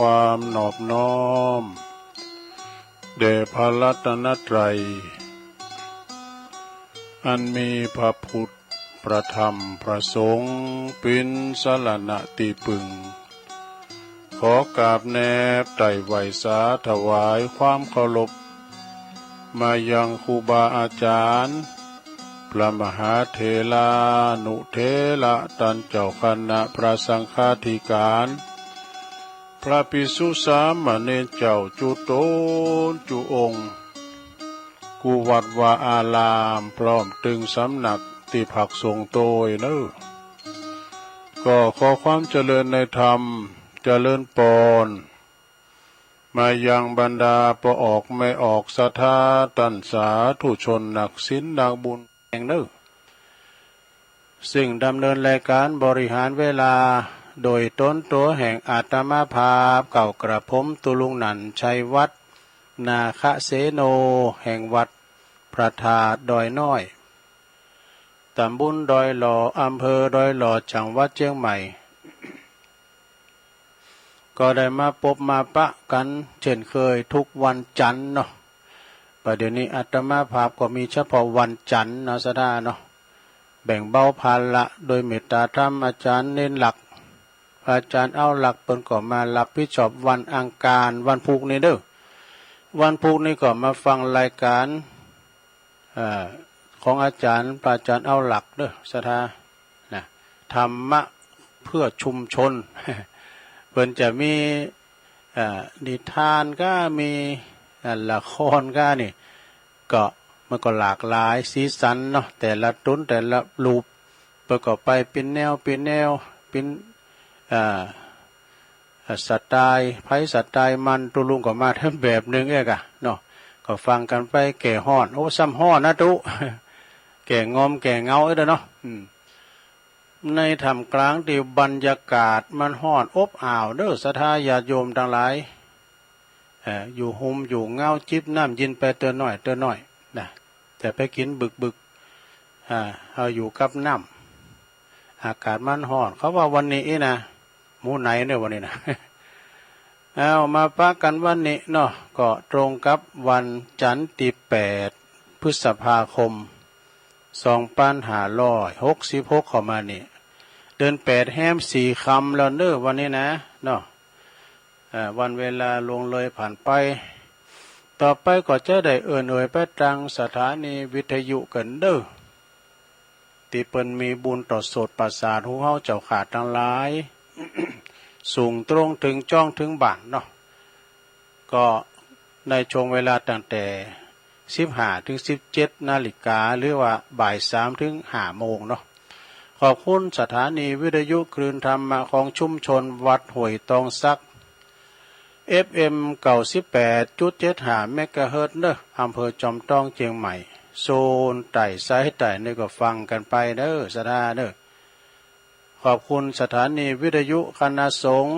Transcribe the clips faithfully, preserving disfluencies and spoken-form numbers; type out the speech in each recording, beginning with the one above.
ความนอบน้อมแด่พระรัตนตรัย อันมีพระพุทธ พระธรรม พระสงฆ์ เป๋นสรณะตี้ปึง ขอกราบแนบไต่ไหว้สาถวายความเคารพ มายังครูบาอาจารย์ พระมหาเถรานุเถระ ต้านเจ้าคณะพระสังฆาธิการ พระภิกษุสามเณรเจ้าจุ๊ต๋นจุ๊องค์ กู้วัดวาอาราม พร้อมตึงสำนักตี้พักสงฆ์โตยเน่อ ก็ขอความเจริญในธรรม เจริญปอน มายังบรรดาป้อออกแม่ออกศรัทธา ต้านสาธุชนนักศีลนักบุญแห่งเน่อ ซึ่งดำเนินรายการบริหารเวลา โดยต๋นตั๋วแห่งอาตมาภาพ เก้ากระผม ตุ๊ลุงนันท์ ชัยวัฒน์ นาคเสโน แห่งวัดพระธาตุดอยน้อย ตำบลดอยหล่อ อำเภอดอยหล่อ จังหวัดเชียงใหม่ ก็ได้มาปบมาปะกั๋นเช่นเคยทุกวันจันทร์เนาะ ประเดี๋ยวนี้อาตมาภาพก็มีเฉพาะวันจันทร์เนาะ ศรัทธาเนาะ แบ่งเบาภาระโดยเมตตาธรรมอาจารย์เณรหลัก อาจารย์เอาหลัก เปิ้นก็มารับผิดชอบวันอังคาร วันพุธนี้เน่อ วันพุธนี้ก็มาฟังรายการ เอ่อ ของอาจารย์ พระอาจารย์เอาหลักเน่อ ศรัทธานะ ธรรมะเพื่อชุมชน เปิ้นจะมี เอ่อ นิทานก็มี เอ่อ ละครก็นี่ ก็มันก็หลากหลายสีสันเนาะ แต่ละต๋นแต่ละรูป เปิ้นก็ไปเป๋นแนวเป๋นแนว เป๋น เอ่อ เอ่อ สไตล์ไผสไตล์มัน ตุ๊ลุงก็มาแถมแบบนึ่งเอกอะเนาะ ก็ฟังกั๋นไป แก้ฮ้อน โอ้ ซ้ำฮ้อนนะตุ๊ แก้งอมแก้เหงาเอกเนาะ อืม ในท่ามกลางตี้บรรยากาศมันฮ้อนอบอ้าวเน่อ ศรัทธาญาติโยมตังหลาย เอ่อ อยู่ฮ่มอยู่เหงา จิบน้ำเย็นไปเตื้อน้อยเตื้อน้อยนะ แต่ไปกิ๋นบึกๆ อ่า เอาอยู่กับน้ำ อากาศมันฮ้อน เขาว่าวันนี้นะ หมู่ไหนเนี่ยวันนี้นะ เอามาปะกั๋นวันนี้เนาะ ก็ตรงกับวันจันทร์ตี้แปด พฤษภาคม สองปันห้าร้อยหกสิบหก เข้ามานี่ เดือนแปดแฮมสี่ค่ำแล้วเน่อวันนี้นะ เนาะ เอ่อ วันเวลาล่วงเลยผ่านไป ต่อไปก็จะได้เอิ้นเอ่ยไปตังสถานีวิทยุกั๋นเน่อ ตี้เปิ้นมีบุญต่อโสตประสาทฮูเฮาเจ้าข้าตังหลาย ส่งตรงเถิงจ้องเถิงบ้านเนาะ ก็ในช่วงเวลาตั้งแต่สิบห้าเถิงสิบเจ็ดนาฬิกา หรือว่าบ่ายสามเถิงห้าโมงเนาะ ขอบคุณสถานีวิทยุคลื่นธรรมะของชุมชนวัดห้วยตองสัก เอฟเอ็ม เก้าสิบแปดจุดเจ็ดห้าเมกะเฮิรตซ์เน่อ อำเภอจอมตองเจียงใหม่ โซนใต้สายใต้นี่ก็ฟังกั๋นไปเน่อ ศรัทธาเน่อ ขอบคุณสถานีวิทยุคณะสงฆ์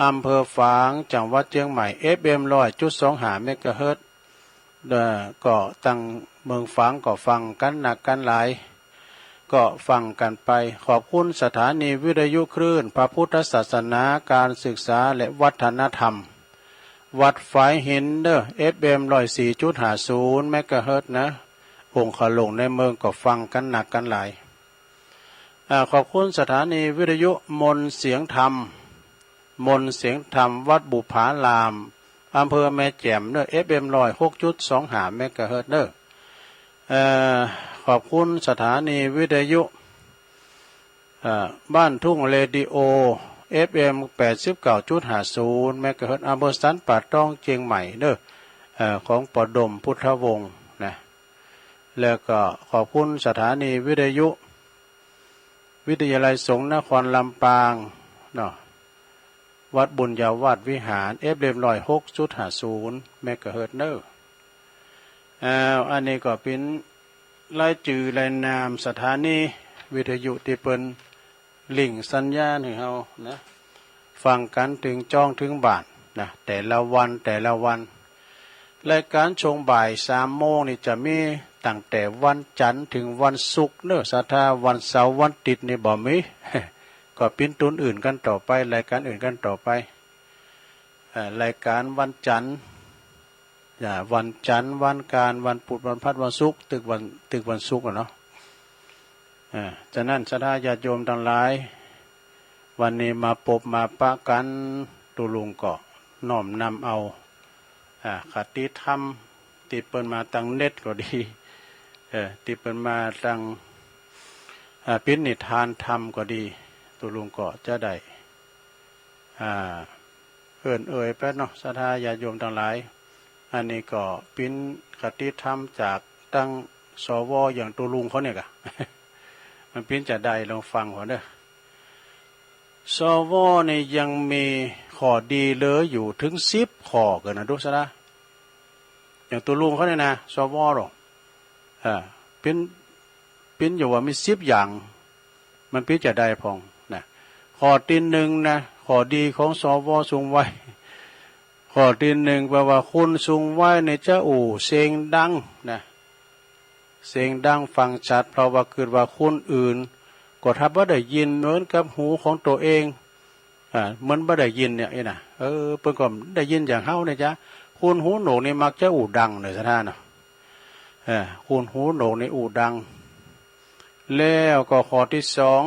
อำเภอฝาง จังหวัดเชียงใหม่ เอฟเอ็ม ร้อยจุดสองห้าเมกะเฮิรตซ์ เอ่อ ก็ตังเมืองฝางก็ฟังกั๋นนักกั๋นหลาย ก็ฟังกั๋นไป ขอบคุณสถานีวิทยุคลื่นพระพุทธศาสนา การศึกษาและวัฒนธรรม วัดฝายหินเน่อ เอฟเอ็ม ร้อยสี่จุดห้าศูนย์เมกะเฮิรตซ์นะ องค์ขะหลงในเมืองก็ฟังกั๋นนักกั๋นหลาย อ่า ขอบคุณสถานีวิทยุมนต์เสียงธรรม มนต์เสียงธรรมวัดบุปผาราม อำเภอแม่แจ่มเน่อ เอฟเอ็ม ร้อยหกจุดสองห้าเมกะเฮิรตซ์เน่อ เอ่อ ขอบคุณสถานีวิทยุ เอ่อ บ้านทุ่งเรดิโอ เอฟเอ็ม แปดสิบเก้าจุดห้าศูนย์เมกะเฮิรตซ์ อำเภอสันป่าตองเจียงใหม่เน่อ เอ่อ ของป้อดมพุทธวงศ์นะ แล้วก็ขอบคุณสถานีวิทยุ วิทยาลัยสงฆ์นครลำปางเนาะ วัดบุญญาวาสวิหาร เอฟเอ็ม ร้อยหกจุดห้าศูนย์เมกะเฮิรตซ์เน่อ อ่า อันนี้ก็เป๋นรายจื่อรายนามสถานีวิทยุตี้เปิ้นลิงก์สัญญาณหื้อเฮานะ ฟังกั๋นเถิงจ้องเถิงบ้านนะ แต่ละวันแต่ละวัน รายการช่วงบ่ายสามโมงนี่จะมีตั้งแต่วันจันทร์เถิงวันศุกร์เน่อ ศรัทธา วันเสาร์วันอาทิตย์นี่บ่มี ก็เป๋นต๋นอื่นกั๋นต่อไป รายการอื่นกั๋นต่อไป เอ่อรายการวันจันทร์ อย่า วันจันทร์ วันอังคาร วันพุธ วันพฤหัส วันศุกร์ ตึกวัน ตึกวันศุกร์อะเนาะ เออ ฉะนั้น ศรัทธาญาติโยมตังหลาย วันนี้มาปบมาปะกั๋น ตุ๊ลุงก็น้อมนำเอา อ่า คติธรรม ตี้เปิ้นมาตังเน็ตก็ดี เออ ตี้เปิ้นมาตัง อ่า ปิณฑิทานธรรมก็ดี ตุ๊ลุงก็จะได้ อ่า เอิ้นเอ่ยไปเนาะ ศรัทธาญาติโยมตังหลาย อันนี้ก็ปิณฑิทานธรรมจากตัง สว อย่างตุ๊ลุงเขาเนี่ยกะ มันปิณฑิจะได้ลองฟังก่อนเด้อ สว นี่ยังมีข้อดีเหลืออยู่ถึงสิบข้อเกินนะ ดูซะนะ อย่างตุ๊ลุงเขาเนี่ยนะ สว หรอก อ่า ปิณฑิ ปิณฑิอยู่ว่ามีสิบอย่าง มันปิณฑิจะได้พ่องนะ ข้อตี้หนึ่งนะ ข้อดีของ สว ทรงไว้ ข้อตี้หนึ่งแปลว่าคุณทรงไว้เนี่ยจะอู้เสียงดังนะ เสียงดังฟังชัด เพราะว่าคิดว่าคนอื่น ก็ถ้าบ่ได้ยินเหมือนกับหูของตัวเอง อ่า เหมือนบ่ได้ยินเนี่ย เอ้ยนะ เออ เปิ้นก็ได้ยินอย่างเฮาเนี่ยจ้ะ คนหูหนวกนี่มักจะอู้ดังเนี่ย ศรัทธาเนาะ เออ คนหูหนวกนี่อู้ดัง แล้วก็ข้อตี้สอง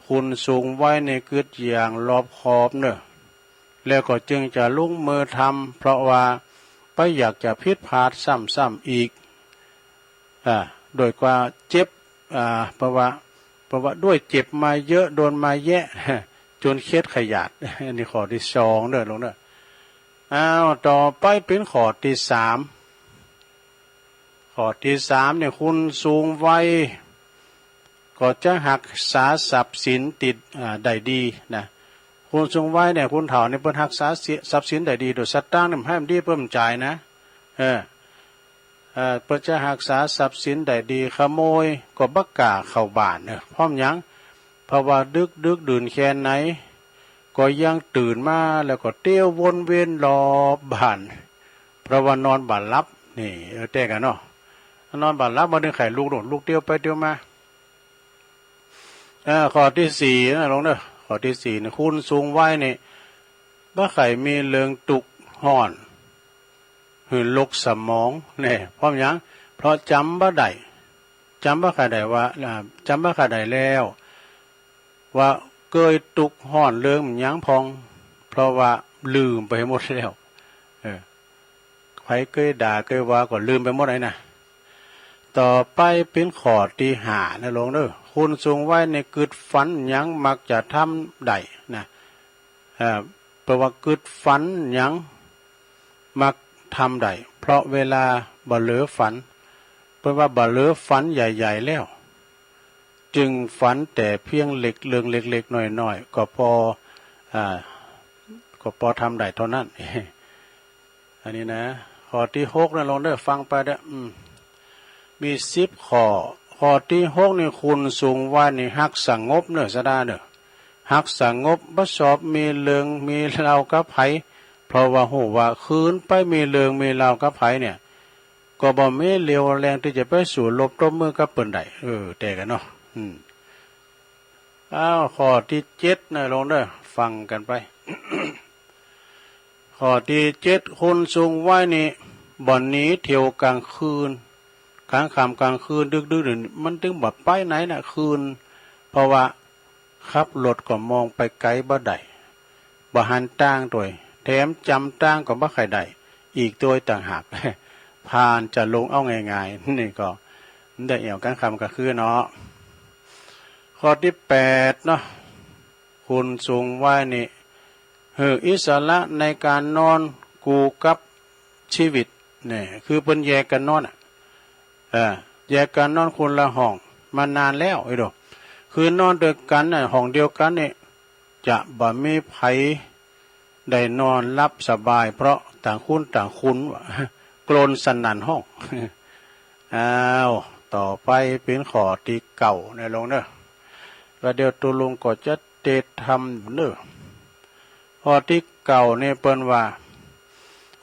คุณทรงไว้ในกึ๊ดอย่างรอบคอบเนอะ แล้วก็จึงจะลงมือทำ เพราะว่าบ่อยากจะผิดพลาดซ้ำๆอีก อ่า โดยกว่าเจ็บ อ่า เพราะว่า เพราะว่าด้วยเจ็บมาเยอะ โดนมาแยะ จนเข็ดขยาด อันนี้ข้อตี้สองเด้อ ลงเด้อ อ้าว ต่อไปเป็นข้อตี้สาม ข้อตี้สามเนี่ย คุณทรงไว้ ก็จะฮักษาทรัพย์สินติด อ่า ได้ดีนะ คุณทรงไว้เนี่ย คนเฒ่านี่เปิ้นฮักษาทรัพย์สินได้ดี โดยสตางค์นี่บ่ให้มันดีเปิ้นบ่จ่ายนะ เออ เอ่อ เปิ้นจะฮักษาทรัพย์สินได้ดี ขโมยก็บ่กล้าเข้าบ้านเนอะ เพราะหยัง เพราะว่าดึกๆดื่นแค่ไหน ก็ยังตื่นมาแล้วก็เตียววนเวียนรอบบ้าน เพราะว่านอนบ่หลับ นี่ เออ แต่กันเนาะ นอนบ่หลับ บ่นึกใค่ลุก ลุกเตียวไปเตียวมา เอ่อ ข้อตี้สี่นะ ลงเด้อ ข้อตี้สี่นะ คุณทรงไว้เนี่ย บ่ใค่มีเรื่องตุ๊กข์ฮ้อน หื้อหลกสมองเนี่ย เพราะหยัง เพราะจ๋ำบ่ได้ จ๋ำบ่ค่อยได้ว่า อ่า จ๋ำบ่ค่อยได้แล้ว ว่าเกยตุ๊กข์ฮ้อนเรื่องหยังพ่อง เพราะว่าลืมไปหมดแล้ว เออ ใผเกยด่าเกยว่าก็ลืมไปหมดไอ้นะ ต่อไปเป็นข้อตี้ห้านะ ลงเด้อ คุณทรงไว้ในกึ๊ดฝันหยังมักจะทำได้นะ เอ่อ แปลว่ากึ๊ดฝันหยังมักทำได้ เพราะเวลาบ่เหลือฝัน เปิ้นว่าบ่เหลือฝันใหญ่ๆแล้ว จึงฝันแต่เพียงเล็ก เรื่องเล็กๆน้อยๆ ก็พอ อ่า ก็พอทำได้เท่านั้น อันนี้นะ ข้อตี้หกนะ ลงเด้อ ฟังไปเด้อ อืม มีสิบข้อ ข้อตี้หกนี่ คุณทรงไว้นี่ฮักสงบเนอะ ศรัทธาเนอะ ฮักสงบ บ่ชอบมีเรื่องมีราวกับใผ เพราะว่าฮู้ว่าคืนไปมีเรื่องมีราวกับใผเนี่ย ก็บ่มีเรี่ยวแรงตี้จะไปสู้รบตบมือกับเปิ้นได้ เออ แต่กันเนาะ อืม อ้าว ข้อตี้เจ็ดนะ ลงเด้อ ฟังกันไป ข้อตี้เจ็ด คุณทรงไว้นี่ บ่หนีเที่ยวกลางคืน กลางค่ำกลางคืน ดึกๆดื่น มันตึงบ่ไปไหนนะ คืน เพราะว่าขับรถก็มองไปไกลบ่ได้ บ่หันตางตวย แถมจ๋ำตางก็บ่ค่อยได้ อีกตวยต่างหาก ผ่านจะหลงเอาง่ายๆ นี่ก็ได้แอ่วกลางค่ำกลางคืนเนาะ ข้อตี้แปดเนาะ คุณทรงไว้นี่ หื้ออิสระในการนอนคู่กับชีวิต เนี่ย คือเปิ้นแยกกันนอนอะ เออ แยกกันนอนคนละห้องมานานแล้ว ไอ้โด คือนอนด้วยกันน่ะ ห้องเดียวกันนี่ จะบ่มีใผได้นอนหลับสบาย เพราะต่างคนต่างคุน กรนสนั่นห้อง อ้าว ต่อไปเป็นข้อตี้เก้านะ ลงเด้อ แล้วเดี๋ยวตุ๊ลุงก็จะเตะทำเด้อ ข้อตี้เก้านี่เปิ้นว่า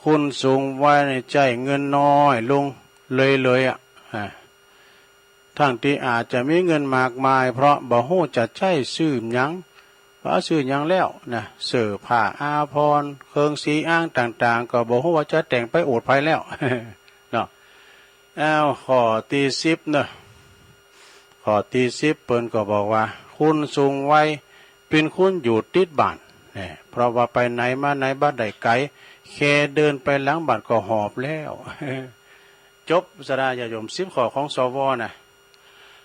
คุณทรงไว้นี่ใจ๊เงินน้อยลงเรื่อยๆอะ อ่า ทั้งตี้อาจจะมีเงินมากมาย เพราะบ่ฮู้จะใจ๊ซื้อหยัง ว่าซื้อหยังแล้วนะ เสื้อผ้าอาภรณ์ เครื่องสีอ้างต่างๆ ก็บ่ฮู้ว่าจะแต่งไปโอดไผแล้ว เนาะ อ้าว ข้อที่สิบเนาะ ข้อที่สิบเปิ้นก็บอกว่า คนสูงวัย เป็นคนอยู่ติดบ้าน เนี่ย เพราะว่าไปไหนมาไหนบ่ได้ไกล แค่เดินไปหลังบ้านก็หอบแล้ว จบ ศรัทธาญาติโยม สิบข้อของ สว นะ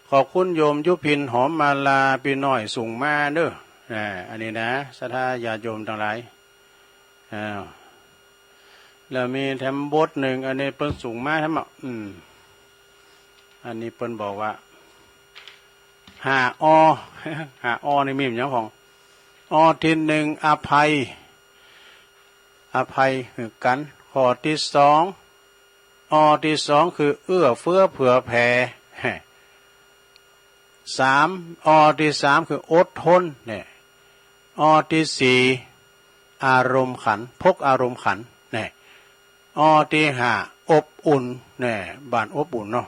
ขอบคุณโยมยุพิน หอมมาลา พี่น้อยส่งมาเด้อ อ่า อันนี้นะ ศรัทธาญาติโยมทั้งหลาย อ้าว แล้วมีแถมบทหนึ่ง อันนี้เปิ้นส่งมาแถมอ่ะ อืม อันนี้เปิ้นบอกว่า ห้า อ ห้า อ นี่มีหยังพ่อง อ ที่หนึ่ง อภัย อภัยหื้อกัน ข้อที่สอง อ ที่สอง คือเอื้อเฟื้อเผื่อแผ่ สาม อ ที่สาม คืออดทน เนี่ย อ ที่สี่ อารมณ์ขัน พกอารมณ์ขัน เนี่ย อ ที่ห้า อบอุ่น เนี่ย บ้านอบอุ่นเนาะ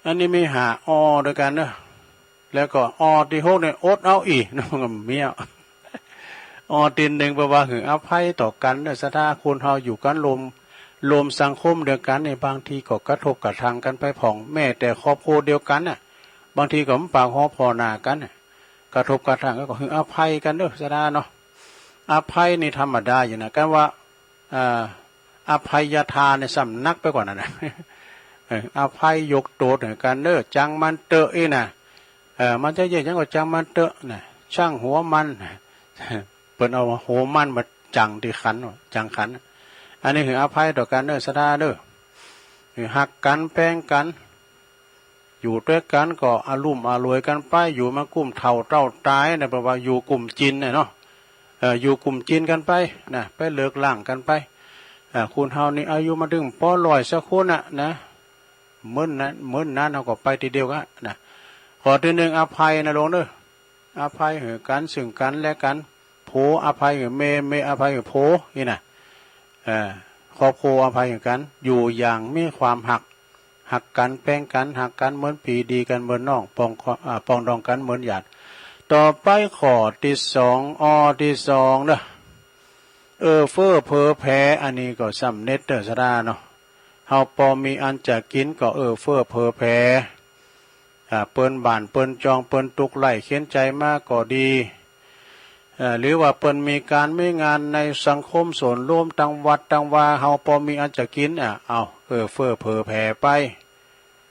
อันนี้มีห้า อ ด้วยกันเนอะ แล้วก็ อ ที่หก เนี่ย อดเอาอีก เนาะ เมีย อ ที่หนึ่ง แปลว่าหื้ออภัยต่อกันเนอะ ศรัทธา คนเฮาอยู่กันร่วม ร่วมสังคมเดียวกันเนี่ย บางทีก็กระทบกระทั่งกันไปพ่อง แม้แต่ครอบครัวเดียวกันน่ะ บางทีก็บ่ปากฮอพ่อหน้ากันน่ะ กระทบกระทั่งกันก็หื้ออภัยกันเด้อ ศรัทธาเนาะ อภัยนี่ธรรมดาอยู่นะ กันว่า อ่า อภัยทานเนี่ยซ้ำหนักไปกว่านั้นนะ เออ อภัยยกโตดหื้อกันเด้อ จังมันเตอะอี้นะ เออ มันจะเยียะหยังก็จังมันเตอะนะ ช่างหัวมัน เปิ้นเอาหัวมันมาจังตี้ขัน จังขัน อันนี้หื้ออภัยต่อกันเด้อ ศรัทธาเด้อ หื้อฮักกันแปงกัน อยู่ตวยกันก็อลุ่มอล่วยกันไป อยู่มากุ้มเฒ่าเต้าต๋ายนะ แปลว่าอยู่กุ้มกิ๋นน่ะเนาะ เอ่อ อยู่กุ้มกิ๋นกันไปนะ ไปเลิกล้างกันไป อ่า คนเฮานี่อายุมาเถิงปอร้อยสักคนน่ะนะ มื้อนั้น มื้อนั้นเฮาก็ไปตี้เดียวกั๋นนะ ข้อตี้หนึ่ง อภัยนะโลงเด้อ อภัยหื้อกัน ซึ่งกันและกัน ผัวอภัยหื้อเมีย เมียอภัยหื้อผัว อี้นะ เอ่อ ครอบครัวอภัยหื้อกัน อยู่อย่างมีความฮัก ฮักกันแปงกัน ฮักกันเหมือนปี้ ดีกันเหมือนน้อง ปอง อ่า ปองดองกันเหมือนญาติ ต่อไปข้อตี้สอง อ ตี้สองเนาะ เอื้อเฟื้อเผื่อแผ่ อันนี้ก็ซ้ำเน็ดเด้อ ศรัทธาเนาะ เฮาปอมีอันจะกิ๋นก็เอื้อเฟื้อเผื่อแผ่ อ่า เปิ้นบ้านเปิ้นจอง เปิ้นตุ๊กข์ไร้เข็ญใจ๋มาก็ดี เอ่อ หรือว่าเปิ้นมีก๋านมีงานในสังคมส่วนรวม ตังวัดตังวา เฮาปอมีอันจะกิ๋น อ่า เอา เอื้อเฟื้อเผื่อแผ่ไป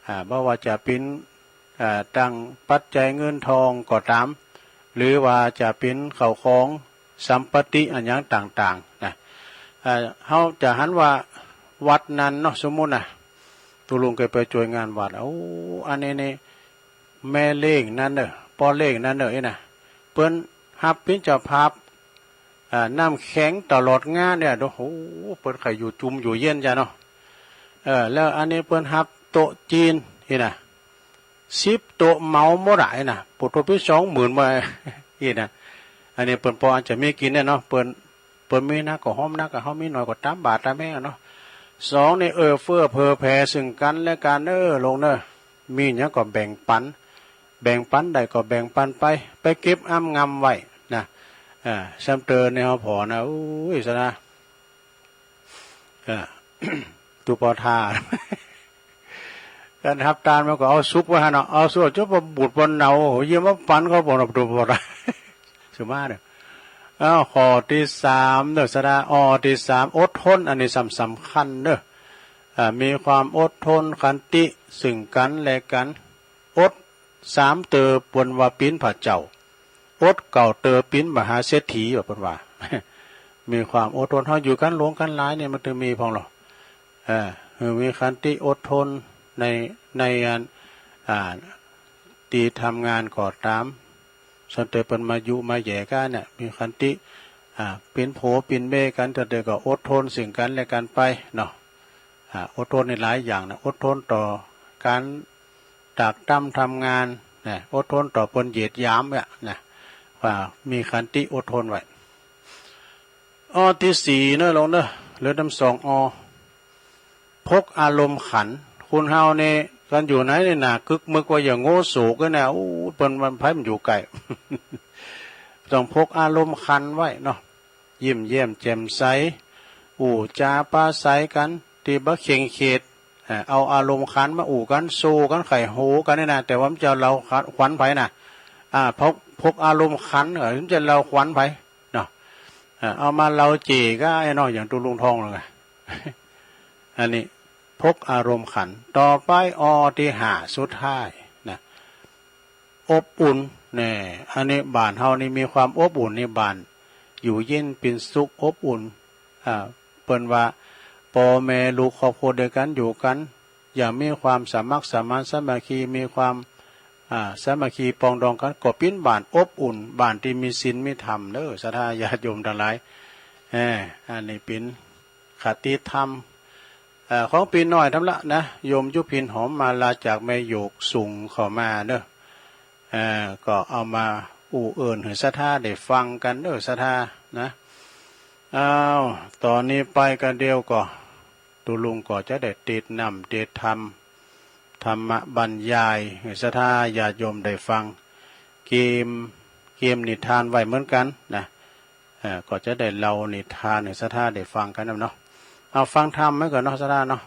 อ่า บ่ว่าจะเป๋น อ่า ตังปัจจัยเงินทองก็ต๋าม หรือว่าจะเป๋นข้าวของสัมปติอะหยังต่างๆ นะ อ่า เฮาจะหันว่าวัดนั้นเนาะ สมมุตินะ ตุ๊ลุงเกยไปจ้วยงานวัด โอ้ อันนี้นี่ แม่เล้งนั้นเน่อ ป้อเล้งนั้นเน่อ อี้นะ เปิ้นฮับเป๋นเจ้าภาพ อ่า น้ำแข็งตลอดงานเนี่ย โอ้โห เปิ้นใค่อยู่จุ่มอยู่เย็นจ้ะเนาะ เออ แล้วอันนี้เปิ้นฮับโต๊ะจีน อี้นะ สิบโต๊ะเหมาหมดอะ อี้นะ ปุโตปิสองหมื่นมา อี้นะ อันนี้เปิ้นปออันจะมีกิ๋นเนี่ยเนาะ เปิ้น เปิ้นมีนักก็หอมนัก เฮามีน้อยก็ต๋ามบ่าต๋ามแฮงอะเนาะ สองนี่ เอื้อเฟื้อเผื่อแผ่ซึ่งกันและกันเน่อ โลงเน่อ มีหยังก็แบ่งปัน แบ่งปันได้ก็แบ่งปันไป ไปเก็บอ้ำงำไว้นะ อ่า ซ้ำเตอในเฮาผ่อนะ อุ้ย ศรัทธา อ่า ตุ๊ปอทา ก๋านฮับตานมันก็เอาสุกไว้หั่นเนาะ เอาสุกจนบ่บูดบ่เนา เยียะมาปันเขาบ่เนาะ ตุ๊ปอทา สุมาเน่อ อ้าว ข้อตี้สามเน่อ ศรัทธา อ ตี้สาม อดทน อันนี้ซ้ำสำคัญเน่อ อ่า มีความอดทนขันติซึ่งกันและกัน อดสามเตอเปิ้นว่าเป๋นพระเจ้า อดเก้าเตอเป๋นมหาเศรษฐี ว่าเปิ้นว่า มีความอดทน เฮาอยู่กันหลวงกันหลายเนี่ย มันเถิงมีพ่องหรอ เออ คือมีขันติอดทนใน ในอัน อ่า ตี้ทำงานก็ต๋าม ส่วนเตอเปิ้นมายุมาแย่กั๋นเนี่ย มีขันติ อ่า เป๋นผัวเป๋นเมียกั๋น ส่วนเตอก็อดทนซึ่งกันและกันไปเนาะ อ่า อดทนในหลายอย่างนะ อดทนต่อก๋านตรากตร่ำทำงานนะ อดทนต่อเปิ้นเหยียดหยามเนี่ยนะ ว่ามีขันติอดทนไว้ อ ตี้สี่เน่อ โลงเน่อ เหลือต๋ามสอง อ พกอารมณ์ขัน คนเฮาเนี่ย กันอยู่ไหนเนี่ยนะ กึกมึกว่าอย่างโง่โศกเนี่ยนะ อู้ เปิ้นมันไผมันอยู่ใก้ ต้องพกอารมณ์ขันไว้เนาะ ยิ้มแย้มแจ่มใส อู้จาปราศรัยกัน ตี้บ่เคร่งเครียด เอ่อ เอาอารมณ์ขันมาอู้กัน สู้กัน ไขว่หูกันนี่นะ แต่ว่ามันจะเล่าขวัญไผนะ อ่า พก พกอารมณ์ขัน เออ มันจะเล่าขวัญไผเนาะ เอ่อ เอามาเล่าเจ้กะไอ้เนาะ อย่างตุ๊ลุงทองเลยอะ อันนี้พกอารมณ์ขัน ต่อไปออตี้ห้าสุดท้ายนะ อบอุ่น แน่ อันนี้บ้านเฮานี่มีความอบอุ่น นี่บ้านอยู่เย็นเป็นสุขอบอุ่น อ่า เปิ้นว่า ป้อแม่ลูกครอบครัวเดียวกันอยู่กัน อย่างมีความสมัครสมานสามัคคี มีความ อ่า สามัคคีปรองดองกัน ก็เป๋นบ้านอบอุ่น บ้านตี้มีศีลมีธรรมเด้อ ศรัทธาญาติโยมตังหลาย เอ่อ อันนี้เป๋นคติธรรม เอ่อ ของปีน้อยทำละนะ โยมยุพินหอมมาลาจากแม่โยกส่งเข้ามาเนอะ เอ่อ ก็เอามาอู้เอิ้นหื้อศรัทธาได้ฟังกันเนอะ ศรัทธานะ อ้าว ต๋อนนี้ไปกะเดียวก็ ตุ๊ลุงก็จะได้เตสน์นำเตสน์ธรรม ธรรมบรรยายหื้อศรัทธาญาติโยมได้ฟัง เกม เกมนิทานไว้เหมือนกันนะ เอ่อ ก็จะได้เล่านิทานหื้อศรัทธาได้ฟังกันนำเนาะ เอาฟังธรรมไว้ก่อนเนาะ ศรัทธาเนาะ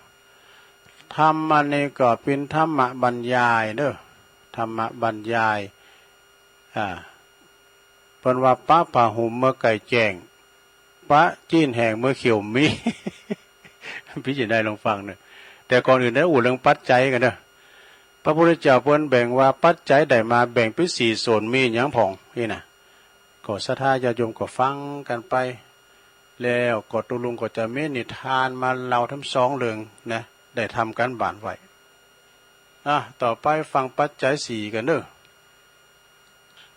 ธรรมอันนี้ก็เป๋นธรรมบรรยายเด้อ ธรรมบรรยาย อ่า เปิ้นว่าปะผ้าห่มเมื่อใกล้แจ้ง ปะจีนแห้งเมื่อเขียวมี พี่จะได้ลองฟังเนอะ แต่ก่อนอื่นได้อู้เรื่องปัจจัยกันเนอะ พระพุทธเจ้าเปิ้นแบ่งว่าปัจจัยได้มาแบ่งเป๋นสี่ส่วน มีหยังพ่องนี่นะ ก็ศรัทธาญาติโยมก็ฟังกันไป แล้วก็ตุ๊ลุงก็จะมีนิทานมาเล่าทั้งสองเรื่องนะ ได้ทำการบ้านไว้ อ่ะ ต่อไปฟังปัจจัยสี่กันเนอะ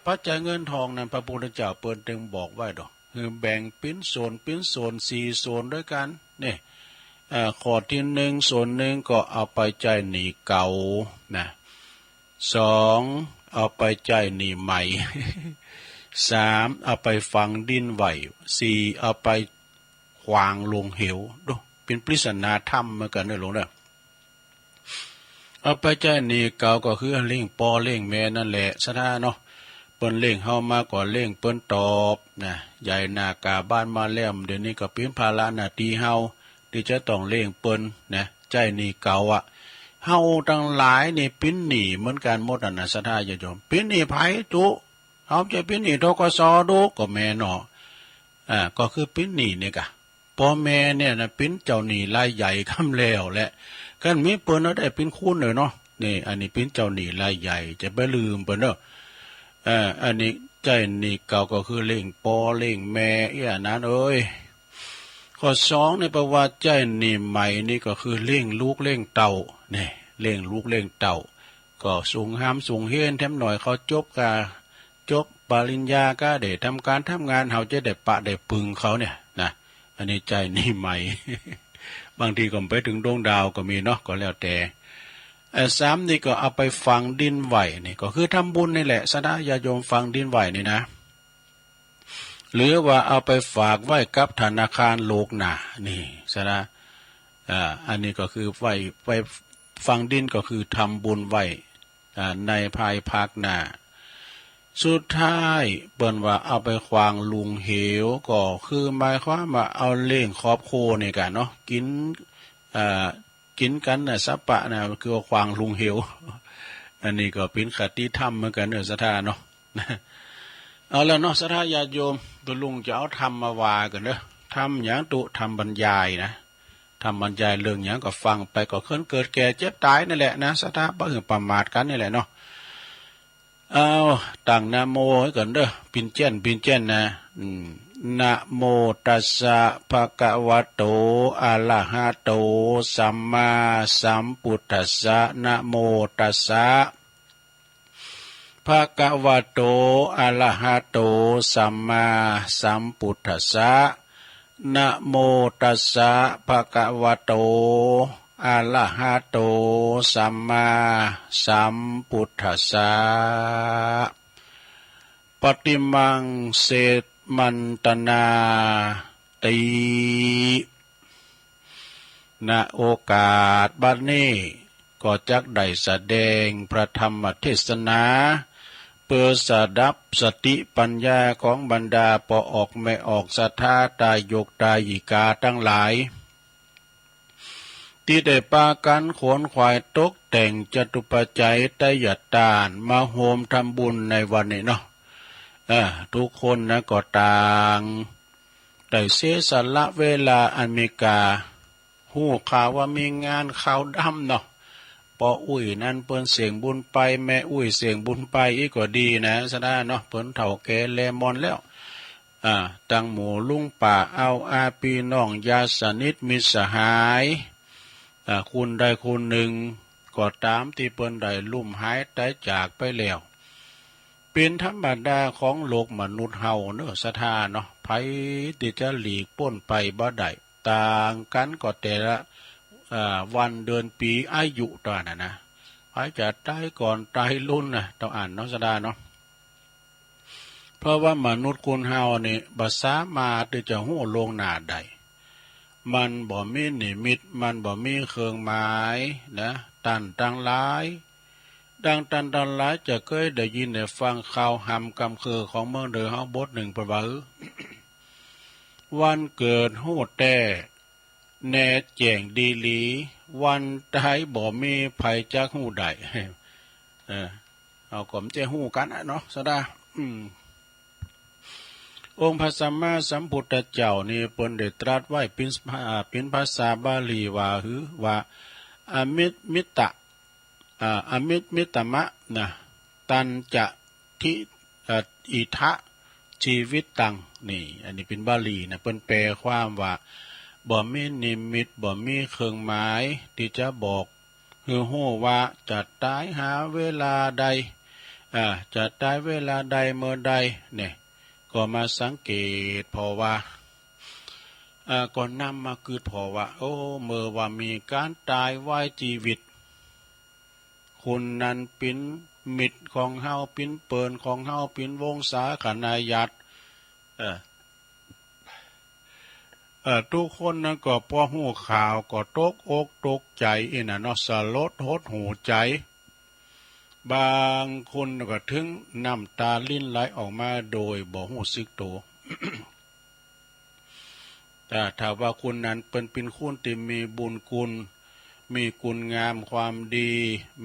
ปัจจัยเงินทองนั้นพระพุทธเจ้าเปิ้นตึงบอกไว้ดอก คือแบ่งเป๋นส่วน เป๋นส่วนสี่ส่วนด้วยกัน นี่ เอ่อ ข้อตี้หนึ่ง ส่วนหนึ่งก็เอาไปใจ๊หนี้เก่านะ สอง เอาไปใจ๊หนี้ใหม่ สาม เอาไปฝังดินไว้ สี่ เอาไปขว้างลงเหว ดู เป๋นปริศนาธรรมเหมือนกันเนอะ หลวงเนอะ เอาไปใจ๊หนี้เก่าก็คือเลี้ยงป้อเลี้ยงแม่นั่นแหละ ศรัทธาเนาะ เปิ้นเลี้ยงเฮามาก็เลี้ยงเปิ้นตอบนะ ใหญ่หน้ากาบ้านมาแล้ว เดี๋ยวนี้ก็เป๋นภาระหน้าตี้เฮา ตี้จะต้องเลี้ยงเปิ้นนะ ใจ๊หนี้เก่าอะ เฮาตังหลายนี่เป๋นหนี้เหมือนกันหมดอะนะ ศรัทธาญาติโยม เป๋นหนี้ไผตุ๊ เฮาจะเป๋นหนี้ ธ.ก.ส. ตุ๊ ก็แม่นเนาะ อ่า ก็คือเป๋นหนี้นี่กะ ป้อแม่เนี่ยนะ เป๋นเจ้าหนี้รายใหญ่กำแล้วแหละ คันมีเปิ้นเฮาได้เป๋นคุณเลยเนาะ นี่ อันนี้เป๋นเจ้าหนี้รายใหญ่ จะบ่ลืมเปิ้นเนาะ เอ่อ อันนี้ใจ๊หนี้เก่าก็คือเลี้ยงป้อเลี้ยงแม่ อี้อันนั้นเอ้ย ข้อสองนี่เปิ้นว่าใจ๊หนี้ใหม่นี่ก็คือเลี้ยงลูกเลี้ยงเต้า นี่ เลี้ยงลูกเลี้ยงเต้า ก็ส่งหามส่งเฮียน แถมหน่อยเขาจบกา จบปริญญาก็ได้ทำการทำงาน เฮาจะได้ปะได้ปึงเขาเนี่ยนะ อันนี้ใจ๊หนี้ใหม่ บางทีก็ไปถึงดวงดาวก็มีเนาะ ก็แล้วแต่ เอ่อ สามนี่ก็เอาไปฝังดินไว้ นี่ก็คือทำบุญนี่แหละ ศรัทธาญาติโยม ฝังดินไว้นี่นะ หรือว่าเอาไปฝากไว้กับธนาคารล่วงหน้า นี่ ศรัทธา อ่า อันนี้ก็คือไว้ ไว้ฝังดินก็คือทำบุญไว้ อ่า ในภายภาคหน้า สุดท้ายเปิ้นว่าเอาไปขว้างลงเหว ก็คือหมายความว่าเอาเลี้ยงครอบครัวนี่กะเนาะ กิ๋น อ่า กิ๋นกั๋นนะ สัพพะนะ คือว่าขว้างลงเหว อันนี้ก็เป๋นคติธรรมเหมือนกันเนอะ ศรัทธาเนาะ เอาแล้วเนาะ ศรัทธาญาติโยม ตุ๊ลุงจะเอาธรรมมาว่ากั๋นเนอะ ธรรมหยังตุ๊ ธรรมบรรยายนะ ธรรมบรรยายเรื่องหยังก็ฟังไป ก็คือเกิดแก่เจ็บตายนั่นแหละนะ ศรัทธา บ่หื้อประมาทกั๋นนี่แหละเนาะ เอา ตั้งนะโมไว้ก่อนเด้อ ปิ่นเจียน ปิ่นเจียนนะ อืม นะโมตัสสะ ภะคะวะโต อะระหะโต สัมมาสัมพุทธัสสะ นะโมตัสสะ ภะคะวะโต อะระหะโต สัมมาสัมพุทธัสสะ นะโมตัสสะ ภะคะวะโต อะระหะโต สัมมาสัมพุทธัสสะ ปะติมังเสมันตนาติ ณ โอกาสบัดนี้ ก็จักได้แสดงพระธรรมเทศนา เปื้อสดับสติปัญญาของบรรดาป้อออกแม่ออกศรัทธาตายกตายิกาตังหลาย ตี้ได้ปากั๋นขวนขวายตกแต่งจตุปัจจัยไตรยตานมาโฮมทำบุญในวันนี้เนาะ เออ ทุกคนนะก็ต่างได้เสียสละเวลาอันมีค่า ฮู้ข่าวว่ามีงานขาวดำเนาะ ป้ออุ๊ยนั้นเปิ้นเสียงบุญไป แม่อุ๊ยเสียงบุญไปอี้ก็ดีนะ สะดาเนาะ เปิ้นเฒ่าแก่แลมอนแล้ว อ่า ตังหมู่ลุงป้าอาวอาปี้น้องญาติสนิทมิตรสหาย อ่า คนใดคนหนึ่งก็ต๋ามตี้เปิ้นได้ลุ่มหายต๋ายจากไปแล้ว เป๋นธรรมดาของโลกมนุษย์เฮาเนาะ สะดาเนาะ ใผตี้จะหลีกป๊นไปบ่ได้ ต่างกั๋นก็แต่ละ อ่า วันเดือนปี๋อายุต๋านั้นนะ ใผจะต๋ายก่อนต๋ายลุนนะ เต้าอั้นเนาะ สะดาเนาะ เพราะว่ามนุษย์คนเฮานี่บ่สามารถตี้จะฮู้ล่วงหน้าได้ มันบ่มีนิมิต มันบ่มีเครื่องหมายนะ ต้านตังหลาย ดังต้านตังหลายจะเกยได้ยินได้ฟังข่าวหำกำเคือของเมืองเหนือเฮาบทหนึ่งเปิ้นว่า วันเกิดฮู้แต๊ แน่แจ้งดีหลี วันต๋ายบ่มีใผจักฮู้ได้ เออ เฮาก็บ่ได้ฮู้กั๋นอะเนาะ สะดา อืม องค์พระสัมมาสัมพุทธเจ้านี่เปิ้นได้ตรัสไว้เป๋น อ่า เป๋นภาษาบาลีว่า หื้อว่า อมิตมิตะ อ่า อมิตมิตมะนะ ตัญจะ ทิ เอ่อ อิทะ ชีวิตตัง นี่ อันนี้เป๋นบาลีนะ เปิ้นแปลความว่า บ่มีนิมิต บ่มีเครื่องหมายตี้จะบอกหื้อฮู้ว่าจะต๋ายหาเวลาใด อ่า จะต๋ายเวลาใดเมื่อใด เนี่ย ก็มาสังเกตผ่อว่า อ่า ก็นำมากึ๊ดผ่อว่า โอ้ เมื่อว่ามีก๋านต๋ายวายจีวิต คนนั้นเป๋นมิตรของเฮา เป๋นเปิ้นของเฮา เป๋นวงศาคณาญาติ เออ เออ ทุกคนนั้นก็ป้อฮู้ข่าวก็ตกอกตกใจ๋อี้นะเนาะ สลดหดหู่ใจ๋ บางคนก็ถึงน้ำต๋ารินไหลออกมาโดยบ่ฮู้สึกตั๋ว แต่ถ้าว่าคนนั้นเปิ้นเป๋นคนตี้มีบุญคุณ มีคุณงามความดี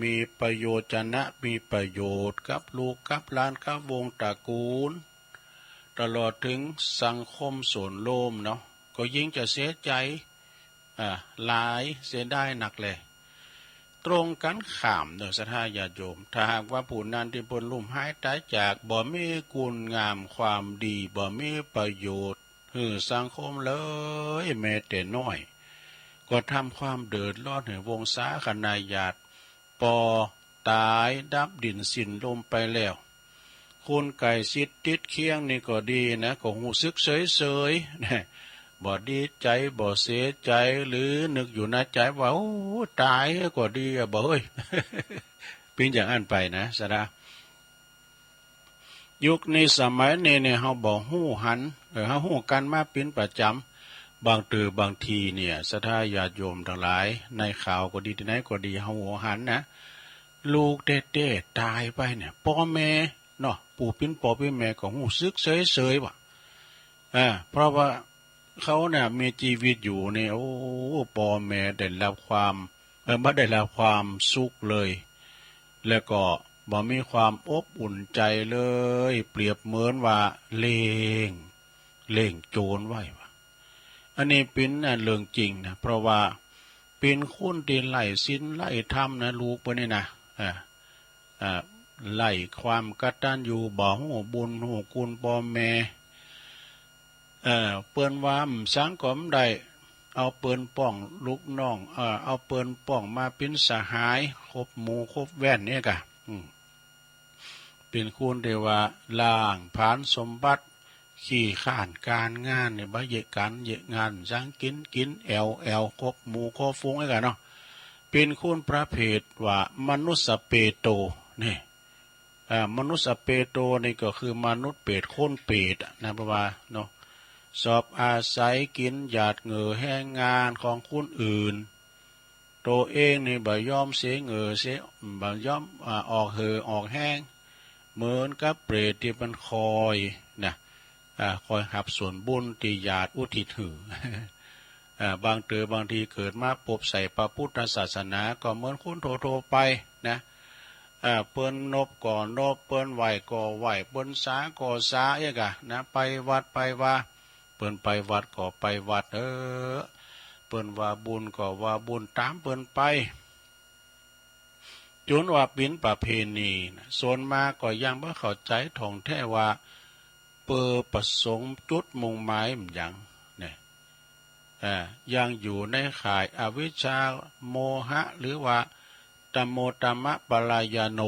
มีประโยชนะ มีประโยชน์กับลูกกับหลานกับวงตระกูล ตลอดถึงสังคมส่วนรวมเนาะ ก็ยิ่งจะเสียใจ๋ อ่า หลายเสียดายนักแล ตรงกั๋นข้ามเนาะ ศรัทธาญาติโยม ถ้าหากว่าผู้นั้นตี้เปิ้นลุ่มหายต๋ายจาก บ่มีคุณงามความดี บ่มีประโยชน์หื้อสังคมเลยแม้แต่น้อย ก็ทำความเดือดร้อนหื้อวงศาคณาญาติ ป้อต๋ายดับดินสิ้นลมไปแล้ว คนใกล้ชิดติดเคียงนี่ก็ดีนะ ก็ฮู้สึกเฉยๆ นะ บ่ดีใจ๋ บ่เสียใจ๋ หรือนึกอยู่ในใจ๋ว่า โอ้ ต๋ายก็ดีอะ บ่เฮ้ย เป๋นอย่างอั้นไปนะ สะดา ยุคนี้สมัยนี้เนี่ย เฮาบ่ฮู้หัน เออ เฮาฮู้กั๋นมาเป๋นประจ๋ำ บางเตื้อบางทีเนี่ย ศรัทธาญาติโยมตังหลาย ในข่าวก็ดี ตี้ไหนก็ดี เฮาหันนะ ลูกแต๊ๆ ต๋ายไปเนี่ย ป้อแม่เนาะ ผู้เป๋นป้อเป๋นแม่ก็ฮู้สึกเฉยๆ ว่า อ่า เพราะว่าเขาเนี่ยมีจีวิตอยู่นี่ โอ้ ป้อแม่ได้รับความ เออ บ่ได้รับความสุขเลย แล้วก็บ่มีความอบอุ่นใจ๋เลย เปรียบเหมือนว่าเลี้ยง เลี้ยงโจรไว้ว่า อันนี้เป๋น อ่า เรื่องจริงนะ เพราะว่าเป๋นคนตี้ไร้ศีลไร้ธรรมนะ ลูกเปิ้นนี่นะ อ่า อ่า ไร้ความกตัญญู บ่ฮู้บุญฮู้คุณป้อแม่ เอ่อ เปิ้นว่าหยังก็บ่ได้ เอาเปิ้นป้องลูกน้อง เอ่อ เอาเปิ้นป้องมาเป๋นสหาย คบหมู่คบแว่นเนี่ยกะ อืม เป๋นคนตี้ว่าล้างผลาญสมบัติ ขี้คร้านก๋านงานเนี่ย บ่เยียะก๋านเยียะงาน สังกิ๋นกิ๋นแอ่วแอ่ว คบหมู่คบฝูงเนี่ยกะเนาะ เป๋นคนประเภทว่ามนุสสะเปโต นี่ อ่า มนุสสะเปโตนี่ก็คือมนุษย์เปรต คนเปรตอะนะ เพราะว่าเนาะ ชอบอาศัยกิ๋นหยาดเหงื่อแฮงงานของคนอื่น ตั๋วเองนี่บ่ยอมเสียเหงื่อเสีย บ่ยอม อ่า ออกเหื่อออกแฮง เหมือนกับเปรตที่มันคอยนะ อ่า คอยหับส่วนบุญที่ญาติอุทิศหื้อ อ่า บางเต๋อบางทีเกิดมาปบใส่พระพุทธศาสนาก็เหมือนคนทั่วๆไปนะ อ่า เปิ้นนบก็นบ เปิ้นไหว้ก็ไหว้ เปิ้นสาก็สาเอกอะนะ ไปวัดไปวา เปิ้นไปวัดก็ไปวัด เออ เปิ้นว่าบุญก็ว่าบุญต๋ามเปิ้นไป จุนว่าเป๋นประเพณีนะ ส่วนมากก็ยังบ่เข้าใจ๋ถ่องแท้ว่า เปิ้นประสงค์จุดมุ่งหมายมันหยังเนี่ย อ่า ยังอยู่ในข่ายอวิชชา โมหะ หรือว่า ตโมตมปรายาโน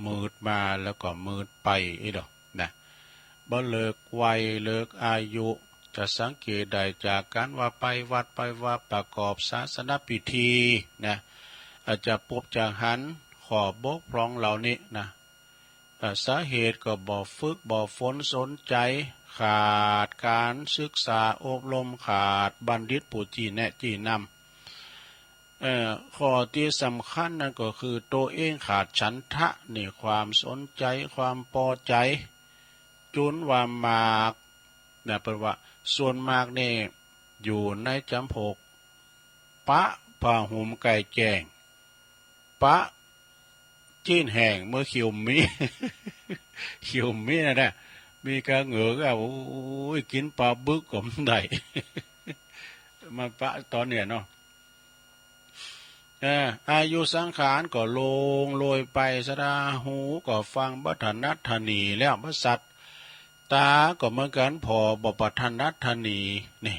มืดมาแล้วก็มืดไปอีกดอกนะ บ่เลือกวัยเลือกอายุ จะสังเกตได้จากการว่าไปวัดไปวาประกอบศาสนพิธีนะ อาจจะปบจะหันข้อบกพร่องเหล่านี้นะ เอ่อ สาเหตุก็บ่ฝึกบ่ฝนสนใจ๋ ขาดการศึกษาอบรม ขาดบัณฑิตผู้ชี้แนะชี้นำ เอ่อ ข้อตี้สำคัญนั้นก็คือตัวเองขาดฉันทะนี่ ความสนใจ๋ ความปอใจ๋ จุนว่ามากนะ เปิ้นว่าส่วนมากนี่อยู่ในจ๋ำพวก ปะผ้าห่มไก่แจ้ง ปะ จีนแห้งเมื่อคิวมี คิวมีนะเนี่ย มีกะเหงือกอะ โอ้ย กิ๋นปลาบึกก็บ่ได้ มาปะต๋อนเนี่ยเนาะ เอ่อ อายุสังขารก็ล่วงโรยไป สะดา หูก็ฟังบ่ถนัดถนีแล้ว บ่สัตย์ ต๋าก็เหมือนกั๋น ผ่อบ่ปะถนัดถนี นี่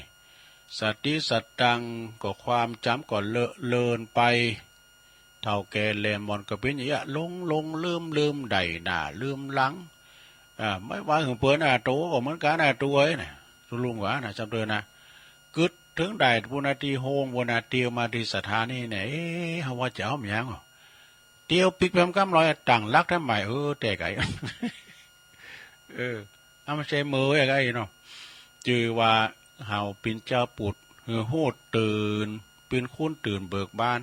สติสตังค์ก็ความจ๋ำก็เลอะเลือนไป เฒ่าแก่แหล่หม่อนก็เป๋นอย่างเงี้ย หลงหลงลืมลืม ได้หน้าลืมหลัง อ่า บ่ว่าหื้อเปิ้นอะ ตั๋วก็เหมือนกั๋นอะ ตั๋วเอ้ยนะ ตุ๊ลุงว่านะ จ๋ำเต๋อนะ กึ๊ดเถิงได้ ปุ้นนาตี้โฮง ปุ้นนาตี้มาตี้สถานีเนี่ย เอ๊ะ เฮาว่าจะเอาหยังอ่ะ เตียวปิ๊กแพมกำลอย ตั้งหลักทำไม เออ แต่ไกล เออ เอามาใช้มือไว้ไกลเนาะ จื่อว่าเฮาเป๋นจาวปุทธ หื้อฮู้ตื่น เป๋นคนตื่นเบิกบาน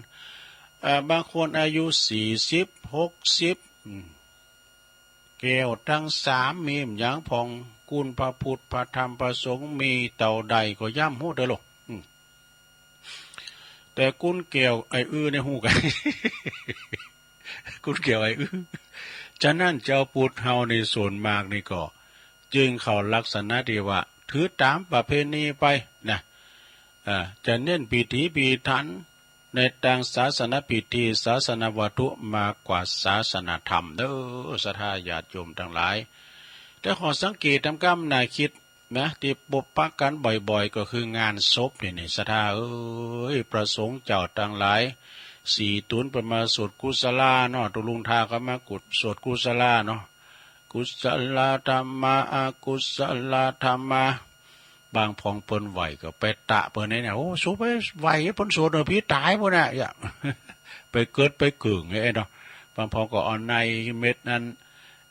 เอ่อ บางคนอายุสี่สิบ หกสิบ อืม แก้วตังสามมีหยังพ่อง คุณพระพุทธ พระธรรม พระสงฆ์ มีเต้าใดก็ย่ำฮู้เด้อลูก อืม แต่คุณแก้วไอ้อื้อนี่ฮู้กั๋น คุณแก้วไอ้อื้อ ฉะนั้นจาวปุทธเฮาในส่วนมากนี่ก็ จึงเข้าลักษณะตี้ว่า ถือต๋ามประเพณีไปนะ อ่า จะเน้นพิถีพิถันในตางศาสนพิธี ศาสนวัตถุมากกว่าศาสนธรรมเด้อ ศรัทธาญาติโยมตังหลาย แต่ข้อสังเกตต๋ามกำน่าคิดนะ ตี้ปบปะกั๋นบ่อยๆ ก็คืองานศพนี่นี่ ศรัทธาเอ้ย พระสงฆ์เจ้าตังหลาย สี่ตุนเปิ้นมาสวดกุศลาเนาะ ตุ๊ลุงทาก็มากุศ สวดกุศลาเนาะ กุศลธรรมา อกุศลธรรมา บางพ่องเปิ้นไหว้ก็ไปตะเปิ้นเนี่ย โอ้ สูไปไหว้เปิ้นสวดเนาะ ผีต๋ายปุ้นน่ะ อย่า ไปเกิดไปเกิ่งไอ้เนาะ บางพ่องก็เอาในเม็ดนั้น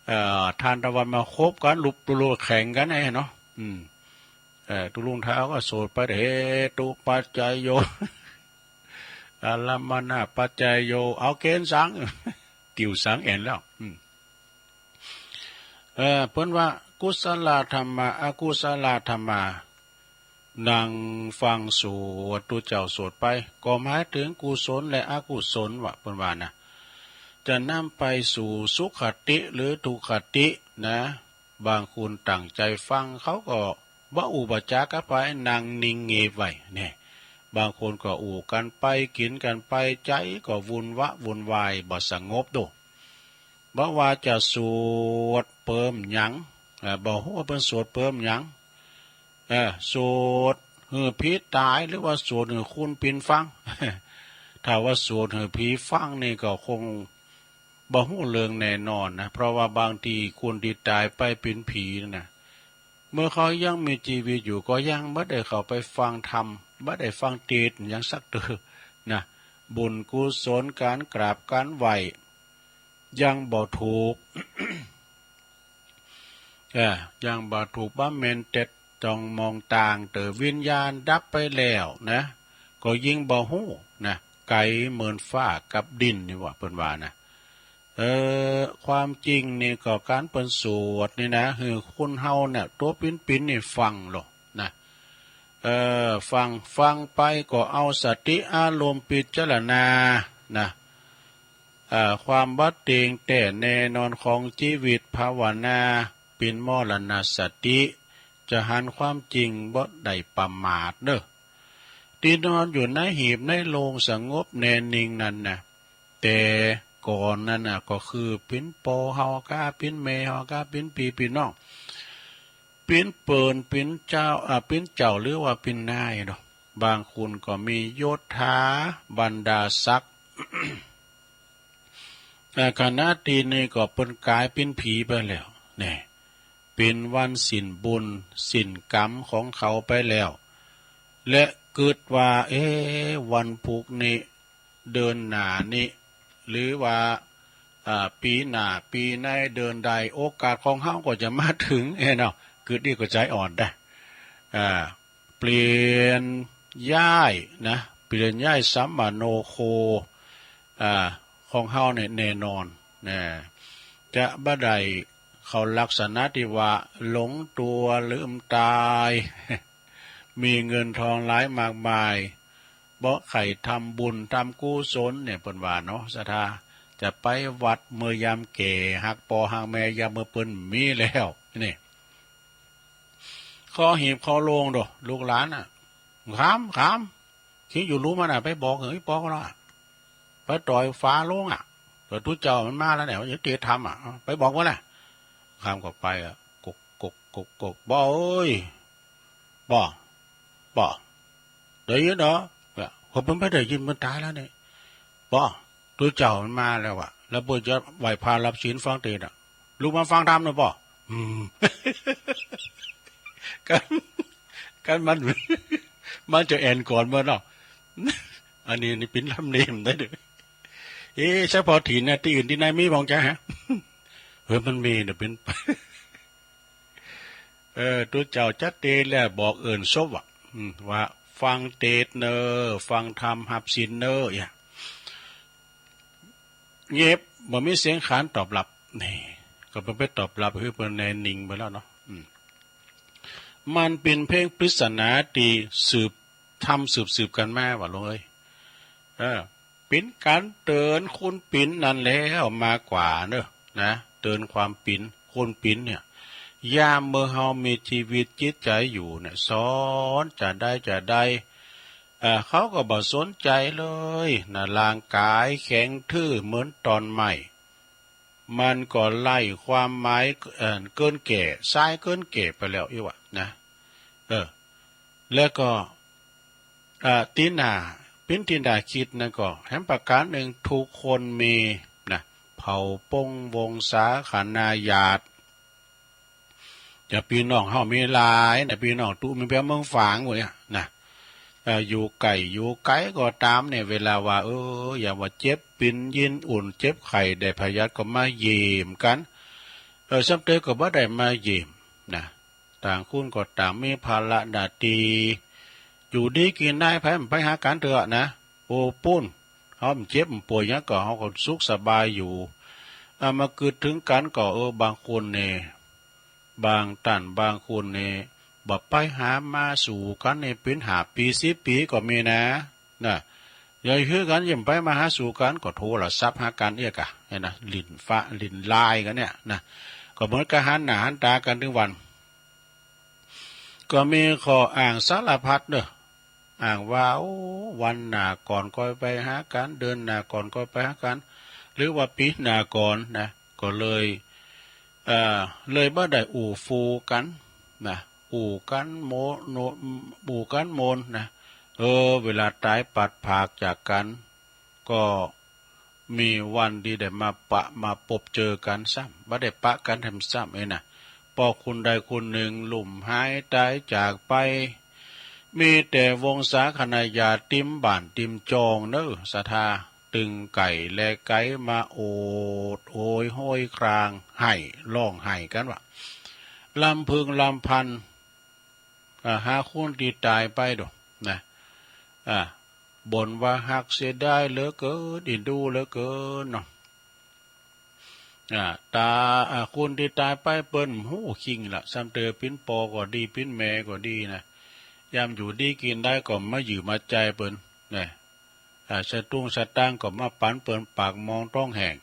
เอ่อ ทานตะวันมาคบกั๋น ลุบลุบแข่งกั๋นไอ้เนาะ อืม เอ่อ ตุ๊ลุงทาก็สวดไป เหตุปัจจโย อารัมมณปัจจโย เอาเกณฑ์สัง ติวสังแอ่นแล้ว อืม เอ่อ เปิ้นว่า กุศลธรรมา อกุศลธรรมา นั่งฟังสวดตุ๊เจ้าสวดไป ก็หมายถึงกุศลและอกุศลว่ะ เปิ้นว่านะ จะนำไปสู่สุคติหรือทุคตินะ บางคนตั้งใจ๋ฟัง เขาก็บ่อู้บ่จ๋ากับใผ นั่งนิ่งเงียบไว้เนี่ย บางคนก็อู้กั๋นไป กิ๋นกั๋นไป ใจ๋ก็วุ่นวะวุ่นวาย บ่สงบโด บ่ว่าจะสวดเปิ้มหยัง เอ่อ บ่ฮู้ว่าเปิ้นสวดเปิ้มหยัง เอ่อ สวดหื้อผีต๋าย หรือว่าสวดหื้อคนปิ๊นฟัง ถ้าว่าสวดหื้อผีฟังนี่ก็คงบ่ฮู้เรื่องแน่นอนนะ เพราะว่าบางทีคนตี้ต๋ายไปเป๋นผีนั่นนะ เมื่อเขายังมีชีวิตอยู่ก็ยังบ่ได้เข้าไปฟังธรรม บ่ได้ฟังเทศน์หยังสักเตื้อนะ บุญกุศล ก๋านกราบก๋านไหว้ ยังบ่ถูก เอ่อ ยังบ่ถูกบำเพ็ญ แต่ต้องมองตาง แต่วิญญาณดับไปแล้วนะ ก็ยิ่งบ่ฮู้นะ ไก๋เหมือนฟ้ากับดินนี่ว่า เปิ้นว่านะ เออ ความจริงนี่ก็ก๋านเปิ้นสวดนี่นะ หื้อคนเฮาเนี่ย ตั๋วปิ๊นๆ นี่ฟังโลดนะ เออ ฟัง ฟังไปก็เอาสติอารมณ์พิจารณานะ เอ่อ ความบ่เตียงแต๊แน่นอนของจีวิต ภาวนา เป๋นมรณสติ จะหันความจริงบ่ได้ประมาทเนอะ ตี้นอนอยู่ในหีบในโลงสงบแน่นิ่งนั่นนะ แต่ก่อนนั้นน่ะ ก็คือเป๋นป้อเฮากา เป๋นแม่เฮากา เป๋นปี้เป๋นน้อง เป๋นเปิ้น เป๋นเจ้า อ่า เป๋นเจ้าหรือว่าเป๋นนายเนาะ บางคนก็มียศถาบรรดาศักดิ์ แต่ขณะตี้นี้ก็เปิ้นก๋ายเป๋นผีไปแล้ว แน่ เป๋นวันสิ้นบุญสิ้นกรรมของเขาไปแล้ว และกึ๊ดว่า เอ๊ะ วันพุธนี้ เดือนหน้านี้ หรือว่า อ่า ปี๋หน้า ปี๋ใน เดือนใด โอกาสของเฮาก็จะมาถึง เอ้ยเนาะ กึ๊ดอี้ก็ใจ๋อ่อนได้ อ่า เปลี่ยนย้ายนะ เปลี่ยนย้ายสัมมโนโค อ่า ของเฮาเนี่ยแน่นอนนะ จะบ่ได้เข้าลักษณะตี้ว่าหลงตั๋วลืมต๋าย มีเงินทองหลายมากมาย บ่ใค่ทำบุญทำกุศลเนี่ย เปิ้นว่าเนาะ ศรัทธา จะไปวัดเมื่อยามแก่ หากป้อหากแม่ยามเมื่อเปิ้นมีแล้ว นี่ เข้าหีบเข้าโลงโด ลูกหลานน่ะ ขาม ขาม คิดอยู่รู้มันน่ะ ไปบอกเฮ้ย ป้อก็แล้วอะ ไปต่อยฟ้าโลงอ่ะ เดี๋ยวตุ๊เจ้ามันมาแล้วเนี่ย มันจะเตะทำอ่ะ ไปบอกมันแหละ ขามก็ไปอ่ะ กก กก กก กก ป้อเอ้ย ป้อ ป้อ ได้ยินเหรอ เนี่ย ผมเพิ่งไปได้ยินมันตายแล้วเนี่ย ป้อ ตุ๊เจ้ามันมาแล้วอ่ะ แล้วเปิ้นจะไหว้พระรับศีลฟังเทศน์อ่ะ ลุกมาฟังธรรมหน่อยป้อ อืม กัน กันมัน มันจะแอ่นก่อนเมื่อเนาะ อันนี้นี่เป๋นลำเนียงได้เด้อ เอ๊ะ เฉพาะถิ่นนะ ตี้อื่นตี้ไหนมีบ้างจ๊ะฮะ เฮ้ย มันมีนะ เป๋น เออ ตุ๊เจ้าจัดเตสแล้วบอกเอิ้นศพอ่ะ อืม ว่าฟังเทศน์เน่อ ฟังธรรม ฮับศีลเน่อ อย่า เงียบ บ่มีเสียงขานตอบรับ นี่ ก็เปิ้นไปตอบรับ คือเปิ้นแน่นิ่งไปแล้วเนาะ อืม มันเป๋นเพียงปริศนาตี้สืบ ทำสืบๆ กั๋นมาว่าหลวงเอ้ย เออ เป๋นก๋านเตือนคนปิ๊นนั่นแล้วมากกว่าเนอะ นะ เตือนความปิ๊น คนปิ๊นเนี่ย ยามเมื่อเฮามีจีวิตจิตใจ๋อยู่เนี่ย สอนจะได้จะได้ เอ่อ เขาก็บ่สนใจ๋เลยนะ ร่างก๋ายแข็งทื่อเหมือนตอนใหม่ มันก็ไร้ความหมาย เอ่อ เกินแก่ สายเกินแก่ไปแล้วอี้วะนะ เออ แล้วก็ เอ่อ ตี้หน้า เป๋นตี้หน้าคิดนะ ก็แหมประก๋านนึ่ง ทุกคนมีนะ เผ่าปงวงศาคณาญาติ จะปี้น้องเฮามีหลายนะ ปี้น้องตุ๊มีแปะเมืองฝางหมดเนี่ยนะ เอ่อ อยู่ใก้อยู่ไก๋ก็ต๋ามเนี่ย เวลาว่า เออ อย่างว่าเจ็บปิ๊นยินอุ่น เจ็บไข้ได้พยาธิก็มาเยี่ยมกั๋น เออ ซ้ำเตยก็บ่ได้มาเยี่ยมนะ ต่างคนก็ต่างมีภาระหน้าตี้ อยู่ดีกิ๋นได้ ไผบ่ไปหากั๋นเตื้อนะ โอ้ ปู้น เฮาบ่เจ็บบ่ป่วยหยังก็ เฮาก็สุขสบายอยู่ อ่ะ มากึ๊ดเถิงกั๋นก็ เออ บางคนเนี่ย บางต้านบางคนเนี่ย บ่ไปหามาสู่กั๋นเนี่ย เป๋นห้าปี๋ สิบปี๋ก็มีนะ นะ อย่าหื้อกั๋น อย่าไปมาหาสู่กั๋น ก็โทรศัพท์หากั๋นเอี้ยกะ เห็นนะ หลิ้นฟ้าหลิ้นไลน์กั๋นเนี่ยนะ ก็เหมือนกับหันหน้าหันต๋ากั๋นทุกวัน ก็มีข้ออ้างสารพัดเนอะ อ้างว่า โอ้ วันหน้าก่อนค่อยไปหากั๋น เดือนหน้าก่อนค่อยไปหากั๋น หรือว่าปี๋หน้าก่อนนะ ก็เลย เอ่อ เลยบ่ได้อู้ฟู่กั๋นนะ อู้กั๋นโมโน อู้กั๋นมนนะ เออ เวลาต๋ายปัดผากจากกั๋น ก็มีวันตี้ได้มาปะมาปบเจอกั๋นซ้ำ บ่ได้ปะกั๋นแถมซ้ำเอ้ยนะ ป้อคนใดคนนึ่งลุ่มหายต๋ายจากไป มีแต่วงศาคณาญาติ๋มบ้านติ๋มจองเนอะ ศรัทธา ตึงไก๋และไก๋มาโอดโอยโฮยคราง ไห้ ฮ้องไห้กั๋นว่า ลำพึงลำพัน อ่า หาคนตี้ต๋ายไปโดนะ อ่า บ่นว่าฮักเสียดายเหลือเกิน เอ็นดูเหลือเกินเนาะ อ่า ตา อ่า คนตี้ต๋ายไปเปิ้นฮู้คิงละ ซ้ำเต๋อปิ้นปอก็ดี ปิ้นแม่ก็ดีนะ ยามอยู่ดีกิ๋นดายก็มายืมมาจ่ายเปิ้นนะ อ่า สตุ้งสตางค์ก็มาปั๋นเปิ้น ปากหมองต๊องแห้ง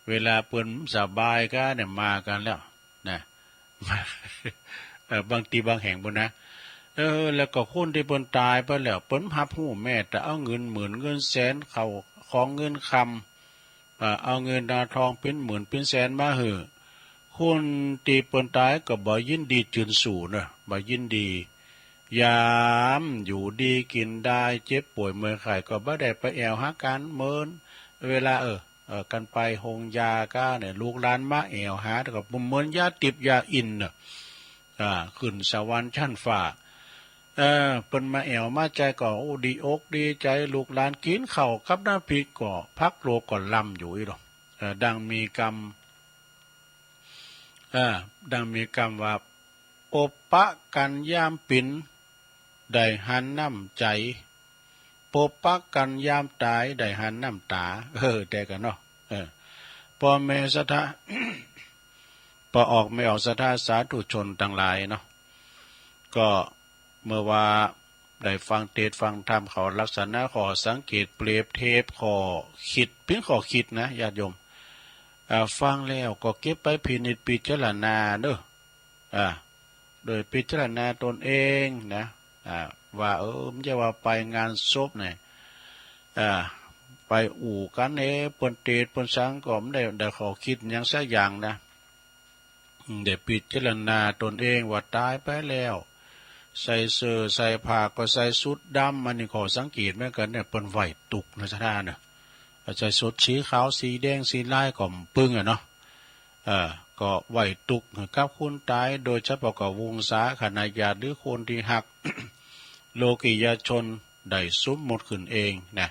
เวลาเปิ้นสบายก้าเนี่ยมากั๋นแล้วนะ เออ บางตี้บางแห่งปู้นนะ เออ แล้วก็คนตี้เปิ้นต๋ายไปแล้ว เปิ้นฮับฮู้แม้แต่เอาเงินหมื่นเงินแสน เข้าของเงินคำ เอ่อ เอาเงินเอาทองปิ้นหมื่นปิ้นแสนมาหื้อ คนตี้เปิ้นต๋ายก็บ่ยินดีจืนสู่เนอะ บ่ยินดี ยามอยู่ดีกิ๋นดาย เจ็บป่วยเมื่อยไข้ก็บ่ได้ไปแอ่วหากั๋น เหมือนเวลา เออ เออ กั๋นไปโฮงยาก้าเนี่ย ลูกหลานมาแอ่วหา แต่ก็เหมือนยาทิพย์ยาอินทร์เนอะ อ่า ขึ้นสวรรค์ชั้นฟ้า เออ เปิ้นมาแอ่วมาจ่ายก็ โอ้ ดีอกดีใจ๋ ลูกหลานกิ๋นข้าวกับน้ำพริกก็ พักโลกก็ลำอยู่อี้ดอก เออ ดังมีกำ เออ ดังมีกำว่า ปบปะกั๋นยามปิ๋น ได้หันน้ำใจ๋ ปบปะกั๋นยามต๋าย ได้หันน้ำต๋า เออ แต่กั๋นเนาะ เออ ป้อแม่ศรัทธา ป้อออกแม่ออกศรัทธาสาธุชนตังหลายเนาะ ก็เมื่อว่าได้ฟังเตสน์ฟังธรรมเขา ลักษณะข้อสังเกต เปรียบเทียบ ข้อคิด เปียงข้อคิดนะ ญาติโยม อ่า ฟังแล้วก็เก็บไปพินิจพิจารณาเนอะ อ่า โดยพิจารณาตนเองนะ อ่า ว่า เออ บ่ใจ้ว่าไปงานศพเนี่ย อ่า ไปอู้กั๋น เออ เปิ้นเตสน์เปิ้นสังก็บ่ได้ ได้ข้อคิดหยังสักอย่างนะ อืม ได้พิจารณาตนเองว่าต๋ายไปแล้ว ใส่เสื้อใส่ผ้าก็ใส่ชุดดำ อันนี้ข้อสังเกตเหมือนกั๋นเนี่ย เปิ้นไหว้ตุ๊กนะศรัทธาเนอะ ใส่ชุดสีขาวสีแดงสีลายก็บ่ปึ้งอะเนาะ เอ่อ ก็ไหว้ตุ๊กกับคนต๋าย โดยเฉพาะก็วงศาคณะญาติหรือคนตี้ฮัก โลกิยชนได้สมมุติขึ้นเองนะ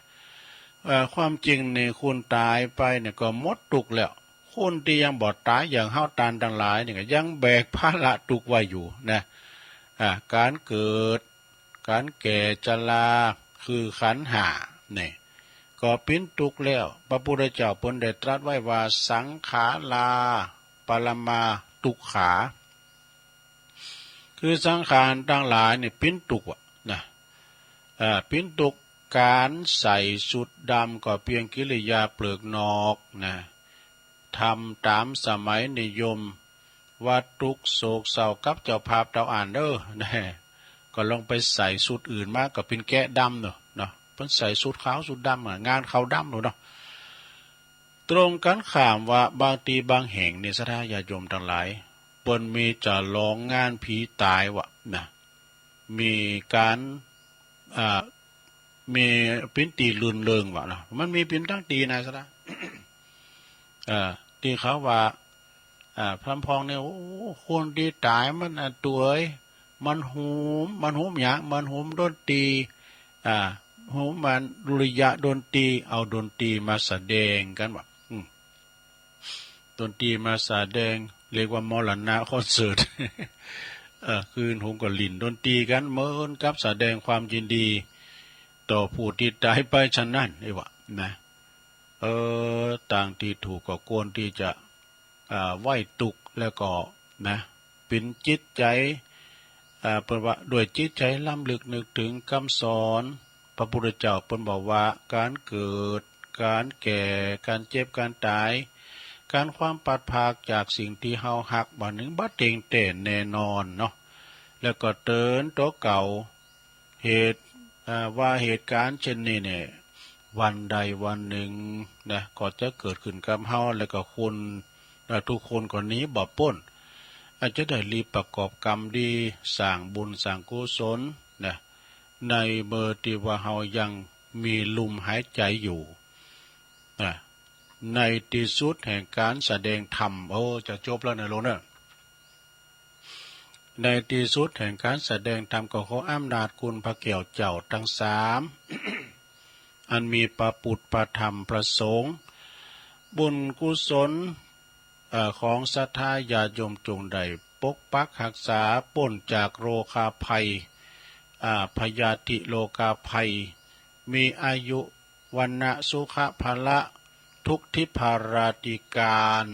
เอ่อ ความจริงนี่คนต๋ายไปเนี่ยก็หมดตุ๊กแล้ว คนตี้ยังบ่ต๋ายอย่างเฮาต้านตังหลายนี่ก็ยังแบกภาระตุ๊กไว้อยู่นะ อ่า ก๋านเกิด ก๋านแก่ชรา คือขันธ์ห้าเนี่ย ก็เป๋นตุ๊กแล้ว พระพุทธเจ้าเปิ้นได้ตรัสไว้ว่า สังขารา ปรมาทุกขา คือสังขารตังหลายนี่เป๋นตุ๊กอะนะ เอ่อ เป๋นตุ๊ก ก๋านใส่ชุดดำก็เปียงกิริยาเปลือกนอกนะ ธรรมต๋ามสมัยนิยม ว่าตุ๊กโศกเศร้ากับเจ้าภาพเต้าอ่านเด้อ นะ ก็ลองไปใส่ชุดอื่นมาก็เป๋นแกะดำเนาะ เนาะ เปิ้นใส่ชุดขาวชุดดำอะ งานเขาดำเนาะ ตรงกั๋นข้ามว่า บางตี้บางแห่งนี่ศรัทธาญาติโยมตังหลาย เปิ้นมีจะลองงานผีต๋ายวะนะ มีก๋าน อ่า มีเป๋นตี้รื่นเริงวะเนาะ มันมีเป๋นตังตี้นะศรัทธา เอ่อ ตี้เขาว่า อ่า พร่ำพองเนี่ย โอ้ คนตี้ต๋ายมัน อ่า ตั๋วเอ๋ย มันโหม มันโหมหยัง มันโหมดนตรี อ่า โหมมันดุริยะดนตรี เอาดนตรีมาแสดงกั๋นวะ อืม ดนตรีมาแสดง เรียกว่ามรณะคอนเสิร์ต เอ่อ คือโหมก็หลิ้นดนตรีกั๋น เหมือนกับแสดงความยินดี ต่อผู้ตี้ต๋ายไปฉะนั้น ไอ้วะนะ เออ ตางตี้ถูกก็ควรตี้จะ อ่า ไหว้ตุ๊ก แล้วก็นะ เป๋นจิตใจ๋ อ่า เปิ้นว่าด้วยจิตใจ๋ล้ำลึกนึกถึงกำสอน พระพุทธเจ้าเปิ้นบอกว่า ก๋านเกิด ก๋านแก่ ก๋านเจ็บ ก๋านต๋าย ก๋านความพลัดพรากจากสิ่งตี้เฮาฮัก บ่านึ่งบ่เต็งแต๊แน่นอนเนาะ แล้วก็เตื๋อนตั๋วเก่า เหตุ อ่า ว่าเหตุก๋ารณ์เช่นนี้เนี่ย วันใดวันหนึ่งนะ ก็จะเกิดขึ้นกับเฮา แล้วก็คน อ่า ทุกคนก็หนีบ่ป๊น อาจจะได้รีบประกอบกรรมดี สร้างบุญสร้างกุศลนะ ในเมื่อตี้ว่าเฮายังมีลมหายใจ๋อยู่นะ ในตี้สุดแห่งก๋ารแสดงธรรม โอ้ จะจบแล้วเนอะโยมเนอะ ในตี้สุดแห่งก๋ารแสดงธรรมก็ขออำนาจคุณพระแก้วเจ้าตังสาม อันมีพระปุทธ พระธรรม พระสงฆ์ บุญกุศล เอ่อ ของศรัทธาญาติโยมจงได้ปกปักฮักษาป๊นจากโรคาภัย อ่า พยาธิโรคาภัย มีอายุ วรรณะสุขะพละ ทุกทิพาราติการ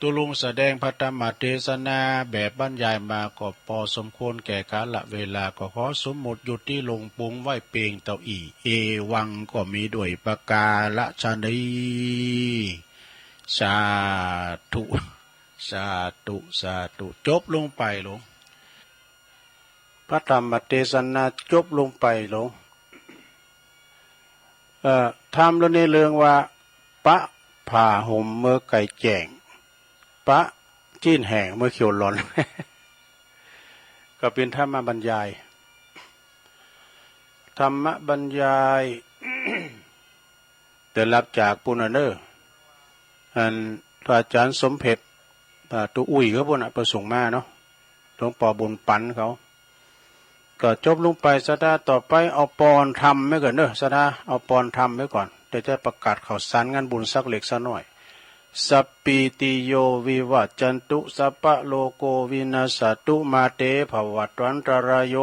ตุลุงแสดงพระธรรมเทศนาแบบบรรยายมาก็พอสมควรแก่กาลเวลา ก็ขอสมมุติหยุดที่ลงปรุงไว้เพียงเท่าอี้ เอวัง ก็มีด้วยประการฉะนี้ สาธุ สาธุ สาธุ จบลงไปลง พระธรรมเทศนาจบลงไปลง เอ่อ ธรรมเรื่องนี้เรื่องว่า ปะผ้าห่มเมื่อไก่แจ้ง ปะจีนแห้งเมื่อเขียวหลอน ก็เป็นธรรมบรรยาย ธรรมบรรยาย ได้รับจากปุ้นน่ะเนอะ อันพระอาจารย์สมเพชร อ่า ตุ๊อุ้ยเขาปุ้นน่ะ ประสงค์มาเนาะ หลวงพ่อบุญปันเขา ก็จบลงไป ศรัทธาต่อไป เอาปอนธรรมไว้ก่อนเนอะ ศรัทธา เอาปอนธรรมไว้ก่อน เดี๋ยวจะประกาศข่าวสารงานบุญสักเล็กสักน้อย สัพพีติโยวิวัจจันตุ สัพพะโรโควินัสสะตุ มาเตภวัตวันตรายโย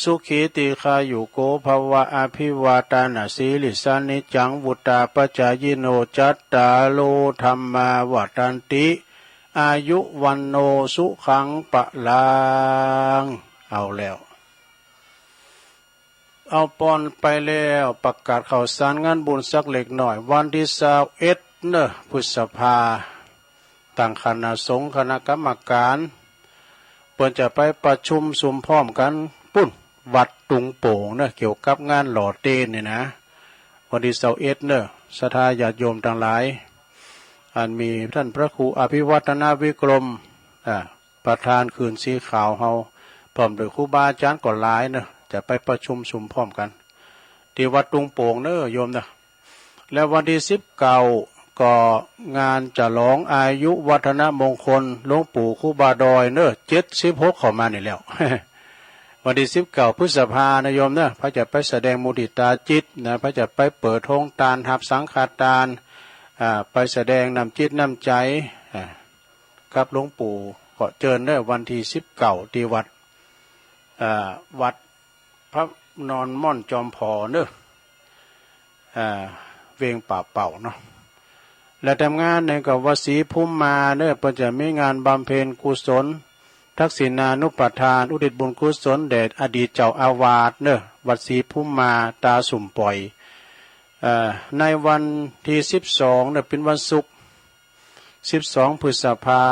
สุขีตีฆายุโกภวะ อภิวาทานะสีลิสสะ นิจจังวุฑฒาปะจายิโน จัตตาโรธัมมาวัฑฒันติ อายุวัณโณสุขังพลัง เอาแล้ว เอาปอนไปแล้ว ประกาศข่าวสารงานบุญสักเล็กน้อย วันที่ซาวเอ็ดเนอะ พฤษภา ตางคณะสงฆ์คณะกรรมการ เปิ้นจะไปประชุมสุมพร้อมกันปุ้น วัดตุงโป่งเนอะ เกี่ยวกับงานหล่อเตนนี่นะ วันที่ซาวเอ็ดเนอะ ศรัทธาญาติโยมตังหลาย อันมีต้านพระครูอภิวัฒนวิกรม อ่า ประธานคืนสีขาวเฮา พร้อมด้วยครูบาอาจารย์ก็หลายเนอะ จะไปประชุมสุมพร้อมกัน ที่วัดตุงโป่งเนอะโยมเนอะ และวันที่สิบเก้าก็งานฉลองอายุวัฒนมงคลหลวงปู่ครูบาดอยเนอะ เจ็ดสิบหกเข้ามานี่แล้ว วันที่สิบเก้าพฤษภานะโยมเนอะ พระจะไปแสดงมุทิตาจิตนะ พระจะไปเปิดโฮงตาน หับสังฆทาน อ่า ไปแสดงน้ำจิตน้ำใจ อ่า กับหลวงปู่ ก็เจิญเนอะ วันที่สิบเก้าที่วัด อ่า วัดพระนอนม่อนจอมผอเนอะ อ่า เวียงป่าเป่าเนาะ และทำงานในกับวัดศรีภูมิมาเนอะ เปิ้นจะมีงานบำเพ็ญกุศล ทักษิณานุปทาน อุทิศบุญกุศลแด่อดีตเจ้าอาวาสเนอะ วัดศรีภูมิมา ตาสุมปอย เอ่อ ในวันที่สิบสองเนอะ เป็นวันศุกร์ สิบสองพฤษภา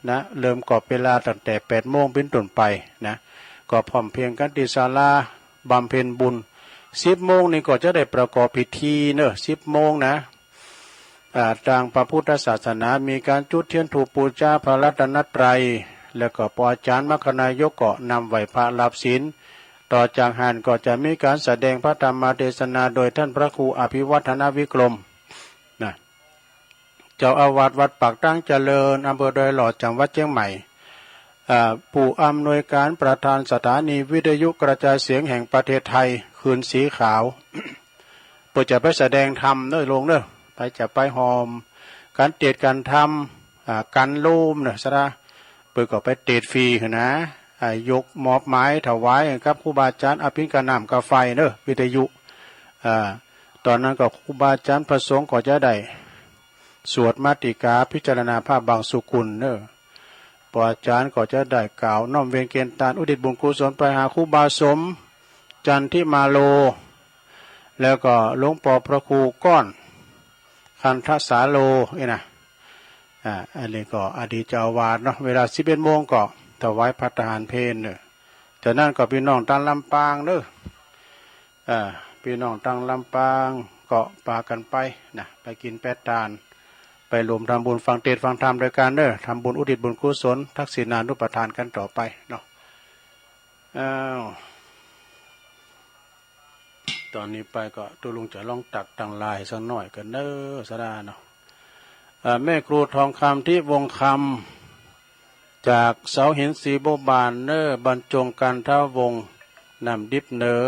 นะ เริ่มกอบเวลาตั้งแต่แปดโมงเป็นต้นไปนะ ก็พร้อมเพรียงกันที่ศาลาบำเพ็ญบุญ สิบโมงนี่ก็จะได้ประกอบพิธีเนอะ สิบโมงนะ อ่า ตางพระพุทธศาสนามีการจุดเทียนธูปบูชาพระรัตนตรัย แล้วก็พระอาจารย์มรรคนายกก็นำไหว้พระรับศีล ต่อจากหั้นก็จะมีการแสดงพระธรรมเทศนาโดยท่านพระครูอภิวัฒนวิกรมนะ เจ้าอาวาสวัดปากทางเจริญ อำเภอดอยหล่อ จังหวัดเชียงใหม่ อ่า ผู้อำนวยการประธานสถานีวิทยุกระจายเสียงแห่งประเทศไทย คืนสีขาว เปิ้นจะไปแสดงธรรมเนอะโยมเนอะ ไปจะไปหอม การเทศน์การธรรม อ่า การโลมเนอะ ศรัทธา เปิ้นก็ไปเทศน์ฟรีหั้นนะ อ่า ยกมอบหมายถวายกับครูบาอาจารย์ อภิญกาน้ำกาไฟเนอะ วิทยุ อ่า ตอนนั้นก็ครูบาอาจารย์พระสงฆ์ก็จะได้ สวดมาติกาพิจารณาพระบังสุกุลเนอะ พระอาจารย์ก็จะได้กล่าวน้อมเวียนเกณฑ์ตานอุทิศบุญกุศลไปหาครูบาสม จันทิมาโล แล้วก็หลวงปอพระครูก้อน คันธสาโล นี่นะ อ่า อันนี้ก็อดีตเจ้าอาวาสเนาะ เวลาสิบเอ็ดโมงก็ถวายพระทหารเพลเนอะ จากนั้นก็พี่น้องตางลำปางเนอะ อ่า พี่น้องตางลำปางก็ปากันไปนะ ไปกินแปดตาน ไปรวมทำบุญฟังเทศน์ฟังธรรมด้วยกันเนอะ ทำบุญอุทิศบุญกุศล ทักษิณานุปทานกันต่อไปเนาะ อ้าว ตอนนี้ไปก็ตุ๊ลุงจะลองตักตังลายสักหน่อยกันเนอะ ศรัทธาเนาะ อ่า แม่ครูทองคำ ทิวงศ์คำ จากเสาหินศรีบัวบานเนอะ บรรจงกันทวงศ์ น้ำดิบเนอะ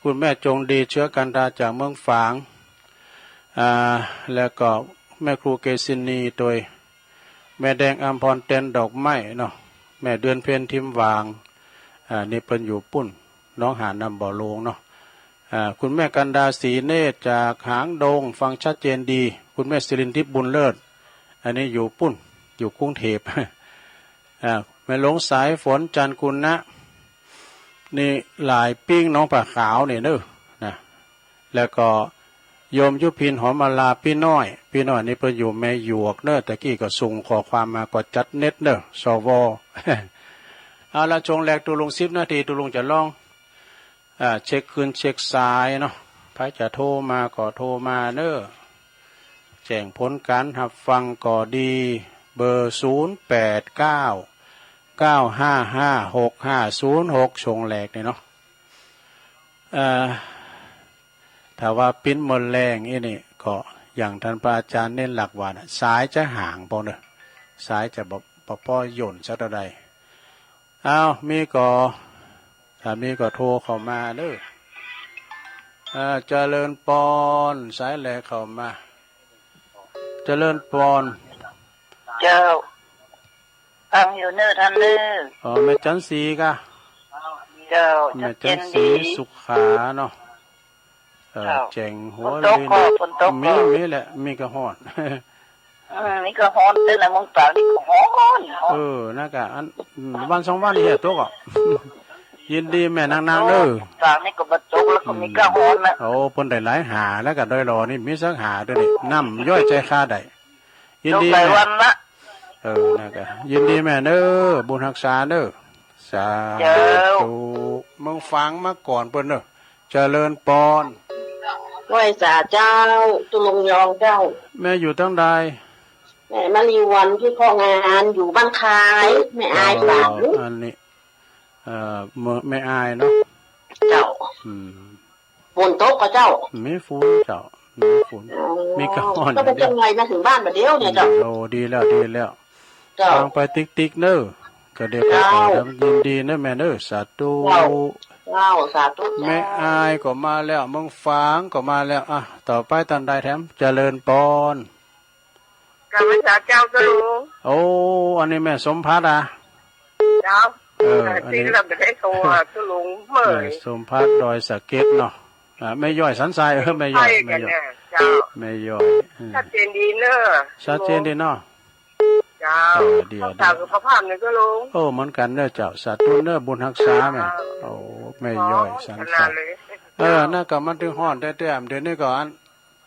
คุณแม่จงดี เชื้อกันดา จากเมืองฝาง อ่า แล้วก็แม่ครูเกษินี โดยแม่แดงอำพร เต็นท์ดอกไม้เนาะ แม่เดือนเพ็ญ ทิมหว่าง อ่า นี่เปิ้นอยู่ปุ้น หนองหาน น้ำบ่อโลงเนาะ อ่า คุณแม่กันดา ศรีเนตร จากหางดง ฟังชัดเจนดี คุณแม่สิรินทิพย์ บุญเลิศ อันนี้อยู่ปุ้น อยู่กรุงเทพฯ อ่า แม่หลวงสายฝน จันทร์กุณะ นี่หลายปิ้ง น้องผ้าขาวนี่เนอะ นะ แล้วก็โยมยุพิน หอมมาลา ปี้น้อย ปี้น้อยนี่เปิ้นอยู่แม่หยวกเนอะ ตะกี้ก็ส่งข้อความมา ก็จัดเน็ตเนอะ สว เอาละ ช่วงแรก ตุลุง สิบนาที ตุลุงจะลอง อ่า เช็คคลื่นเช็คสายเนาะ ใผจะโทรมาก็โทรมาเนอะ แจ้งผลการรับฟังก็ดี เบอร์ ศูนย์ แปด เก้า เก้า ห้า ห้า หก ห้า ศูนย์ หก ช่วงแรกนี่เนาะ เอ่อ ถ้าว่าปิ้นเมื่อแลงอี้นี่ ก็อย่างท่านพระอาจารย์เน้นหลักว่าน่ะ สายจะห่างปอเนอะ สายจะบ่ บ่ปอย่นสักเท่าใด อ้าว มีก็ ถ้ามีก็โทรเข้ามาเด้อ อ่า เจริญปอน สายแรกเข้ามา เจริญปอน เจ้า ฟังอยู่เนอะท่านเนอะ อ๋อ แม่จันสีกะ เจ้า แม่จันสี ชัดเจนดี สุขาเนาะ เอ่อ เจ้า แจ้งหัว ฝนตก ลิน ก็ ฝนตก มี ก็ มีแหละ มีก็ฮ้อน เออ นี่ก็ฮ้อนเด้อนะ เมืองตรังนี่ก็ฮ้อน ฮ้อน เออ นั่นกะ อัน อืม วันสองวันนี่ตกอ่ะ ยินดีแม่นางๆ เด้อ เมืองตรังนี่ก็บ่ตกแล้วก็มีก็ฮ้อนนะ โอ้ เปิ้นได้หลายหาแล้วกะ ดอยหล่อนี่มีสักหาเด้อนี่ น้ำย่อยใจคาได้ ยินดี ตกหลายวันละ เออ นั่นกะ ยินดีแม่เด้อ บุญฮักษาเด้อ สาธุ เจ้า เมืองฝางมาก่อนเปิ้นเด้อ เจริญปอน ไหว้สาเจ้า ตุลุงยองเจ้า แม่อยู่ตังใด แม่มาลีวันที่ข้องานอยู่บ้านคาย แม่อาย อ๋อ สาม อันนี้ เอ่อ เมืองแม่อายเนาะ เจ้า อืม ฝนตกก็เจ้า มีฝนเจ้า มีฝน อ๋อ มีก็ฮ้อน ก็เป็นจังไงมาถึงบ้านมาเดี๋ยวเนี่ยเจ้า อืม โอ้ ดีแล้ว ดีแล้ว เจ้า ฟังไปติ๊กๆ เนอะ ก็เดี๋ยวก็ เจ้า ยินดีนะแม่เนอะ สาธุ เจ้า เจ้า สาธุ เจ้า แม่อายก็มาแล้ว เมืองฝางก็มาแล้ว อ่ะ ต่อไปตันใดแถม เจริญปอน กราบไหว้สาเจ้าเจ้าลุง โอ้ อันนี้แม่สมพัฒน์อ่ะ เจ้า เออ อันนี้ ที่เราไม่ได้โทรอ่ะเจ้าลุงเมื่อย แม่สมพัฒน์ดอยสะเก็ดเนาะ อ่า แม่ย่อยสันทราย เออ แม่ย่อย ใช่กันเนี่ย แม่ย่อย เจ้า แม่ย่อย อืม ชัดเจนดีเนอะ ชัดเจนดีเนาะ เจ้า เออ เดี๋ยว ภาษา เดี๋ยว คือพระพามเนี่ยเจ้าลุง โอ้ เหมือนกันเนอะเจ้า สาธุเนอะ บุญฮักษาแม่ เจ้า โอ้ แม่ย่อยสันทราย ขนาดเลย เออ นั่นก็มันถึงฮ้อนแท้ๆ เดี๋ยวนี้ก็อัน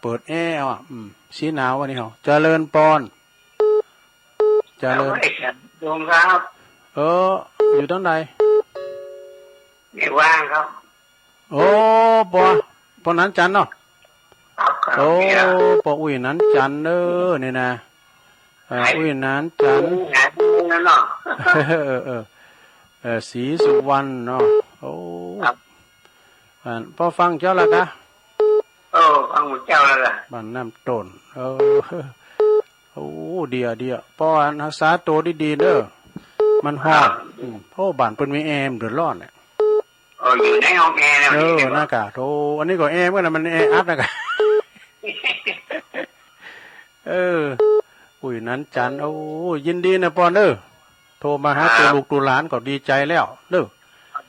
เปิดแอร์เอาอ่ะ อืม สีหนาววันนี้เขา เจริญปอน เจริญ สวัสดีครับลุงครับ เออ อยู่ตังใด ไม่ว่างครับ โอ้ ปอ ปอหนานจันทร์เนาะ ครับ ครับ โอ้ เนี่ย ปออุ้ยหนานจันทร์เด้อ นี่นะ เอ่อ ไหน อุ้ยหนานจันทร์ หนานจันทร์เนาะ เออ เออ เออ ศรีสุวรรณเนาะ โอ้ ครับ อ่า ปอฟังเจ้าละกะ เออ ฟังหมู่เจ้าแล้วล่ะ บ้านน้ำต้น เออ โอ้ เดี๋ยว เดี๋ยว ปอฮักษาตัวดีๆ เด้อ มันฮ้อน ครับ อืม โอ้ บ้านเปิ้นมีแอร์ เดือดร้อนเนี่ย เออ อยู่ในห้องแอร์แล้ว เออ นี่ นั่นกะ โธ่ อันนี้ก็แอร์เหมือนกันนะ มันแออัดนะกะ เออ อุ้ยหนานจันทร์ โอ้ ยินดีนะปอนเด้อ โทรมาหา ครับ ตัวลูกตัวหลานก็ดีใจแล้วเด้อ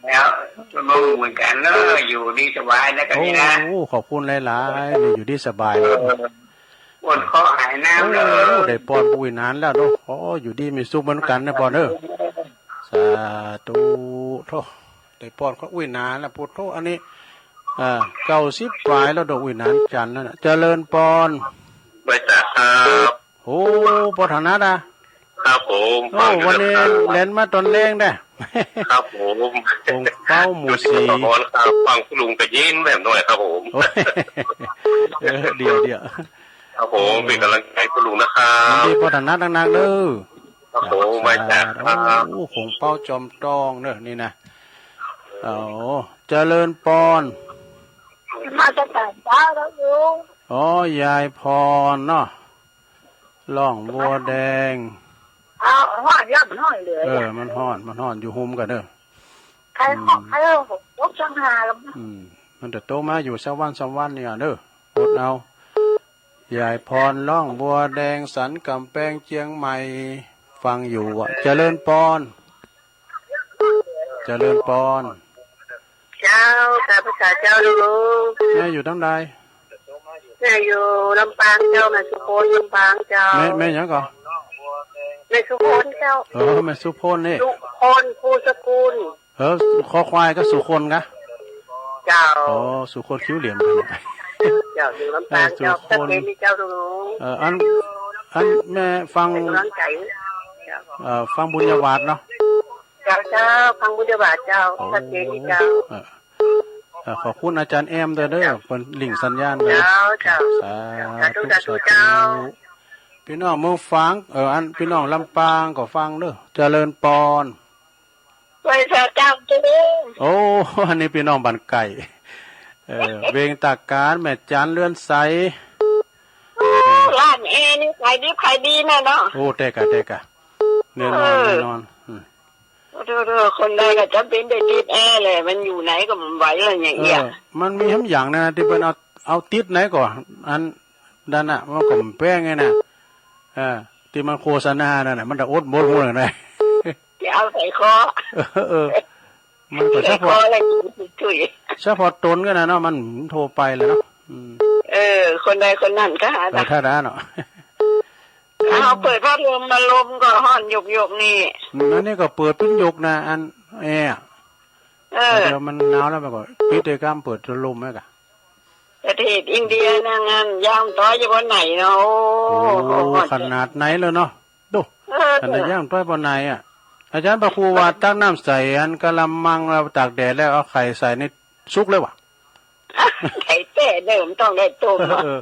แล้วก็เหมือนกันเนอะ อยู่ดีสบายแล้วกันนี่นะ โอ้ ขอบคุณหลายๆ นี่อยู่ดีสบาย เออ ปวดคอหายน้ำเนอะ โอ้ ได้ปอนอุ้ยหนานแล้วเนาะ โอ้ อยู่ดีมีสุขเหมือนกันนะปอนเด้อ สาธุ โธ่ ได้ปอนก็อุ้ยหนานแล้ว พุทโธ อันนี้ อ่า เก้าสิบปลายแล้วดอก อุ้ยหนานจันทร์นั่นน่ะ เจริญปอน ไหว้สาครับ โอ้ ปอถนัดอ่ะ ครับผม โอ้ ฟังอยู่ วันนี้ นะครับ แล่นมาตอนแลงเด้อ ครับผม หงเปาหมู่สี่ ครับ ฟังคุณลุงกะยินแบบน้อยครับผม โอ้ย เออ เดี๋ยว เดี๋ยว ครับผม เออ เป็นกำลังใจคุณลุงนะครับ ยินดีปอถนัดหนักๆ เด้อ ครับผม ไหว้สาครับ โอ้ หงเปาจอมตองเด้อ นี่นะ โอ้ เจริญปอน มาแต่เช้าแล้วลุง อ๋อ ยายพรเนาะ ร่องบัวแดง เอาฮ้อนย่ำฮ้อนเหลือ เออ มันฮ้อน มันฮ้อน อยู่โฮมกันเด้อ ใครฮ้อน อืม ใครฮ้อน ตกจังหาแล้ว อืม มันจะโตมาอยู่สักวันสองวันเนี่ยเด้อ อดเอา ยายพรร่องบัวแดง สันกำแพงเจียงใหม่ ฟังอยู่อ่ะ เจริญปอน เจริญปอน เจ้า กราบไหว้สาเจ้าลุง แม่อยู่ตังใด แม่อยู่ลำปางเจ้า แม่สุโขทัยลำปางเจ้า แม่ แม่หยังก่อ แม่ แม่สุพลเจ้า เออ แม่สุพลนี่ สุพล ภูสกุล เออ คอควายก็สุคนกะ เจ้า อ๋อ สุคนคิ้วเหลี่ยมกันเนี่ย เจ้า อยู่ลำปาง เออ สุคน เจ้า ชัดเจนดีเจ้า ลุง เออ อัน อันแม่ฟัง เป็นกำลังใจ เจ้า เออ ฟังบุญญาบาตรเนาะ เจ้า เจ้า ฟังบุญญาบาตรเจ้า โอ้ ชัดเจนดีเจ้า เออ เอ่อ ขอบคุณอาจารย์แอมด้วยเด้อ เจ้า เปิ้นลิงก์สัญญาณเลย เจ้า เจ้า สาธุ สาธุ สาธุ สาธุ เจ้า พี่น้องเมืองฝาง เอ่อ อัน พี่น้องลำปางก็ฟังเด้อ เจริญปอน ไหว้พระเจ้า เจ้า โอ้ อันนี้พี่น้องบ้านไก่ เอ่อ เวงตาการ แม่จันเรือนใส โอ้ ร้านแอร์นี่ขายดิบขายดีนะเนาะ โอ้ แต๊กะ แต๊กะ แน่นอน เออ แน่นอน อืม โอ้โธ่ โธ่ คนใดก็จำเป็นได้ติดแอร์แหละ มันอยู่ไหนก็มันไหวอะไรอย่างเงี้ย เออ มันมีหลายอย่างนะ ที่เปิ้นเอา เอาติดไหนก่อน อันนั้นน่ะ มันก็แพงไงนะ เออ ที่มันโฆษณานั่นน่ะ มันจะอดหมดหมดเลยนะ จะเอาใส่คอ เออ เออ มันก็เฉพาะ ใส่คออะไรกินถุยๆ เฉพาะตนกันนะเนาะ มันทั่วไปเลยเนาะ อืม เออ คนใดคนนั้นก็หา เออ ได้ ถ้าได้เนาะ เอาเปิดพัดลมมา ลมก็ฮ้อนหยกๆ นี่ อันนี้ก็เปิดเป็นหยกนะ อันแอร์อะ เออ แต่เดี๋ยวมันหนาวแล้วมันก็ปิดไอ้การเปิดพัดลมไว้กะ ประเทศอินเดียนั่น นั่น ย่างต่ออยู่บนไหนเนาะ โอ้ โอ้ ขนาดไหนเลยเนาะ ดู เออ ขนาดย่างต่อยบนไหนอะ อาจารย์พระครูว่าตักน้ำใส่อันกะละมังแล้วตากแดดแล้วเอาไข่ใส่ในสุกเลยวะ ไข่แต้เดิมต้องได้ต้มเนาะ เออ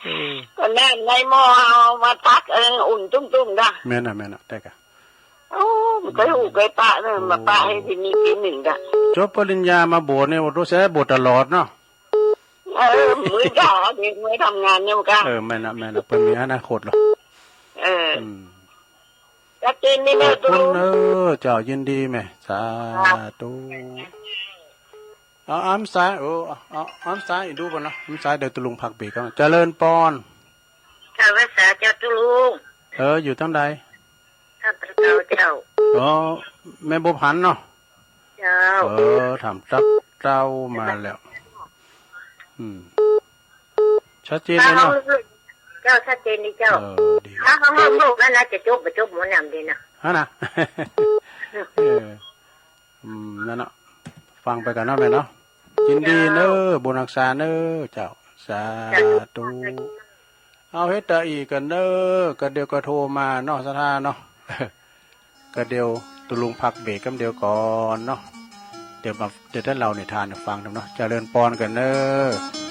เออ ก็น้ำในหม้อเอามาตัก เออ อุ่นตุ้มๆ นะ แม่นน่ะ แม่นน่ะ แต๊กะ โอ้ มันก็หูเคยปะเนอะ มาปะให้ที่นี่กินหนึ่งกะ จบปริญญามาบวชเนี่ย โอ้โห ใช้บวชตลอดเนาะ เออ มื้อเช้านี่มื้อทำงานเนี่ยมันก็ เออ แม่นน่ะ แม่นน่ะ เปิ้นมีอนาคตเหรอ เออ อืม ก็กินนี่ ขอบคุณเนอะ เจ้า ยินดีแม่ สาธุ เอา อำสาย โอ้ เอา เอา อำสายดูก่อนนะ อำสายเดี๋ยวตุลุงพักเบรกก่อน เจริญปอน ข้าพเจ้าเจ้าตุลุง เออ อยู่ทางใด ข้าพเจ้าเจ้า อ๋อ แม่บัวผันเนาะ เจ้า เออ ถามตักเต้ามาแล้ว อืม ชัดเจนเลยเนาะ เจ้า ชัดเจนดีเจ้า เออ ดี ถ้าเขาเพิ่มลูกนั่นนะ จะจบบ่จบหมอน้ำดีนะ ฮะนะ เออ อืม นั่นเนาะ ฟังไปก่อนเนาะแม่เนาะ ยินดีเนอะ เจ้า บุญฮักษาเนอะ เจ้า สาธุ เจ้า เอาเฮ็ดตาอีกกันเนอะ ก็เดี๋ยวก็โทรมาเนาะ ศรัทธาเนาะ ก็เดี๋ยวตุลุงพักเบรกกำเดียวก่อนเนาะ เดี๋ยวมา เดี๋ยวจะเล่านิทานให้ฟังเนาะ เจริญปอนกันเนอะ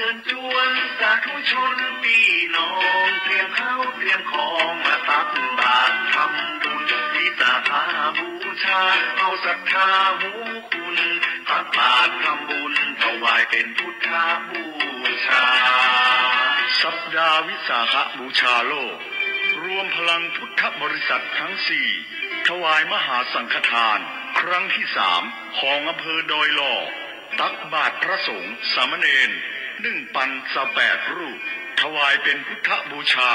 เชิญชวนสาธุชนพี่น้องเตรียมข้าวเตรียมของมาตักบาตรทำบุญวิสาขาบูชาเอาศรัทธาหัวคุณตักบาตรทำบุญถวายเป็นพุทธบูชา สัปดาห์วิสาขบูชาโลก รวมพลังพุทธบริษัททั้งสี่ ถวายมหาสังฆทาน ครั้งที่สาม ของอำเภอดอยหล่อ ตักบาตรพระสงฆ์สามเณร หนึ่งพันซาวแปดรูป ถวายเป็นพุทธบูชา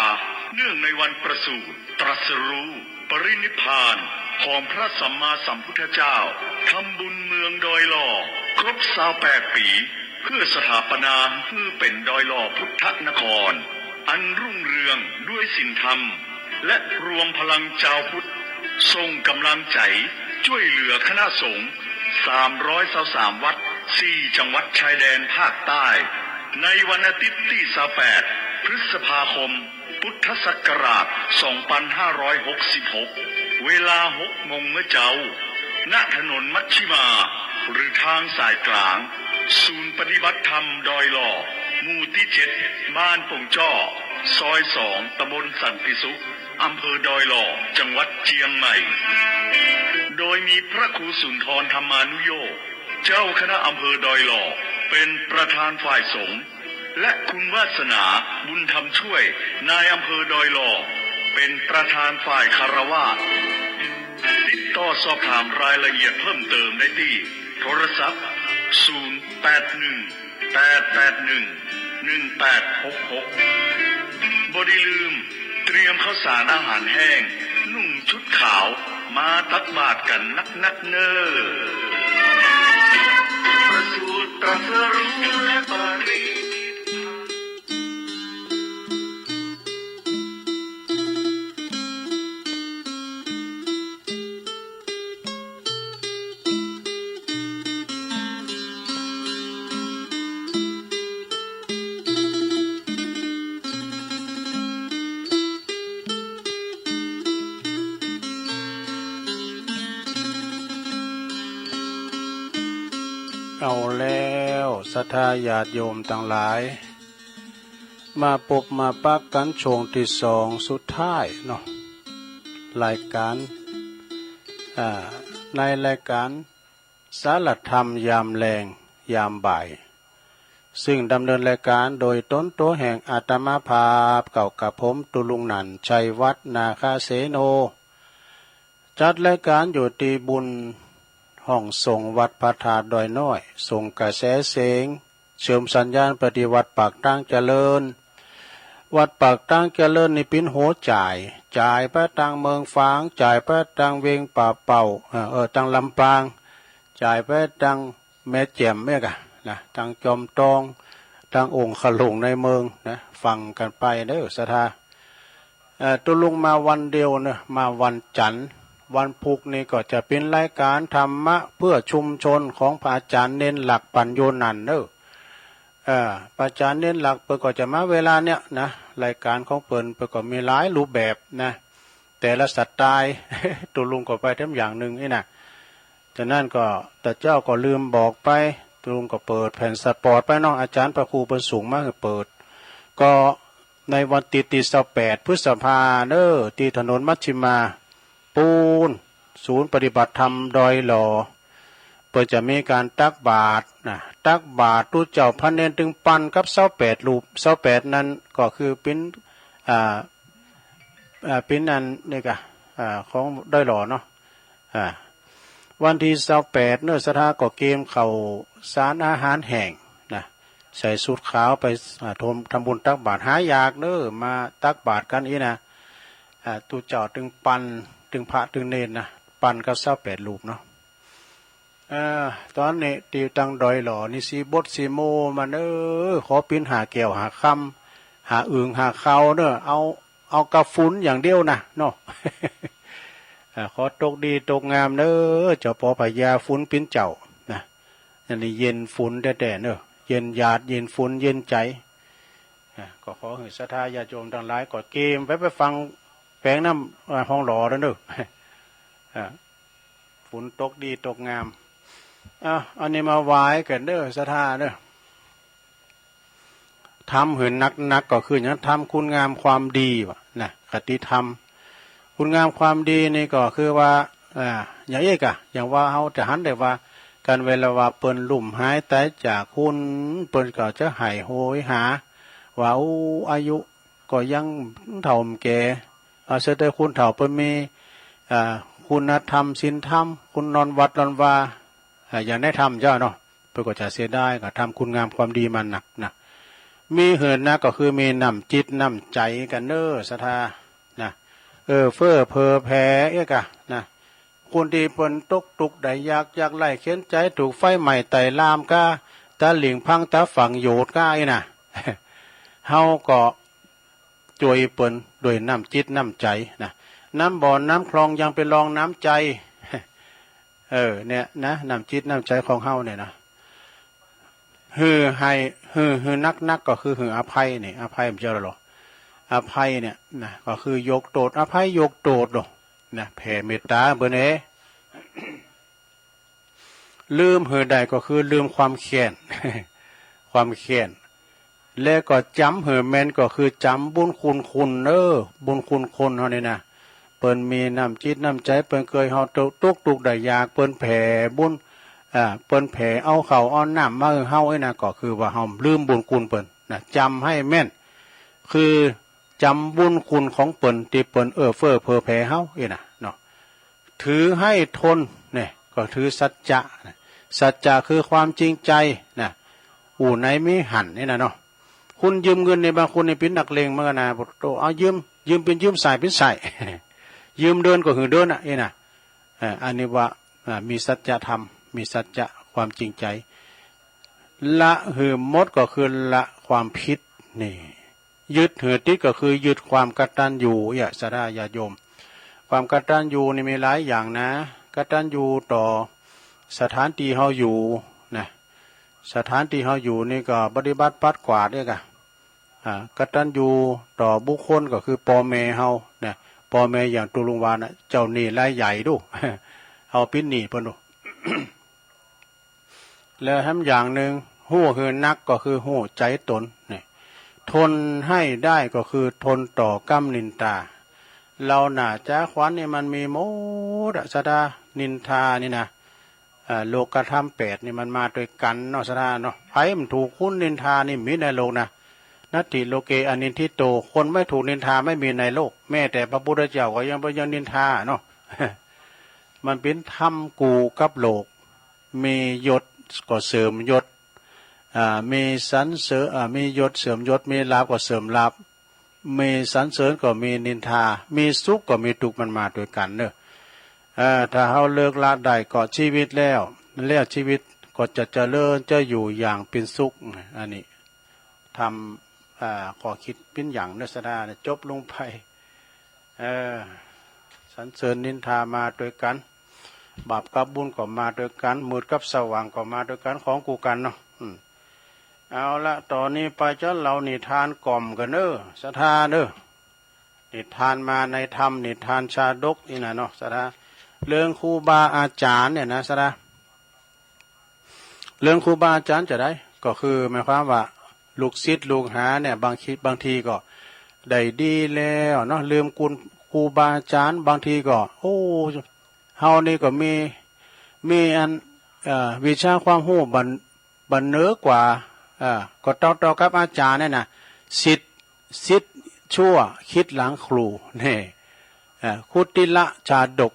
เนื่องในวันประสูติ ตรัสรู้ ปรินิพพาน ของพระสัมมาสัมพุทธเจ้า ทำบุญเมืองดอยหล่อ ครบซาวแปดปี เพื่อสถาปนาหื้อเป็นดอยหล่อพุทธนคร อันรุ่งเรืองด้วยศีลธรรม และรวมพลังจาวพุทธ ส่งกำลังใจช่วยเหลือคณะสงฆ์ สามร้อยซาวสามวัด สี่จังหวัดชายแดนภาคใต้ ในวันอาทิตย์ที่ซาวแปด พฤษภาคม พุทธศักราช สองพันห้าร้อยหกสิบหก เวลาหกโมงเมื่อเช้า ณ ถนนมัชชิมา หรือทางสายกลาง ศูนย์ปฏิบัติธรรมดอยหล่อ หมู่ที่เจ็ด บ้านปงจ้อ ซอยสอง ตำบลสันติสุข อำเภอดอยหล่อ จังหวัดเชียงใหม่ โดยมีพระครูสุนทรธรรมานุโยค เจ้าคณะอำเภอดอยหล่อ เป็นประธานฝ่ายสงฆ์ และคุณวาสนา บุญธรรมช่วย นายอำเภอดอยหล่อ เป็นประธานฝ่ายคฤหัสถ์ ติดต่อสอบถามรายละเอียดเพิ่มเติมได้ที่โทรศัพท์ ศูนย์แปดหนึ่ง แปดแปดหนึ่ง หนึ่งแปดหกหก บ่ได้ลืม เตรียมข้าวสารอาหารแห้ง นุ่งชุดขาว มาตักบาตรกันนักๆเน่อ ประสูติตรัสรู้และปรินิพพาน เอาแล้ว ศรัทธาญาติโยมตังหลาย มาปบมาปะกันช่วงที่สองสุดท้ายเนาะ รายการ อ่า ในรายการสารธรรมยามแลงยามบ่าย ซึ่งดำเนินรายการโดยตนตัวแห่งอาตมาภาพ เก่ากับผม ตุลุงหนั่น ชัยวัฒน์ นาคาเสโน จัดรายการอยู่ที่บุญห้องสงฆ์วัดพระธาตุดอยน้อย ส่งกระแสเสียง เชื่อมสัญญาณไปที่วัดปากตางเจริญ วัดปากตางเจริญนี่เป็นหัวจ่าย จ่ายไปตังเมืองฝาง จ่ายไปตังเวียงป่าเป่า เอ่อ เอ่อ ตังลำปาง จ่ายไปตังแม่แจ่มเนี่ยกะนะ ตังจอมตอง ตังองค์ขลุงในเมืองนะ ฟังกันไปเด้อศรัทธา เอ่อ ตุลุงมาวันเดียวเนอะ มาวันจันทร์ วันพุธนี่ก็จะเป็นรายการธรรมะเพื่อชุมชนของพระอาจารย์เณรหลักปัญโยนันเนอะ เอ่อ พระอาจารย์เณรหลักเปิ้นก็จะมาเวลาเนี้ยนะ รายการของเปิ้น เปิ้นก็มีหลายรูปแบบนะ แต่ละสไตล์ ตุลุงก็ไปทำอย่างหนึ่งนี่นะ จากนั้นก็ แต่เจ้าก็ลืมบอกไป ตุลุงก็เปิดแผ่นสปอตไปเนาะ อาจารย์พระครูเปิ้นส่งมาให้เปิด ก็ในวันอาทิตย์ที่ซาวแปดพฤษภาเนอะ ที่ถนนมัชชิมา ปูน ศูนย์ปฏิบัติธรรมดอยหล่อ เปิ้นจะมีการตักบาตรนะ ตักบาตรตุ๊เจ้าพระเณรตึงปันกับซาวแปดรูป ซาวแปดนั้นก็คือเป็น อ่า อ่า เป็นอันนี่กะ อ่า ของดอยหล่อเนาะ อ่า วันที่ซาวแปดเนอะ ศรัทธาก็เกมข้าวสารอาหารแห้งนะ ใส่ชุดขาวไป อ่า ทำ ทำบุญตักบาตร หายากเนอะ มาตักบาตรกันอี้นะ อ่า ตุ๊เจ้าตึงปัน ตึงพระตึงเณรนะ ปันกับซาวแปดรูปเนาะ เอ่อ ตอนนี้ที่ตังดอยหล่อนี่สีบดสีโมมาเนอะ ขอปิ้นหาแก้วหาคำ หาอึ่งหาข้าวเนอะ เอา เอากับฝนอย่างเดียวนะเนาะ เอ่อ ขอตกดีตกงามเนอะ เจ้าพ่อพญาฝนปิ้นเจ้านะ อันนี้เย็นฝนแท้ๆเนอะ เย็นหยาด เย็นฝน เย็นใจ อ่ะ ก็ขอให้ศรัทธาญาติโยมทั้งหลายก็เกมไป ไปฟังแปลงน้ำ อ่า ห้องหล่อแล้วเนอะ อ่ะ ฝนตกดีตกงาม อ่ะ อันนี้มาไหว้กันเด้อศรัทธาเด้อ ทำหื่นนักๆ ก็คืออย่างทำคุณงามความดีวะนะ คติธรรม คุณงามความดีนี่ก็คือว่า อ่า อย่างเอกอะ อย่างว่าเฮาจะหันได้ว่า กันเวลาว่าเปิ้นลุ่มหายตายจากคุณ เปิ้นก็จะให้โหยหา ว่า โอ้ อายุก็ยังเฒ่าแก่ เอาเสียแต่คุณเฒ่าเปิ้นมี อ่า คุณธรรมศีลธรรม คุณนอนวัดนอนวา อ่า อย่างในธรรมเจ้าเนาะ เปิ้นก็จะเสียดาย ก็ทำคุณงามความดีมานักนะ มีหื่นนักก็คือมีน้ำจิตน้ำใจกันเน้อ ศรัทธา นะ เออ เฟื้อเผื่อแผ่เอกอะนะ คนที่เปิ้นตกทุกข์ได้ยาก ยากไร้เข็ญใจ ถูกไฟไหม้ไต้ลามก้า ตาหลิ่งพัง ตาฝั่งโยดก้าอี้นะ เฮาก็ จ้วยเปิ้นด้วยน้ำจิตน้ำใจนะ น้ำบ่อน้ำคลองยังไปรองน้ำใจ เออ เนี่ยนะ น้ำจิตน้ำใจของเฮาเนี่ยนะ หื้อให้ หื้อ หื้อนักๆ ก็คือหื้ออภัยนี่ อภัยมันจะหรอ อภัยเนี่ยนะ ก็คือยกโทษ อภัยยกโทษหรอนะ แผ่เมตตาเปิ้นเอ ลืมหื้อได้ก็คือลืมความแค้น ความแค้น และก็จ๋ำหื้อแม่นก็คือจ๋ำบุญคุณคนเน้อ บุญคุณคนเฮานี่นะ เปิ้นมีน้ำจิตน้ำใจ เปิ้นเกยเฮาตกทุกข์ได้ยาก เปิ้นแผ่บุญ อ่า เปิ้นแผ่เอาข้าวเอาน้ำมาหื้อเฮาอี้นะ ก็คือว่าเฮาลืมบุญคุณเปิ้นนะ จ๋ำให้แม่น คือจ๋ำบุญคุณของเปิ้นที่เปิ้นเอื้อเฟื้อเผื่อแผ่เฮาอี้นะเนาะ ถือให้ทนเนี่ย ก็ถือสัจจะนะ สัจจะคือความจริงใจนะ อู่ไหนมีหั้นนี่นะเนาะ คุณยืมเงินในบางคนนี่เป็นนักเลงเหมือนกันนะ โต เอายืม ยืมเป็นยืม สายเป็นสาย ยืมเดินก็หื้อเดินอ่ะนี่นะ เอ่อ อันนี้ว่า อ่า มีสัจธรรม มีสัจจะความจริงใจ ละหื้อหมดก็คือละความผิดนี่ ยึดหื้อติดก็คือยึดความกตัญญู อย่า ศรัทธาญาติโยม ความกตัญญูนี่มีหลายอย่างนะ กตัญญูต่อสถานที่เฮาอยู่นะ สถานที่เฮาอยู่นี่ก็ปฏิบัติปัดกวาดด้วยกะ อ่า กตัญญูต่อบุคคลก็คือพ่อแม่เฮานะ พ่อแม่อย่างตุลุงวานะ เจ้าหนี้รายใหญ่ดู เฮาปิดหนี้เปิ้นดู แล้วแถมอย่างหนึ่ง ฮู้หื้อนักก็คือฮู้ใจตนนี่ ทนให้ได้ก็คือทนต่อกำนินทา เราหน้าจ๋าขวัญนี่มันมีหมดอะ ศรัทธา นินทานี่นะ อ่า โลกธรรมแปดนี่มันมาด้วยกันเนาะ ศรัทธาเนาะ ใผมันถูกคนนินทานี่มีในโลกนะ นัตถิโลเกอนินทิโต คนไม่ถูกนินทาไม่มีในโลก แม้แต่พระพุทธเจ้าก็ยังบ่ยังนินทาเนาะ มันเป็นธรรมคู่กับโลก มียศก็เสริมยศ อ่า มีสรรเสริญ อ่า มียศเสริมยศ มีลาภก็เสริมลาภ มีสรรเสริญก็มีนินทา มีสุขก็มีทุกข์ มันมาด้วยกันเนอะ เอ่อ ถ้าเฮาเลิกละได้ก็ชีวิตแล้ว แล้วชีวิตก็จะเจริญ จะอยู่อย่างเป็นสุข อันนี้ ทำ อ่า ข้อคิดเป็นอย่างเนอะ ศรัทธา จบลงไป เออ สรรเสริญนินทามาด้วยกัน บาปกับบุญก็มาด้วยกัน มืดกับสว่างก็มาด้วยกัน ของคู่กันเนาะ อืม เอาละ ต่อนี้ไปจะเล่านิทานกล่อมกันเนอะ ศรัทธาเนอะ นิทานมาในธรรม นิทานชาดกนี่นะเนาะ ศรัทธา เรื่องครูบาอาจารย์เนี่ยนะ ศรัทธา เรื่องครูบาอาจารย์จะได้ ก็คือหมายความว่าลูกศิษย์ลูกหาเนี่ย บางที บางทีก็ได้ดีแล้วเนาะ ลืมคุณครูบาอาจารย์ บางทีก็ โอ้ เฮานี่ก็มี มีอัน เอ่อ วิชาความรู้บัน บันเหนือกว่า เอ่อ ก็เท่าๆ กับอาจารย์เนี่ยนะ ศิษย์ ศิษย์ชั่วคิดหลังครู นี่ เอ่อ คุติลชาดก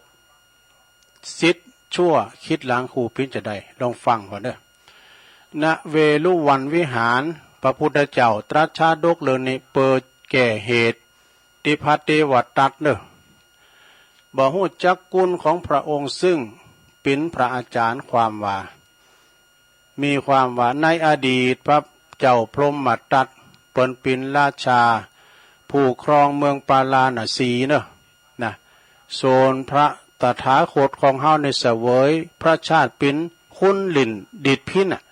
ศิษย์ชั่วคิดหลังครู ปิ้นจะได้ ลองฟังก่อนเด้อ ณ เวฬุวันวิหาร พระพุทธเจ้าตรัสชาดกเรื่องนี้ เปิดแก้เหตุที่พระเทวทัตเด้อ บ่ฮู้จักคุณของพระองค์ ซึ่งเป็นพระอาจารย์ ความว่า มีความว่าในอดีตพระเจ้าพรหมทัตเปิ้นเป็นราชาผู้ครองเมืองปาราณสีเนอะ นะ ส่วนพระตถาคตของเฮาในเสวยพระชาติเป็นคนหลิ้นดีดพิณอ่ะ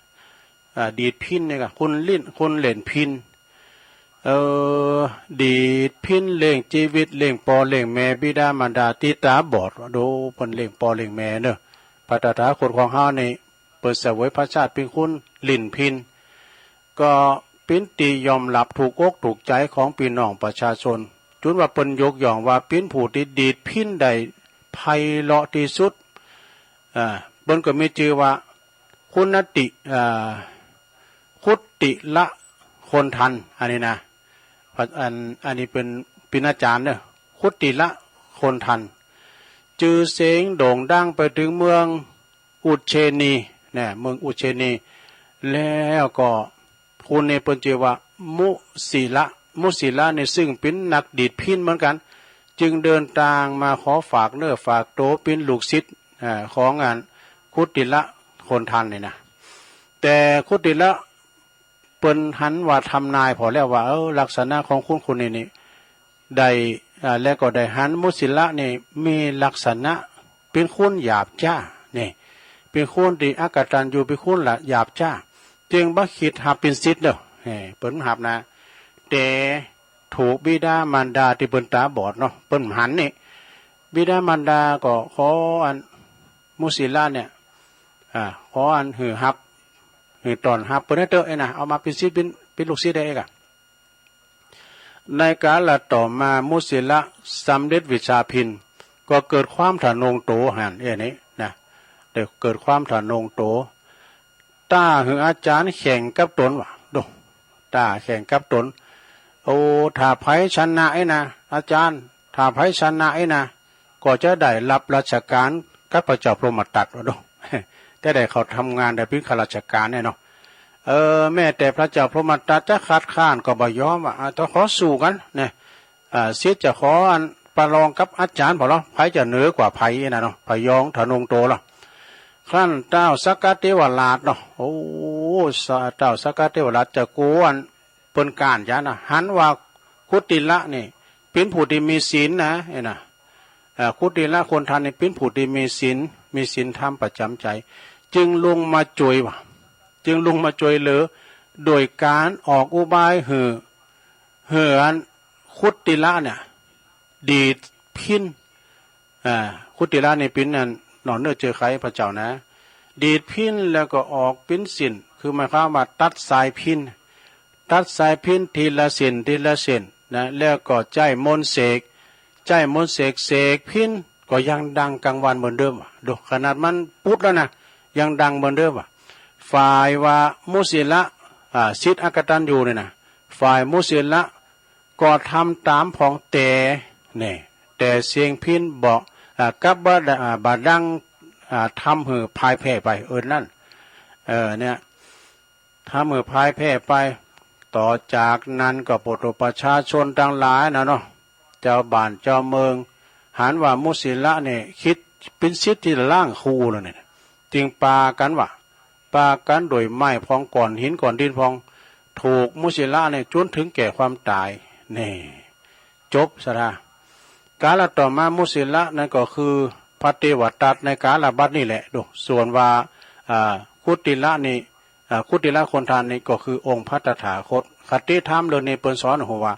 อ่า ดีดพิณนี่ก็คนหลิ้น คนเล่นพิณ เออ ดีดพิณเลี้ยงชีวิต เลี้ยงพ่อเลี้ยงแม่บิดามารดาที่ตาบอด ดูเปิ้นเลี้ยงพ่อเลี้ยงแม่เนอะ พระตถาคตของเฮานี่ เปิ้นเสวยพระชาติเป็นคนหลิ้นพิณ ก็ เป็นที่ยอมรับถูกอกถูกใจของพี่น้องประชาชน จนว่าเปิ้นยกย่องว่าเป็นผู้ที่ดีดพิณได้ไพเราะที่สุด อ่า เปิ้นก็มีชื่อว่า คุณติ อ่า คุติละคนทัน อันนี้นะ อัน อันนี้เป็น เป็นอาจารย์เนอะ คุติละคนทัน ชื่อเสียงโด่งดังไปถึงเมืองอุเชนี เนี่ย เมืองอุเชนี แล้วก็คนนี้เปิ้นชื่อว่า มุสิละ มุสิละเนี่ยซึ่งเป็นนักดีดพิณเหมือนกัน จึงเดินทางมาขอฝากเนื้อฝากตัวเป็นลูกศิษย์ อ่า ของอันคุติละคนทันนี่นะ แต่คุติละเปิ้นหันว่าทำนายพอแล้วว่า เออ ลักษณะของคนคนนี้นี่ ได้ อ่า แล้วก็ได้หันมุสิละนี่มีลักษณะเป็นคนหยาบช้า นี่ เป็นคนที่อกตัญญู เป็นคนละหยาบช้า จึงบ่คิดหับเป็นศิษย์เด้อ เอ้ย เปิ้นหับนะ แต่ถูกบิดามารดาที่เปิ้นตาบอดเนาะ เปิ้นหันนี่ บิดามารดาก็ขออันมุสิละเนี่ย อ่า ขออันหื้อหับ หื้อต้อนหับเปิ้นให้เตอะ เอ้ยนะ เอามาเป็นศิษย์ เป็น เป็นลูกศิษย์ได้เอ้ยกะ ในกาลต่อมามุสิละสำเร็จวิชาพิณ ก็เกิดความทะนงโตหัน เอ้ยนี่นะ ได้เกิดความทะนงโต ต้าหื้ออาจารย์แข่งกับตนว่ะ ดู ต้าแข่งกับตน โอ้ ถ้าใผชนะเอ้ยนะ อาจารย์ ถ้าใผชนะเอ้ยนะ ก็จะได้รับราชการกับพระเจ้าพรหมทัตว่ะ ดู จะได้เข้าทำงานได้เป็นข้าราชการเนี่ยเนาะ เออ แม้แต่พระเจ้าพรหมทัตจะคัดค้านก็บ่ยอมว่ะ อ่า ต้องขอสู้กันเนี่ย อ่า ศิษย์จะขออันประลองกับอาจารย์พอเหรอ ใผจะเหนือกว่าใผนะเนาะ ผยองทะนงโตเหรอ ครั้นเต้าสักกะเทวราชเนาะ โอ้ เต้าสักกะเทวราชจะโกอันเปิ้นก้านจ๋านะ หันว่าคุติละนี่เป็นผู้ที่มีศีลนะ เอ้ยนะ อ่า คุติละคนทันนี่เป็นผู้ที่มีศีล มีศีลธรรมประจำใจ จึงลงมาช่วยว่ะ จึงลงมาช่วยเหลือ โดยการออกอุบายหื้อ หื้ออันคุติละเนี่ย ดีดพิณ อ่า คุติละนี่เป็นอันหน่อเนื้อเจือไขพระเจ้านะ ดีดพิณแล้วก็ออกเป็นเส้น คือหมายความว่าตัดสายพิณ ตัดสายพิณทีละเส้นทีละเส้นนะ แล้วก็ใจ๊มนต์เสก ใจ๊มนต์เสก เสกพิณก็ยังดังกังวานเหมือนเดิมว่ะ ดู ขนาดมันปุดแล้วนะ ยังดังเหมือนเดิมว่ะ ฝ่ายว่ามุสิละ อ่า ศิษย์อกตัญญูเนี่ยนะ ฝ่ายมุสิละ ก็ทำต๋ามผองแต่ เนี่ย แต่เสียงพิณบอก อ่า กับบ่ด- อ่า บ่ดัง อ่า ทำหื้อพ่ายแพ้ไป เออ นั่น เออ เนี่ย ทำหื้อพ่ายแพ้ไป ต่อจากนั้นก็ปวดประชาชนทั้งหลายนะเนาะ เจ้าบ้านเจ้าเมือง หันว่ามุสิละเนี่ย คิดเป็นศิษย์ที่ล้างครูแล้วเนี่ย จึงปากันว่า ปากันโดยไม้พองก้อนหินก้อนดินพอง ถูกมุสิละเนี่ยจนถึงแก่ความตาย นี่ จบซะละ กาลต่อมามุสิละนั่นก็คือพระเทวทัตในกาลบัดนี้แหละ ดู ส่วนว่า อ่า คุติละนี่ อ่า คุติละคนทันนี่ก็คือองค์พระตถาคต คติธรรมเรื่องนี้เปิ้นสอนหัวว่า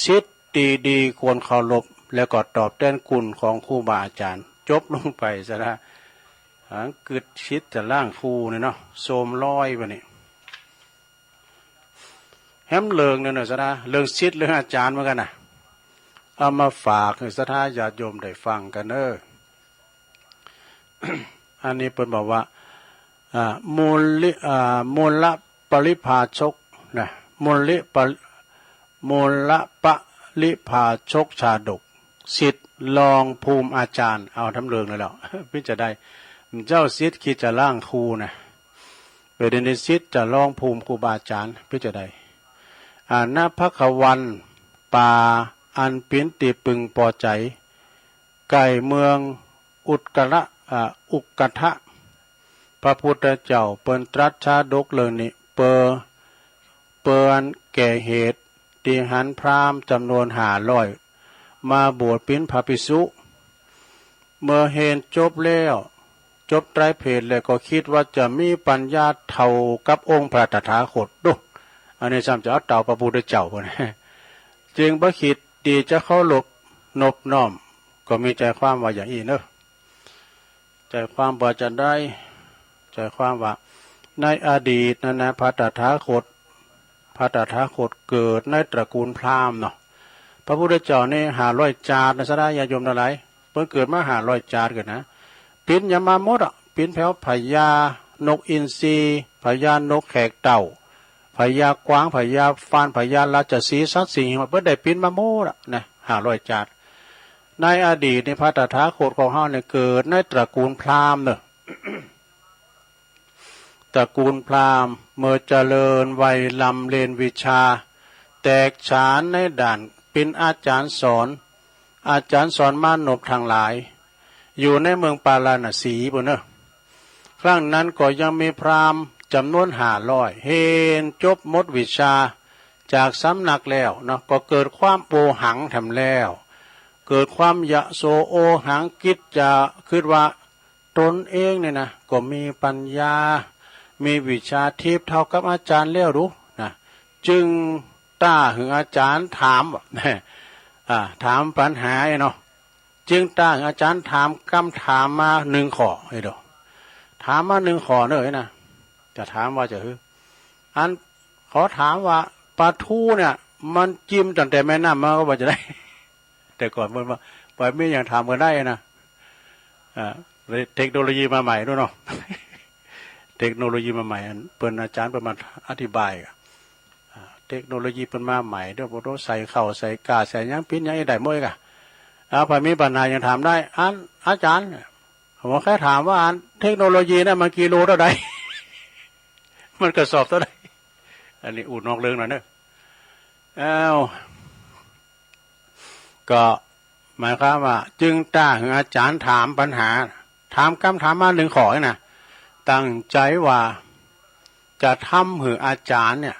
ศิษย์ที่ดีควรเคารพ แล้วก็ตอบแทนคุณของครูบาอาจารย์ จบลงไปซะละ อังกฤษศิษย์จะล้างครูเนี่ยเนาะ โสมร้อยวันนี้ แหมเรื่องเนี่ยเนาะซะละ เรื่องศิษย์เรื่องอาจารย์เหมือนกันนะ เอามาฝากให้ศรัทธาญาติโยมได้ฟังกันเนอะ อันนี้เปิ้นบอกว่า อ่า มูลลิ- อ่า มูลปริภาชกนะ มูลลิปริ- มูลปริภาชกชาดก ศิษย์รองภูมิอาจารย์ เอาทำเรื่องเลยแล้ว เปิ้นจะได้ เจ้าศิษย์คิดจะล้างครูนะ เปิ้นได้ศิษย์จะรองภูมิครูบาอาจารย์ เปิ้นจะได้ อ่า ณ ภควัน ป่าอันเป๋นตี้ปึงปอใจ๋ ใก้เมืองอุตกะละ อ่า อุกกัฏฐะ พระพุทธเจ้าเปิ้นตรัสชาดกเรื่องนี้ เปื้อ เปื้อแก้เหตุตี้หันพราหมณ์จ๋ำนวนห้าร้อย มาบวชเป๋นพระภิกษุ เมื่อเฮียนจบแล้ว จบไตรเพศแล้วก็คิดว่าจะมีปัญญาเท่ากับองค์พระตถาคต ดู อันนี้ซ้ำจะเอาเต่าพระพุทธเจ้าพุ้น จึงบ่คิดตี้จะเคารพนบน้อม ก็มีใจ๋ความว่าอย่างอี้เนอะ ใจ๋ความว่าจะได้ ใจ๋ความว่า ในอดีตนั้นนะ พระตถาคต พระตถาคตเกิดในตระกูลพราหมณ์เนาะ พระพุทธเจ้านี่ห้าร้อยจาตินะ ศรัทธาญาติโยมทั้งหลาย เปิ้นเกิดมาห้าร้อยจาติกันนะ ปิ้นหยังมาหมดอะ ปิ้นแผวพญานกอินทรี พญานกแขกเต้า พญากวาง พญาฟาน พญาราชสีห์ สัตว์สิ่ง เปิ้นได้ปิ้นมาหมดอะนะ ห้าร้อยจาติ ในอดีตนี่พระตถาคตของเฮาเนี่ยเกิดในตระกูลพราหมณ์เนอะ ตระกูลพราหมณ์ เมื่อเจริญวัยลำเรียนวิชา แตกฉานในด้านเป็นอาจารย์สอน อาจารย์สอนมานพทั้งหลาย อยู่ในเมืองปาราณสีปุ้นเนอะ ครั้งนั้นก็ยังมีพราหมณ์จำนวนห้าร้อย เฮนจบหมดวิชาจากสำนักแล้วเนาะ ก็เกิดความโอหังแถมแล้ว เกิดความยโสโอหัง คิดจะ คิดว่าตนเองเนี่ยนะ ก็มีปัญญา มีวิชาทิพย์เท่ากับอาจารย์แล้วหรือนะ จึงต้าหื้ออาจารย์ถาม อ่า ถามปัญหาไอ้เนาะ จึงต้าหื้ออาจารย์ถามกำถามมาหนึ่งข้อไอ้เด้อ ถามมาหนึ่งข้อเนอะไอ้นะ จะถามว่าจะหื้อ อัน ขอถามว่าปลาทูเนี่ย มันจิ้มตั้งแต่แม่น้ำมาก็ว่าจะได้ แต่ก่อนเปิ้นว่า ปล่อยมีอย่างถามกันได้นะ อ่า เทคโนโลยีมาใหม่ด้วยเนาะ เทคโนโลยีมาใหม่ อันเปิ้นอาจารย์เปิ้นมาอธิบายอะ อ่า เทคโนโลยีเปิ้นมาใหม่ด้วย พวกเราใส่ข้าวใส่กาใส่หยังปิ้นหยังได้หมดกะ อ่า ใผมีปัญหาอย่างถามได้ อันอาจารย์ ผมแค่ถามว่าอันเทคโนโลยีเนี่ยมันกิโลเท่าใด มันกระสอบเท่าใด อันนี้อู้นอกเรื่องหน่อยเนอะ อ้าว ก็หมายความว่า จึงต้าหื้ออาจารย์ถามปัญหา ถามกำถามมาหนึ่งข้อนี่นะ ตั้งใจว่าจะทำหื้ออาจารย์เนี่ย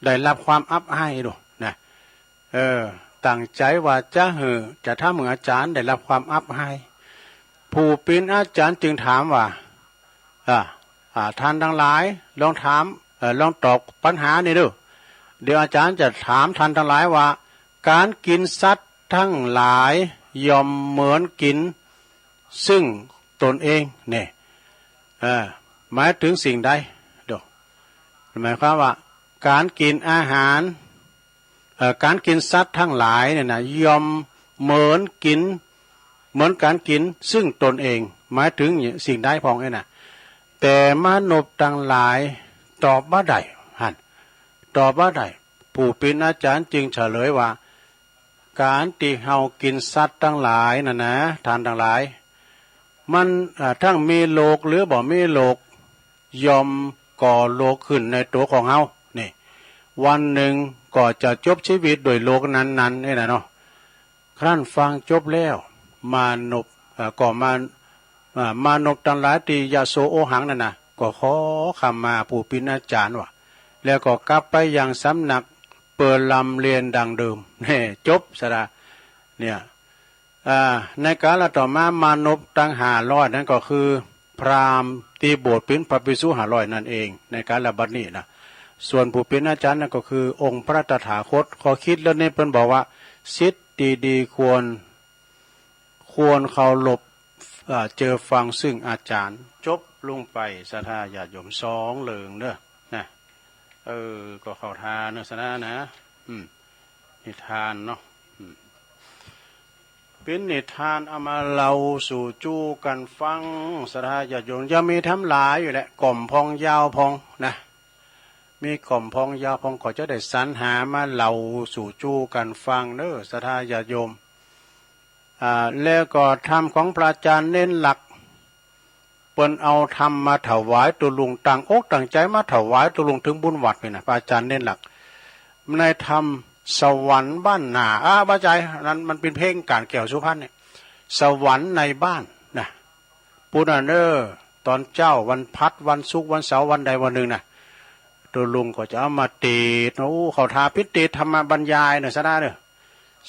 ได้รับความอับอายดูนะ เออ ตั้งใจว่าจะหื้อ จะทำหื้ออาจารย์ได้รับความอับอาย ผู้เป็นอาจารย์จึงถามว่า อ่า อ่า ท่านทั้งหลาย ลองถาม เอ่อ ลองตอบปัญหานี่ดู เดี๋ยวอาจารย์จะถามท่านทั้งหลายว่า การกินสัตว์ทั้งหลายย่อมเหมือนกินซึ่งตนเองเนี่ย เอ่อ หมายถึงสิ่งใด ดู หมายความว่า การกินอาหาร เอ่อ การกินสัตว์ทั้งหลายเนี่ยนะ ย่อมเหมือนกิน เหมือนการกินซึ่งตนเอง หมายถึงสิ่งใดพ่องเนี่ยนะ แต่มนุษย์ทั้งหลายตอบบ่ได้ หั้น ตอบบ่ได้ ผู้เป็นอาจารย์จึงเฉลยว่า การตี้เฮากินสัตว์ทั้งหลายนั่นนะ ท่านทั้งหลาย มัน อ่า ทั้งมีโรคหรือบ่มีโรค ย่อมก่อโรคขึ้นในตัวของเฮา นี่ วันหนึ่งก็จะจบชีวิตด้วยโรคนั้นๆ นี่นะเนาะ ครั้นฟังจบแล้ว มานพ เอ่อ ก็มา อ่า มานพทั้งหลายตี้ยโสโอหังนั่นนะ ก็ขอขมาผู้เป็นอาจารย์ว่ะ แล้วก็กลับไปยังสำนักเปิดลำเรียนดังเดิม นี่ จบซะละ เนี่ย อ่า ในกาลต่อมา มานพตังห้าร้อยนั้นก็คือ พราหมณ์ตี้บวชเป๋นพระภิกษุห้าร้อยนั่นเอง ในกาลบัดนี้นะ ส่วนผู้เป๋นอาจารย์นั้นก็คือองค์พระตถาคต ข้อคิดเรื่องนี้เปิ้นบอกว่า ศิษย์ตี้ดีควร ควรเคารพ อ่า เจอฟังซึ่งอาจารย์ จบลงไป ศรัทธาญาติโยม สองเรื่องเด้อ นะ เออ ก็เข้าท่าเนอะ ศรัทธานะ อืม นิทานเนาะ อืม เป๋นนิทานเอามาเล่าสู่จู้กั๋นฟัง ศรัทธาญาติโยม ยังมีแถมหลายอยู่แหละ ก่อมพ่องยาวพ่องนะ มีก่อมพ่องยาวพ่อง ก็จะได้สรรหามาเล่าสู่จู้กั๋นฟังเนอะ ศรัทธาญาติโยม อ่า แล้วก็ธรรมของพระอาจารย์เณรหลัก เปิ้นเอาธรรมมาถวายตุ๊ลุง ตั้งอกตั้งใจ๋มาถวายตุ๊ลุง เถิงบุญวัดนี่นะ พระอาจารย์เณรหลัก ในธรรมสวรรค์บ้านนา อ่า บ่ใจ้ นั้นมันเป๋นเพลงก๋านแก้วสุพรรณเนี่ย สวรรค์ในบ้านนะ ปุ้นน่ะเนอะ ต๋อนเจ๊าวันพัด วันศุกร์ วันเสาร์ วันใดวันหนึ่งนะ ตุ๊ลุงก็จะเอามาเตสน์ โอ้ เข้าท่าเป๋นเตสน์ธรรมบรรยายเนอะ ศรัทธาเนอะ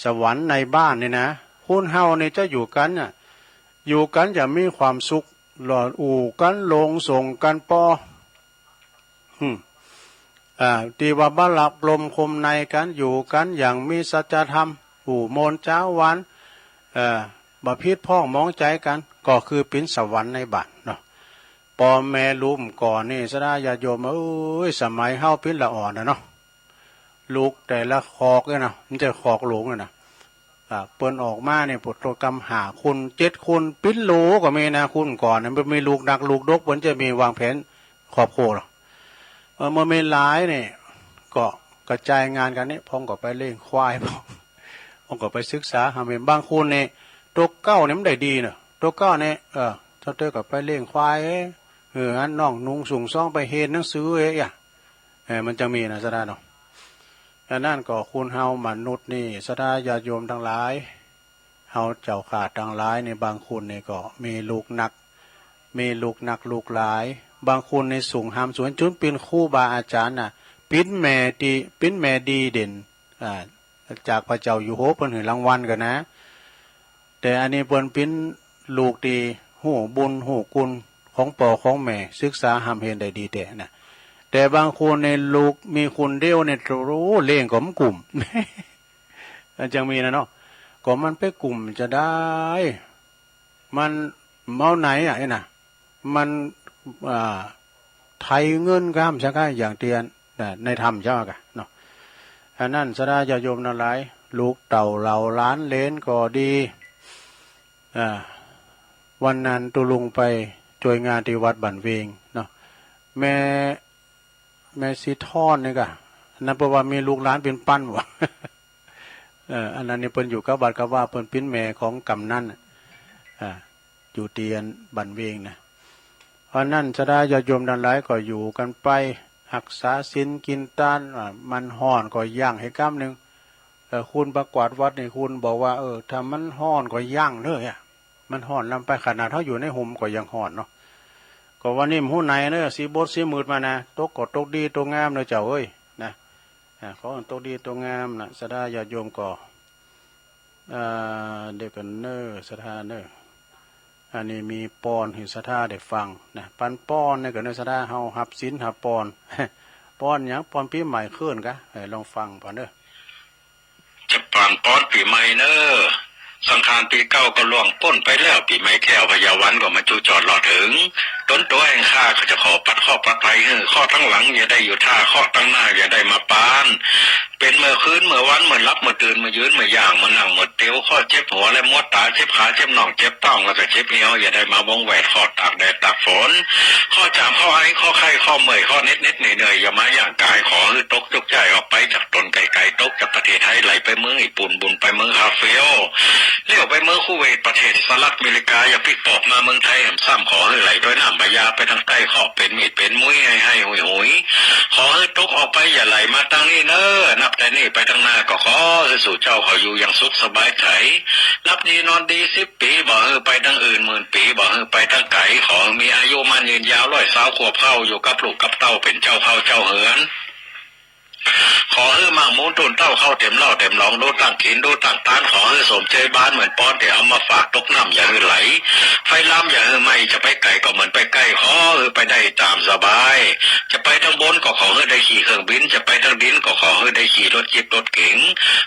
สวรรค์ในบ้านนี่นะ คนเฮานี่จะอยู่กั๋นน่ะ อยู่กั๋นจะมีความสุข หล่ออู้กั๋นหลงส่งกั๋นปอ อืม อ่า ตี้ว่าบ่หลับลมคมในกั๋น อยู่กั๋นอย่างมีสัจธรรม อู้ม่วนจ๋าวหวาน เอ่อ บ่ผิดพ้องหมองใจ๋กั๋น ก็คือเป๋นสวรรค์ในบ้านเนาะ ปอแม่ลุมก่อนนี่ ศรัทธาญาติโยมเอ้ย สมัยเฮาเป๋นละอ่อนน่ะเนาะ ลูกแต่ละคอกเนี่ยนะ มันจะคอกหลวงเนี่ยนะ อ่า เปิ้นออกมาเนี่ย ปวดตัวกำห้าคน เจ็ดคน ปิ้นโหลก็มีนะ คนก่อนเนี่ย มันมีลูกหนักลูกดก เปิ้นจะมีวางแผนครอบครัวหรอก เออ เมื่อมีหลายเนี่ย ก็กระจายงานกันเนี่ย พ่องก็ไปเลี้ยงควาย พ่อง พ่องก็ไปศึกษาหาเงิน บางคนเนี่ย ตัวเก่าเนี่ยมันได้ดีเนอะ ตัวเก่าเนี่ย เออ เจ้าเต้ยก็ไปเลี้ยงควาย เออ อันน้องหนุ่งส่งซองไปเรียนหนังสือ เอ้ย เออ มันจะมีนะ ศรัทธาเนาะ อันนั้นก็คนเฮามนุษย์นี่ ศรัทธาญาติโยมทั้งหลาย เฮาเจ้าข้าทั้งหลายนี่ บางคนนี่ก็มีลูกหนัก มีลูกหนักลูกหลาย บางคนนี่สูงหามสูง จนเป็นครูบาอาจารย์น่ะ ปิ้นแม่ดี ปิ้นแม่ดีเด่น อ่า จากพระเจ้าอยู่หัวเปิ้นหื้อรางวัลกันนะ แต่อันนี้เปิ้นปิ้นลูกดี ฮู้บุญฮู้คุณของพ่อของแม่ ศึกษาหามเรียนได้ดีแต๊นะ แต่บางคนในลูกมีคนเดียวเนี่ย โอ้ เลี้ยงก็บ่กุ้ม อันจังมีนะเนาะ ก็มันไปกุ้มจะได้ มันเมาไหนอ่ะ ไอ้น่ะ มัน อ่า ไถเงินกาม ใช่ไหม อย่างเตียน น่ะ ในธรรม ใช่ไหมกะเนาะ อันนั้น ศรัทธาญาติโยมทั้งหลาย ลูกเต้าเหล่าหลานเหลนก็ดี อ่า วันนั้นตุ๊ลุงไปช่วยงานที่วัดบ้านเวียงเนาะ แม่ แม่สีทอนนี่กะ อันนั้นเปิ้นว่ามีลูกหลานเป็นปันวะ เออ อันนั้นนี่เปิ้นอยู่กับวัดกับว่า เปิ้นปิ้นแม่ของกำนันน่ะ อ่า อยู่เตียนบ้านเวียงนะ เพราะนั้นศรัทธาญาติโยมทั้งหลายก็อยู่กันไป รักษาศีลกินทาน อ่า มันฮ้อนก็ย่างให้กำหนึ่ง เออ คุณประกวาดวัดนี่คุณบอกว่า เออ ถ้ามันฮ้อนก็ย่างเด้อ มันฮ้อนลำไป ขนาดเฮาอยู่ในฮ่มก็ยังฮ้อนเนาะ ก็วันนี้มันฮู้ไหนเนอะ สีบดสีมืดมานะ ตกก็ตกดีตกงามเนอะเจ้าเอ้ย นะ อ่า ขอให้ตกดีตกงามนะ ศรัทธาญาติโยมก็ อ่า เดี๋ยวกันเนอะ ศรัทธาเนอะ อันนี้มีปอนให้ศรัทธาได้ฟังนะ ปันปอนเนี่ยกันเนอะ ศรัทธา เฮาหับศีลหับปอน ปอนหยัง ปอนปีใหม่คืนกะ เออ ลองฟังก่อนเนอะ จะปันปอนปีใหม่เนอะ สังขารปีเก่าก็ล่วงป๊นไปแล้ว ปีใหม่แข้วพญาวันก็มาจุจอดรอเถิง ตนตัวแห่งข้าก็จะขอปัดเคราะห์ปัดภัยหื้อ เคราะห์ตังหลังอย่าได้อยู่ท่า เคราะห์ตังหน้าอย่าได้มาปาน เป็นเมื่อคืนเมื่อวัน เมื่อหลับเมื่อตื่น เมื่อยืนเมื่อย่าง เมื่อนั่งเมื่อเตียว เคราะห์เจ็บหัวและมดตา เจ็บขาเจ็บน่องเจ็บท้อง แล้วก็เจ็บเอว อย่าได้มาวงแวด เคราะห์ตากแดดตากฝน เคราะห์จาม เคราะห์ไอ เคราะห์ไข้ เคราะห์เมื่อย เคราะห์เหน็ดเหน็ดเหนื่อยเหนื่อย อย่ามาย่างกาย ขอหื้อตกจุกจ้ายออกไปจากตนไกลๆ ตกจากประเทศไทย ไหลไปเมืองญี่ปุ่น บุ่นไปเมืองคาเฟล เลี้ยวไปเมืองคูเวต ประเทศสหรัฐอเมริกา อย่าพลิกปอกมาเมืองไทยแหมซ้ำ ขอหื้อไหลโดยน้ำพญาไปทางใต้ เคราะห์เป็นมีดเป็นมุ้ย ไห้ไห้หุยหุย ขอหื้อตกออกไปอย่าไหลมาทางนี้เนอะ นับแต่นี้ไปทางหน้าก็ขอหื้อสู่เจ้าเขาอยู่อย่างสุขสบายใจ หลับดีนอนดีสิบปี บ่หื้อไปทางอื่น หมื่นปี บ่หื้อไปทางไกล ขอหื้อมีอายุมั่นยืนยาว ร้อยซาวขวบเข้า อยู่กับลูกกับเต้า เป็นเจ้าเข้าเจ้าเฮือน ขอหื้อมั่งมูนตูนเต้า เข้าเต็มเหล้าเต็มหลอง ดูตั้งกินดูตั้งทาน ขอหื้อสมใจบ้านเหมือนปอนที่เอามาฝาก ตกน้ำอย่าหื้อไหล ไฟลามอย่าหื้อไหม้ จะไปไกลก็เหมือนไปใกล้ ขอหื้อไปได้ตามสบาย จะไปทางบนก็ขอหื้อได้ขี่เครื่องบิน จะไปทางดินก็ขอหื้อได้ขี่รถจิ๊บรถเก๋ง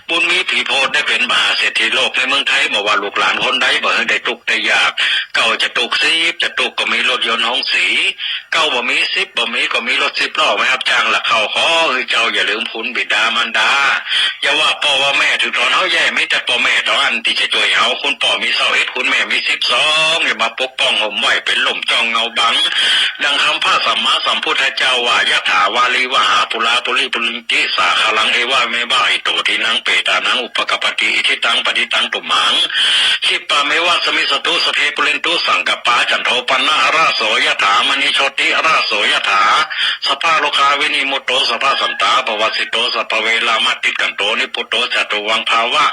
บุญมีผีโพธิ์ได้เป็นมหาเศรษฐีโลกในเมืองไทย บ่ว่าลูกหลานคนใด บ่หื้อได้ทุกข์ได้ยาก เก้าจะทุกข์สิบจะทุกข์ก็มีรถยนต์หงสี เก้าบ่มีสิบบ่มีก็มีรถสิบล้อไว้รับจ้างลักเข้า ขอหื้อเจ้าอย่าลืมคุณบิดามารดา อย่าว่าพ่อว่าแม่ ถึงตอนเฮาแย่มีแต่พ่อแม่เท่านั้นที่จะช่วยเฮา คุณพ่อมีซาวเอ็ด คุณแม่มีสิบสอง อย่ามาปกป้องห่มไว้เป็นล่มจ้องเงาบัง ดังคำพระสัมมาสัมพุทธเจ้าว่า ยะถาวาริวหาปุราปุริปุเรนติสาคารัง เอวะเมวะอิโตทินังเปตานังอุปกัปปติ อิทิตังปฏิตังตุมหัง คิปปะเมวะสมิจฉตุ สัพเพปุเรนตุสังกัปปา จันโทปนนะระโสยะถา มะณิโชติระโสยะถา สัพพะโรคาวินิมุตโต สัพพะสันตาปะวัสสิโต สัพพะเวรามะติกันโต นิพพุตโตจาตุวังภาวะ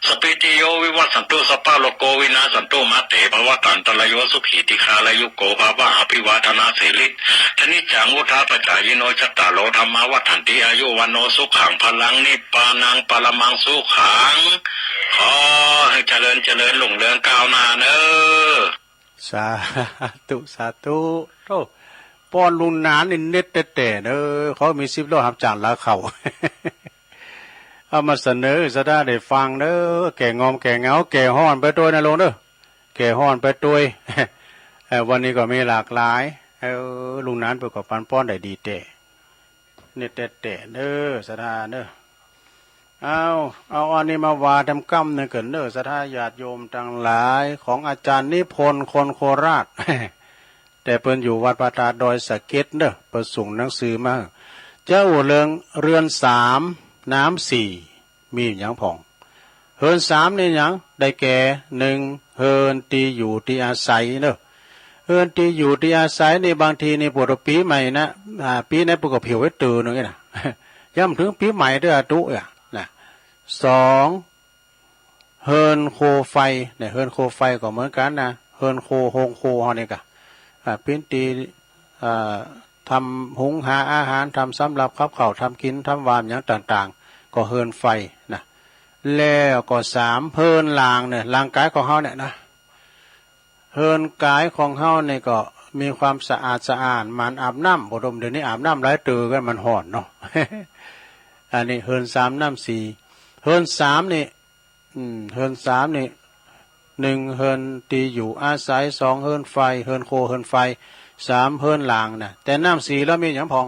สัพพีติโยวิวัสสันตุ สัพพะโรโควินาสสันตุ มาเตภวัตอันตะราโย สุขีติคารายุโกภาวะ อภิวาทนาสีลิสสะนิจจังวุฒาปจายิโน จัตตาโรธัมมาวัฏฏันติ อายุวัณโณสุขังพลัง นิพพานังปรมังสุขัง ขอหื้อเจริญเจริญรุ่งเรืองก้าวหน้าเนอะ สาธุ สาธุ โธ่ ปอนลุงหนานนี่เน็ตแต๊ๆ เนอะ เขามีสิบล้อรับจ้างลักเข้า เอามาเสนอศรัทธาได้ฟังเนอะ แก้ง่วงแก้เหงา แก้ฮ้อนไปตวยนะลุงเนอะ แก้ฮ้อนไปตวย เออ วันนี้ก็มีหลากหลาย เออ ลุงหนานเปิ้นก็ปันปอนได้ดีแต๊ เน็ตแต๊ๆ เนอะ ศรัทธาเนอะ เอา เอาอันนี้มาว่าทำกำหนึ่งกันเนอะ ศรัทธาญาติโยมทั้งหลาย ของอาจารย์นิพนธ์คนโคราช แต่เปิ้นอยู่วัดพระธาตุดอยสะเก็ดเนอะ เปิ้นส่งหนังสือมา เจ้าเรื่องเฮือนสาม น้ำสี่ มีหยังพ่อง เฮือนสามนี่หยัง ได้แก่ หนึ่ง เฮือนตี้อยู่ตี้อาศัยเนอะ เฮือนตี้อยู่ตี้อาศัยนี่บางทีนี่ปวดปีใหม่นะ อ่า ปีนั้นเปิ้นก็ผิวไว้ตื่นหนึ่งนะ ย่ำถึงปีใหม่ด้วยอะตุอะนะ สอง เฮือนโคไฟเนี่ย เฮือนโคไฟก็เหมือนกันนะ เฮือนโค โฮงโคเฮานี่กะ อ่า ปิ้นตี้ อ่า ทำหุงหาอาหาร ทำสำรับกับข้าว ทำกิน ทำหว่านหยังต่างๆ ก็เฮือนไฟนะ แล้วก็สาม เฮือนล่างเนี่ย ร่างกายของเฮาเนี่ยนะ เฮือนกายของเฮานี่ก็มีความสะอาดสะอ้าน หมั่นอาบน้ำ บ่ดม เดี๋ยวนี้อาบน้ำหลายเตื้อกัน มันฮ้อนเนาะ อันนี้เฮือนสาม น้ำสี่ เฮือนสามนี่ อืม เฮือนสามนี่ หนึ่ง เฮือนตี้อยู่อาศัย สอง เฮือนไฟ เฮือนโค เฮือนไฟ สาม เฮือนล่างนะ แต่น้ำสี่แล้วมีหยังพ่อง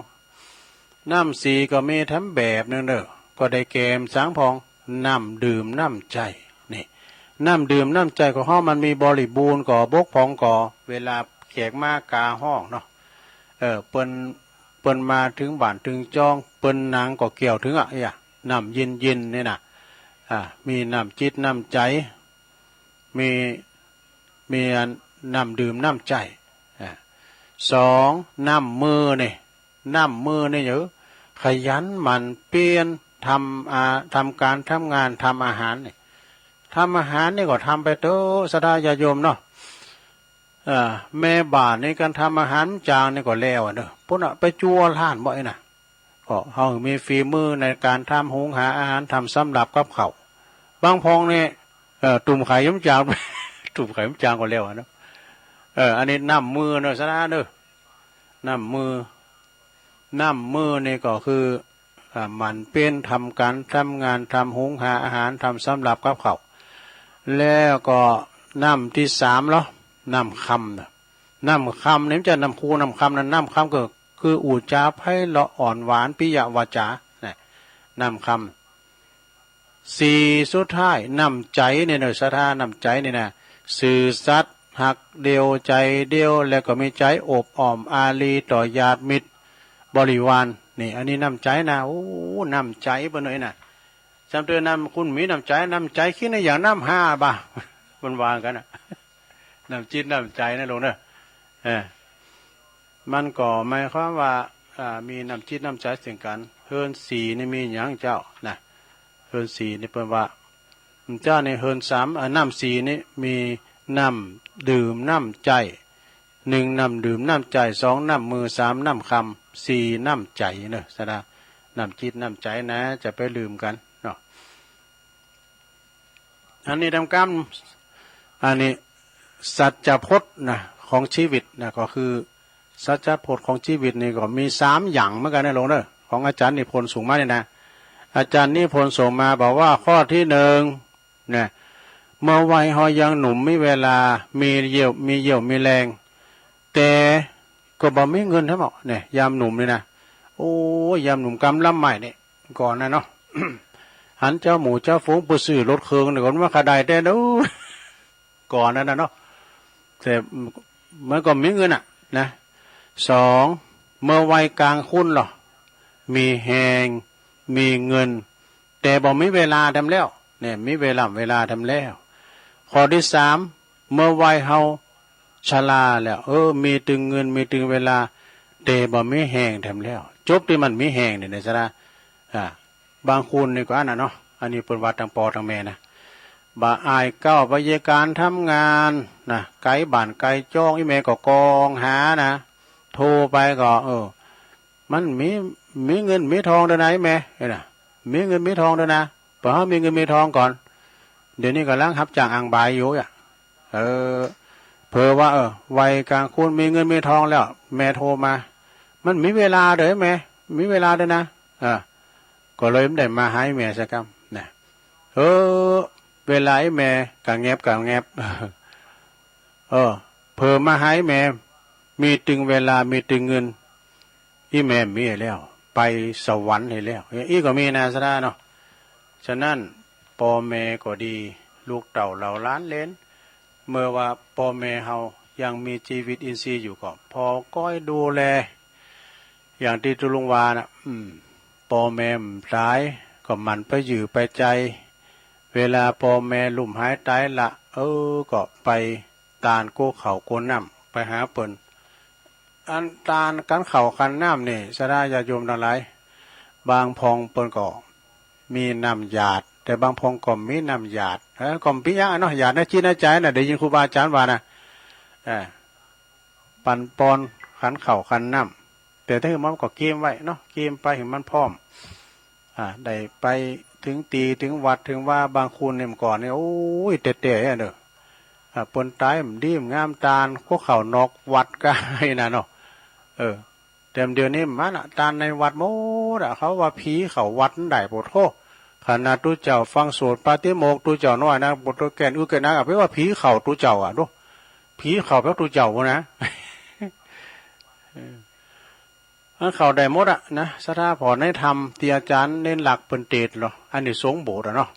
น้ำสี่ก็มีแถมแบบหนึ่งเด้อ ก็ได้แก่มสังพ่อง น้ำดื่มน้ำใจ๊ นี่ น้ำดื่มน้ำใจ๊ของเฮามันมีบริบูรณ์ก่อ บกพร่องก่อ เวลาแขกมากาห้องเนาะ เออ เปิ้น เปิ้นมาถึงบ้านถึงจอง เปิ้นหนังก็แก้วถึงอะ เอี้ย น้ำเย็นๆ นี่นะ อ่า มีน้ำจิตน้ำใจ๊ มี มีอันน้ำดื่มน้ำใจ๊ อ่า สอง น้ำมือนี่ น้ำมือนี่เยอะ ขยันหมั่นเพียร ทำอา ทำการทำงาน ทำอาหารนี่ ทำอาหารนี่ก็ทำไปเถอะ ศรัทธาญาติโยมเนาะ อ่า แม่บ้านนี่การทำอาหารจางนี่ก็แล้วอะเนอะ ปุ้นอะ ไปจั่วร้านบ่ไอ้น่ะ ก็เฮามีฝีมือในการทำหุงหาอาหาร ทำสำรับกับข้าว บางพ่องนี่ เอ่อ ตุ่มไข่ย้ำจาง ตุ่มไข่ย้ำจางก็แล้วอะเนอะ เออ อันนี้น้ำมือเนอะ ศรัทธาเนอะ น้ำมือ น้ำมือนี่ก็คือ อ่า หมั่นเพียรทำการทำงาน ทำหุงหาอาหาร ทำสำรับกับข้าว แล้วก็น้ำที่สามเหรอ น้ำคำเนอะ น้ำคำนี่มันจะน้ำคูน้ำคำนะ น้ำคำก็คืออู้จ๋าไพเราะอ่อนหวาน ปิยวาจา นะ น้ำคำ สี่ สุดท้าย น้ำใจ๊นี่เนอะ ศรัทธา น้ำใจ๊นี่นะ ซื่อสัตย์ ฮักเดียว ใจ๋เดียว แล้วก็มีใจ๋อบอ้อมอารีต่อญาติมิตรบริวาร นี่ อันนี้น้ำใจ๊นะ โอ้ น้ำใจ๊เปิ้นเอ้ยนะ จำเตือนน้ำคุณมีน้ำใจ๊ น้ำใจ๊คิดในอย่างน้ำห้าบ่า มันว่ากันนะ น้ำจิตน้ำใจ๋นะโลมเนอะ เออ มันก็หมายความว่า อ่า มีน้ำจิตน้ำใจ๋เช่นกัน เฮือนสี่นี่มีหยังเจ้านะ เฮือนสี่นี่เปิ้นว่า เจ้าในเฮือนสาม อ่า น้ำสี่นี่มีน้ำดื่มน้ำใจ๊ หนึ่ง น้ำดื่มน้ำใจ๊ สอง น้ำมือ สาม น้ำคำ สี่ น้ำใจ๋เนอะ ศรัทธา น้ำจิตน้ำใจ๋นะ จะไปลืมกันเนาะ อันนี้ทำกำ อันนี้สัจจพจน์นะ ของชีวิตนะ ก็คือสัจจพจน์ของชีวิตนี่ก็มีสามอย่างเหมือนกันนะโลมเนอะ ของอาจารย์นิพนธ์ส่งมานี่นะ อาจารย์นิพนธ์ส่งมาบอกว่าข้อที่หนึ่งนะ เมื่อวัยเฮายังหนุ่มมีเวลา มีเยี่ยว มีเยี่ยวมีแรง แต่ก็บ่มีเงินแท้หมอเนี่ย ยามหนุ่มนี่นะ โอ้ย ยามหนุ่มกำลังใหม่นี่ ก่อนนะเนาะ หันเจ้าหมู่เจ้าฝูงไปซื้อรถเครื่องนี่ก็มาขะไดแต่เนาะ ก่อนนั้นนะเนาะ แต่มันก็มีเงินอ่ะนะ สอง เมื่อวัยกลางคนเหรอ มีแฮง มีเงิน แต่บ่มีเวลาแถมแล้ว เนี่ย มีเวลา เวลาแถมแล้ว ข้อที่สาม เมื่อวัยเฮาชราแล้ว เออ มีตึงเงิน มีตึงเวลา แต่บ่มีแฮงแถมแล้ว จบตี้มันมีแฮงนี่นะ ศรัทธา อ่า บางคนนี่ก็อันนั้นเนาะ อันนี้เปิ้นว่าตังปอตังแม่นะ บ่อายก้าวไปเยียะก๋านทำงานนะ ไก๋บ้านไก๋จอง อี่แม่ก็กองหานะ โทรไปก็ เออ มันมี มีเงินมีทองเด้อนะ อี่แม่ เออนะ มีเงินมีทองเด้อนะ เปิ้นเฮามีเงินมีทองก่อน เดี๋ยวนี้ก่ำลังฮับจ้างอ่างบายอยู่อะ เออ เผื่อว่า เออ วัยกลางคนมีเงินมีทองแล้ว แม่โทรมา มันมีเวลาเด้อแม่ มีเวลาเด้อนะ เออ ก็เลยบ่ได้มาหาอี่แม่สักกำนะ เออ เวลาอี่แม่กะแงบกะแงบ เออ เผื่อมาหาอี่แม่ มีตึงเวลา มีตึงเงิน อี่แม่มีแล้ว ไปสวรรค์ให้แล้ว อี่ก็มีนะ ศรัทธาเนาะ ฉะนั้น ป้อแม่ก็ดี ลูกเต้าเหล่าหลานเหลน เมื่อว่าป้อแม่เฮายังมีชีวิตอินทรีย์อยู่ก็ พอก้อยดูแล อย่างตี้ตุ๊ลุงว่านะ อืม ป้อแม่มันต๋าย ก็หมั่นไปอยู่ไปใจ๋ เวลาป้อแม่ลุ่มหายต๋ายละ เออ ก็ไปตานกู้ข้าวกู้น้ำ ไปหาเปิ้น อันตานขันข้าวขันน้ำนี่ ศรัทธาญาติโยมตังหลาย บางพ่องเปิ้นก็มีน้ำหยาด แต่บางพ่องก็มีน้ำหยาด เออ ก็บ่เป๋นหยังอะเนาะ หยาดในจิตในใจ๋น่ะ ได้ยินครูบาอาจ๋ารย์ว่านะ เออ ปันปอนขันข้าวขันน้ำ แต่ถ้าหื้อมันก็เกียมไว้เนาะ เกียมไปหื้อมันพร้อม อ่า ได้ไปเถิงตี้เถิงวัดเถิงวา บางคนนี่เมื่อก่อนนี่ โอ้ย แต๊ๆ อะเด้อ อ่า เปิ้นต๋ายมันดีมันงามตาน กู้ข้าวนอกวัดก็ไอ้นั่นเนาะ เออ แต่เดี๋ยวนี้มันอะ ตานในวัดหมดอะ เขาว่าผีเข้าวัดนั่นได้ โอ้โธ่ ขนาดตุ๊เจ้าฟังสวดปาฏิโมกข์ตุ๊เจ้าน้อยนะ บทแก่นอึกแก่นหนักอะ ไปว่าผีเข้าตุ๊เจ้าอะ ดู ผีเข้าแปลว่าตุ๊เจ้านะ เออ อันเข้าได้หมดอะนะ ศรัทธา ผ่อในธรรมตี้อาจ๋ารย์เณรหลักเปิ้นเตสน์เหรอ อานิสงส์โบสถ์อะเนาะ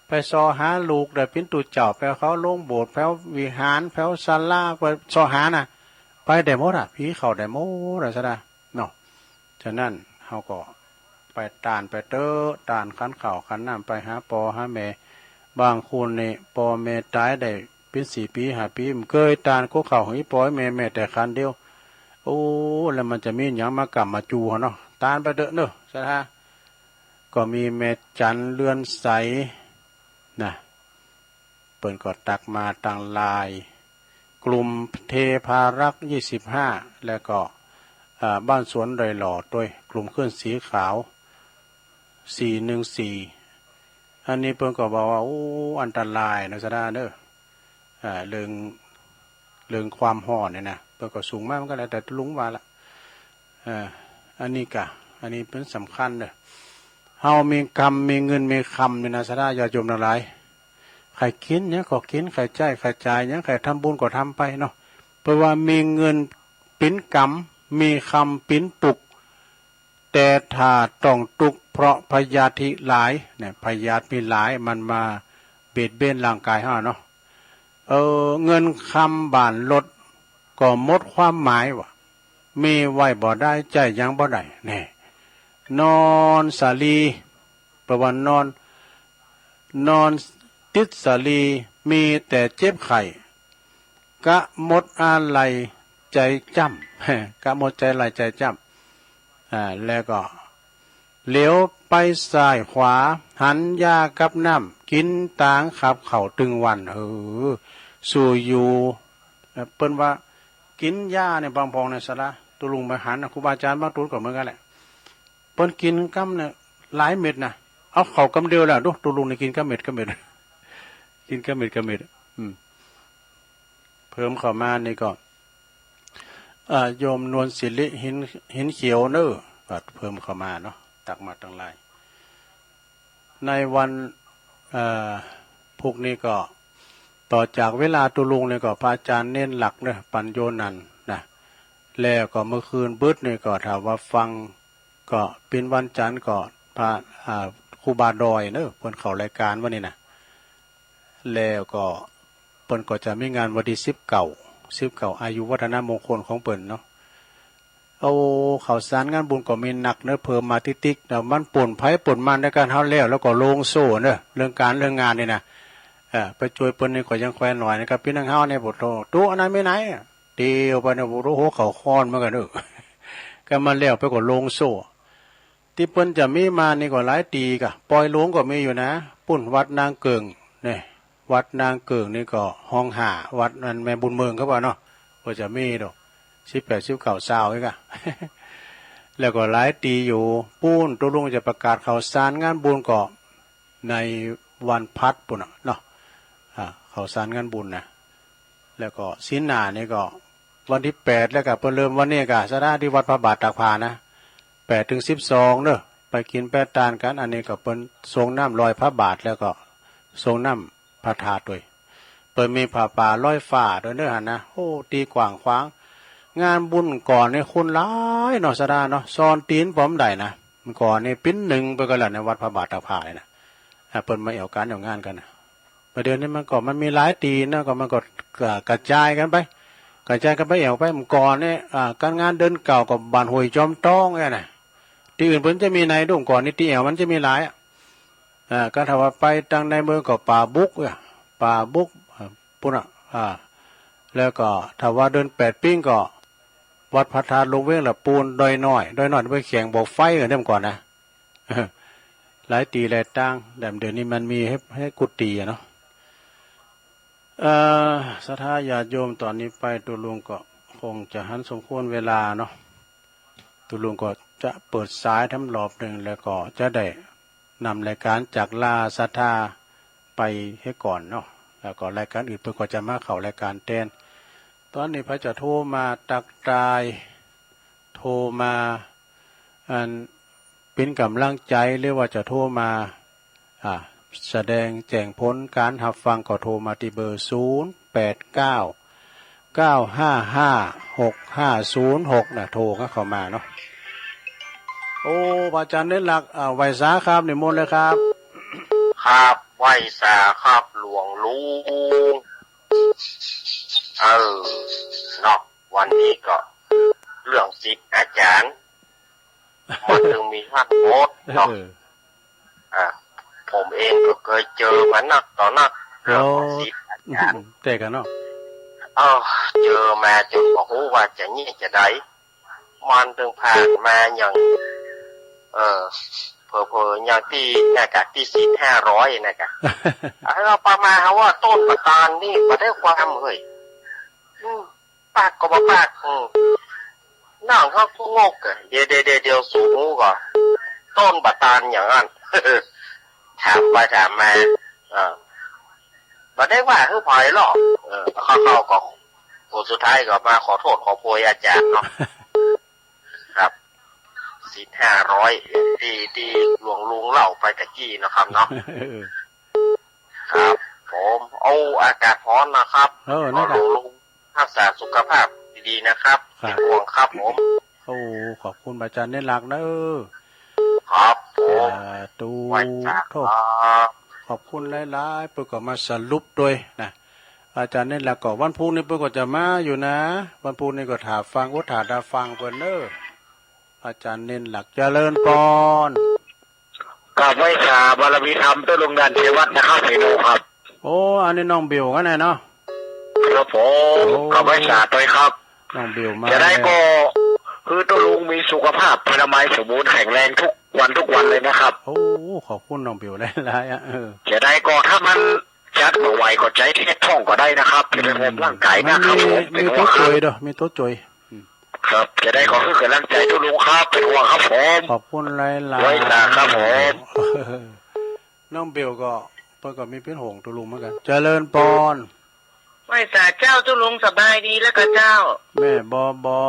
ไปส่อหาลูกได้เป๋นตุ๊เจ้า ไปเข้าโรงโบสถ์ แผววิหาร แผวศาลา ไปส่อหานะ ไปได้หมดอะ ผีเข้าได้หมดอะ ศรัทธา เนาะ ฉะนั้นเฮาก็ไปตานไปเต๊อะ ตานขันข้าวขันน้ำ ไปหาป้อหาแม่ บางคนนี่ป้อแม่ต๋ายได้เป๋นสี่ปี๋ห้าปี๋ บ่เกยตานกู้ข้าวหื้อป้อแม่แม้แต่ขันเดียว โอ้ แล้วมันจะมีหยังมาก่ำมาจู๋เฮาเนาะ ตานไปเต๊อะเนาะ ศรัทธา ก็มีแม่จันเรือนใสนะ เปิ้นก็ตักมาตังหลาย กลุ่มเทพารักษ์ ยี่สิบห้า แล้วก็ อ่า บ้านสวนดอยหล่อด้วย กลุ่มคลื่นสีขาว สี่หนึ่งสี่ อันนี้เปิ้นก็บอกว่า โอ้ อันตรายนะ ศรัทธาเนาะ อ่า เรื่อง เรื่องความฮ้อนนี่นะ เปิ้นก็ส่งมาเหมือนกั๋นแหละ แต่ตุ๊ลุงว่าละ เอ่อ อันนี้กะ อันนี้เป๋นสำคัญเนาะ เฮามีกำ มีเงิน มีคำนี่นะ ศรัทธาญาติโยมตังหลาย ใค่กิ๋นหยังก็กิ๋น ใค่ใจ๊ ใค่จ่ายหยัง ใค่ทำบุญก็ทำไปเนาะ เพราะว่ามีเงินเป๋นกำ มีคำเป๋นปุก แต่ถ้าต้องตุ๊กข์เพราะพยาธิหลายเนี่ย พยาธิมีหลาย มันมาเบียดเบียนร่างกายเฮาเนาะ เออ เงินคำบ้านรถก็หมดความหมายว่ะ มีไว้บ่ได้ ใจ๊หยังบ่ได้ แน่ นอนสาลี แปลว่านอน นอนติดสาลี มีแต่เจ็บไข้ กะหมดอาลัยใจ๋จ้ำ กะหมดอาลัยใจ๋จ้ำ อ่า แล้วก็ เหลียวไปซ้ายขวา หันยากับน้ำ กิ๋นตางขับข้าวตึงวัน เออ สู้อยู่ เอ่อ เปิ้นว่ากิ๋นยาเนี่ย บางพ่องเนี่ย ศรัทธา ตุ๊ลุงไปหันนะ ครูบาอาจ๋ารย์บางตุ๊นก็เหมือนกั๋นแหละ เปิ้นกิ๋นกำเนี่ยหลายเม็ดนะ เอาเข้ากำเดียวแหละ ดู ตุ๊ลุงนี่กิ๋นกำเม็ดกำเม็ด กิ๋นกำเม็ดกำเม็ด อืม เพิ่มเข้ามานี่ก็ อ่า โยมนวลศิริ หิน หินเขียวเนอะ ก็เพิ่มเข้ามาเนาะ ตักมาตังหลาย ในวัน เอ่อ พุธนี้ก็ ต่อจากเวลาตุ๊ลุงนี่ก็ พระอาจ๋ารย์เณรหลักเนอะ ปั๋ญโญนันท์นะ แล้วก็เมื่อคืนบึดนี่ก็ ถ้าว่าฟัง ก็เป๋นวันจันทร์ก็ พระ อ่า ครูบาดอยเนอะ เปิ้นเข้ารายก๋านวันนี้นะ แล้วก็เปิ้นก็จะมีงานวันตี้สิบเก้า สิบเก้า อายุวัฒนมงคลของเปิ้นเนาะ โอ้ ข้าวสารงานบุญก็มีนักเนอะ เพิ่มมาติ๊กๆ แล้วมันป่นไผป่นมันในก๋านเฮาแล้ว แล้วก็โล่งโซ่เนอะ เรื่องก๋านเรื่องงานนี่นะ เออ ไปจ้วยเปิ้นนี่ก็ยังแควนหน่อยนะครับ ปี้นังเฮาเนี่ย โอ้โธ่ ตุ๊อันนั้นมีไหนอะ เตียวไปเนี่ย โอ้โธ่ หัวเข่าค้อนเหมือนกั๋นเนอะ ก็มาแล้วไปก็โล่งโซ่ ตี้เปิ้นจะมีมานี่ก็หลายตี้ก่ะ ปอยหลวงก็มีอยู่นะ ปุ้นวัดนางเกิ่ง เนี่ย วัดนางเกิ่งนี่ก็ห้องห้า วัดนั้นแม่บุญเมืองเขาว่าเนาะ ก็จะมีดอก สิบแปด สิบเก้า ซาวอีกอะ แล้วก็หลายตี้อยู่ ปุ้นตุ๊ลุงจะประกาศข้าวสารงานบุญก็ ในวันพัดปุ้นน่ะเนาะ อ่า ข้าวสารงานบุญนะ แล้วก็ศีลหน้านี่ก็ วันตี้แปด แล้วก็เปิ้นเริ่มวันนี้ก็ ศรัทธา ตี้วัดพระบาทตากผ้านะ แปดเถิงสิบสองเนอะ ไปกิ๋นไปตานกั๋น อันนี้ก็เปิ้นส่งน้ำลอยพระบาท แล้วก็ส่งน้ำพระธาตุด้วย เปิ้นมีผ้าป่าลอยฟ้าด้วยเนอะหั้นนะ โอ้ ตี้กว้างขวาง งานบุญก่อนนี่คนหลายเนาะ ศรัทธาเนาะ ซ่อนตี๋นป๋อมได้นะ ก่อนนี่ปิ๊นหนึ่งไปก็แล้วในวัดพระบาทตากผ้าเลยนะ อ่า เปิ้นมาแอ่วก๋านแอ่วงานกั๋นนะ ประเดี๋ยวนี้มันก็ มันมีหลายตี้นะ ก็มันก็กระ กระจายกั๋นไป กระจายกั๋นไปแอ่วไป เมื่อก่อนเนี่ย อ่า ก๋านงานเดินเก่าก็บ้านห้วยจอมตองเนี่ยนะ ตี้อื่นเปิ้นจะมีไหนดู เมื่อก่อนนี่ตี้แอ่วมันจะมีหลายอ่ะ อ่า ก็ถ้าว่าไปตางในเมืองก็ป่าบุกอ่ะ ป่าบุก อ่า ปุ้นอ่ะ อ่า แล้วก็ถ้าว่าเดินแปดปิ้งก็ วัดพระธาตุหลวงเวียงละปูน ดอยน้อย ดอยน้อยไปแข่งบ่อไฟกั๋นเมื่อก่อนนะ หลายตี้หลายตาง แต่เดี๋ยวนี้มันมีให้ ให้กู้ตี้อะเนาะ เอ่อ ศรัทธาญาติโยม ต๋อนนี้ไปตุ๊ลุงก็คงจะหันสมควรเวลาเนาะ ตุ๊ลุงก็จะเปิดสายทำรอบหนึ่ง แล้วก็จะได้นำรายก๋านจากลาศรัทธาไปเหียก่อนเนาะ แล้วก็รายก๋านอื่นเปิ้นก็จะมาเข้ารายก๋านแตน ต๋อนนี้ใผจะโทรมาตักทาย โทรมา อัน เป๋นก๋ำลังใจ๋ หรือว่าจะโทรมา อ่า แสดงแจ้งผลก๋านฮับฟัง ก็โทรมาตี้เบอร์ ศูนย์แปดเก้า เก้าห้าห้า หกห้าศูนย์หก นะ โทรเข้ามาเนาะ โอ้ พระอาจ๋ารย์เด่นหลัก อ่า ไหว้สาครับ นิมนต์เลยครับ ครับ ไหว้สาครับ หลวงลุง เออ เนาะ วันนี้ก็เรื่องศิษย์อาจ๋ารย์ มันจึงมีทั้งหมดเนาะ เออ อ่า ผมเองก็เคยเจอมานักต่อนัก เรื่องของศิษย์อาจ๋ารย์ แต่กันเนาะ เออ เจอมาจ๋นบ่ฮู้ว่าจะเยียะจะใด มันจึงผ่านมาอย่าง เออ เผลอๆ อย่างตี้ นะกะ ตี้ศีลห้าร้อย นะกะ เอาประมาณว่าต้นบ่าตาลนี่บ่ได้ความเฮ้ย อืม ปากก็บ่ปาก อืม น้องเขาก็งกอะ เดี๋ยว เดี๋ยว เดี๋ยว เดี๋ยวสูฮู้ก่อน ต้นบ่าตาลอย่างนั้น ถามไปถามมา เออ บ่ได้ว่าคือไผหรอก เออ เขา เขาก็ คนสุดท้ายก็มาขอโทษขอโพยอาจ๋ารย์เนาะ ครับ ศีลห้าร้อย ตี้ ตี้หลวงลุงเล่าไปตะกี้นะครับเนาะ เออ ครับผม เอาอากาศฮ้อนนะครับ เออ นั่นแหละ ขอหลวงลุงรักษาสุขภาพดีๆนะครับ ครับ เป็นห่วงครับผม โอ้ ขอบคุณอาจ๋ารย์เด่นหลักเนาะ ครับผม สาธุ ไหว้สาครับ โธ่ ขอบคุณหลายๆ เปิ้นก็มาสรุปตวยนะ อาจ๋ารย์เด่นหลักก็วันพุธนี้เปิ้นก็จะมาอยู่นะ วันพุธนี้ก็ถ่าฟัง โอ้ ถ่าตาฟังเปิ้นเนาะ อาจ๋ารย์เด่นหลัก เจริญปอน กราบไหว้สาบารมีธรรมตุ๊ลุงด่านชัยวัฒน์นะครับ เสโนครับ โอ้ อันนี้น้องบิวกั๋นแน่เนาะ ครับผม โอ้ กราบไหว้สาตวยครับ น้องบิวมา จะได้ก็ แล้ว คือตุ๊ลุงมีสุขภาพพลามัยสมบูรณ์แข็งแรงทุกวันทุกวันเลยนะครับ โอ้ ขอบคุณน้องบิวหลายๆ อ่ะ เออ จะได้ก็ถ้ามันจัดบ่ไหวก็ใจ๊เทสท่องก็ได้นะครับ จะไปโฮมร่างก๋ายนะครับ มันมี ผมเป็นห่วงครับ มีตั๋วจ่อยเนาะ มีตั๋วจ่อย อืม ครับ จะได้ก็คือกำลังใจ๋ตุ๊ลุงครับ เป็นห่วงครับผม ขอบคุณหลายๆ ไหว้สาครับผม น้องเบลก็ เปิ้นก็มีเป๋นห่วงตุ๊ลุงเหมือนกั๋น เจริญปอน ไหว้สาเจ้าตุ๊ลุง สบายดีแล้วก่อเจ้า แม่บอบอ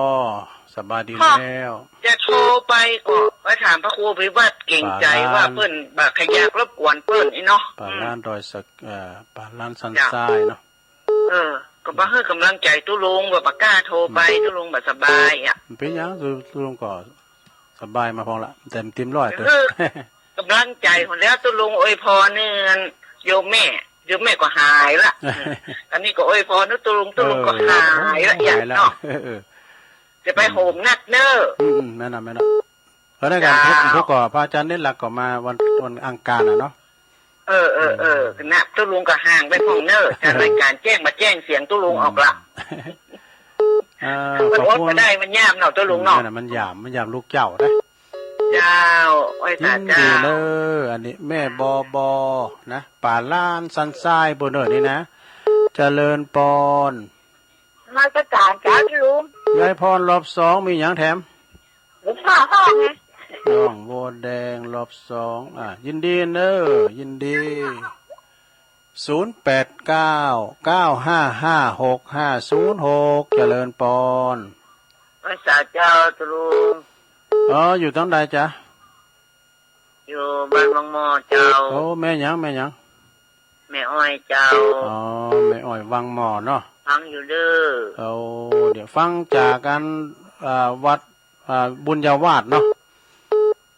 สบายดีแล้ว จะโทรไปก็ไปถามพระครูอภิวัตร เกรงใจ๋ว่าเปิ้นบ่าใค่อยากรบกวนเปิ้นอี้เนาะ ป่าล้านดอยสะ เอ่อ ป่าล้านสันทรายเนาะ เออ ก็บ่หื้อกำลังใจ๋ตุ๊ลุง ก็บ่กล้าโทรไป ตุ๊ลุงบ่สบายอ่ะ บ่เป๋นหยัง ตุ๊ลุงก็สบายมาพ่องละ เต๋มเต๋มร้อย เออ กำลังใจ๋พ่องแล้ว ตุ๊ลุงอวยพรเน่อ โยมแม่ โยมแม่ก็หายละ อันนี้ก็อวยพรเน่อตุ๊ลุง ตุ๊ลุงก็หายละ เออ อย่างเนาะ หายละ เออ จะไปโฮมนัดเน่อ อืม แม่นนะ แม่นนะ เออ ได้กัน เจ้า พบ พบกับพระอาจารย์เด่นหลักก็มาวัน วันอังคารน่ะเนาะ เออ เออ เออ นะ ตุ๊ลุงก็ห่างไปพ่องเน่อ จากรายการแจ้งมาแจ้งเสียงตุ๊ลุงออกละ อืม เออ มันอดบ่ได้ ขอบคุณ มันยามเนาะ ตุ๊ลุงเนาะ อืม นั่นน่ะ มันยาม มันยามลูกเจ้านะ เจ้า โอ้ย ตาเจ้า ยินดีเน่อ อันนี้แม่บอบอนะ ป่าล้านสันทราย เปิ้นเน่อนี่นะ เจริญปอน นมัสก๋านเจ้าตุ๊ลุง ยายพรรอบสอง มีหยังแถม ผมมาห้องไง น้องโบแดงรอบสอง อ่ะ ยินดีเน่อ ยินดี ศูนย์แปดเก้า เก้าห้าห้า หกห้าศูนย์หก เจริญปอน ไหว้สาเจ้าตุ๊ลุง อ๋อ อยู่ตางใดจ๊ะ อยู่บ้านวังหม้อเจ้า โอ้ แม่หยัง แม่หยัง แม่อ้อยเจ้า อ๋อ แม่อ้อยวังหม้อเนาะ ฟังอยู่เน่อ โอ้ เดี๋ยวฟังจากอัน อ่า วัด อ่า บุญญาวาสเนาะ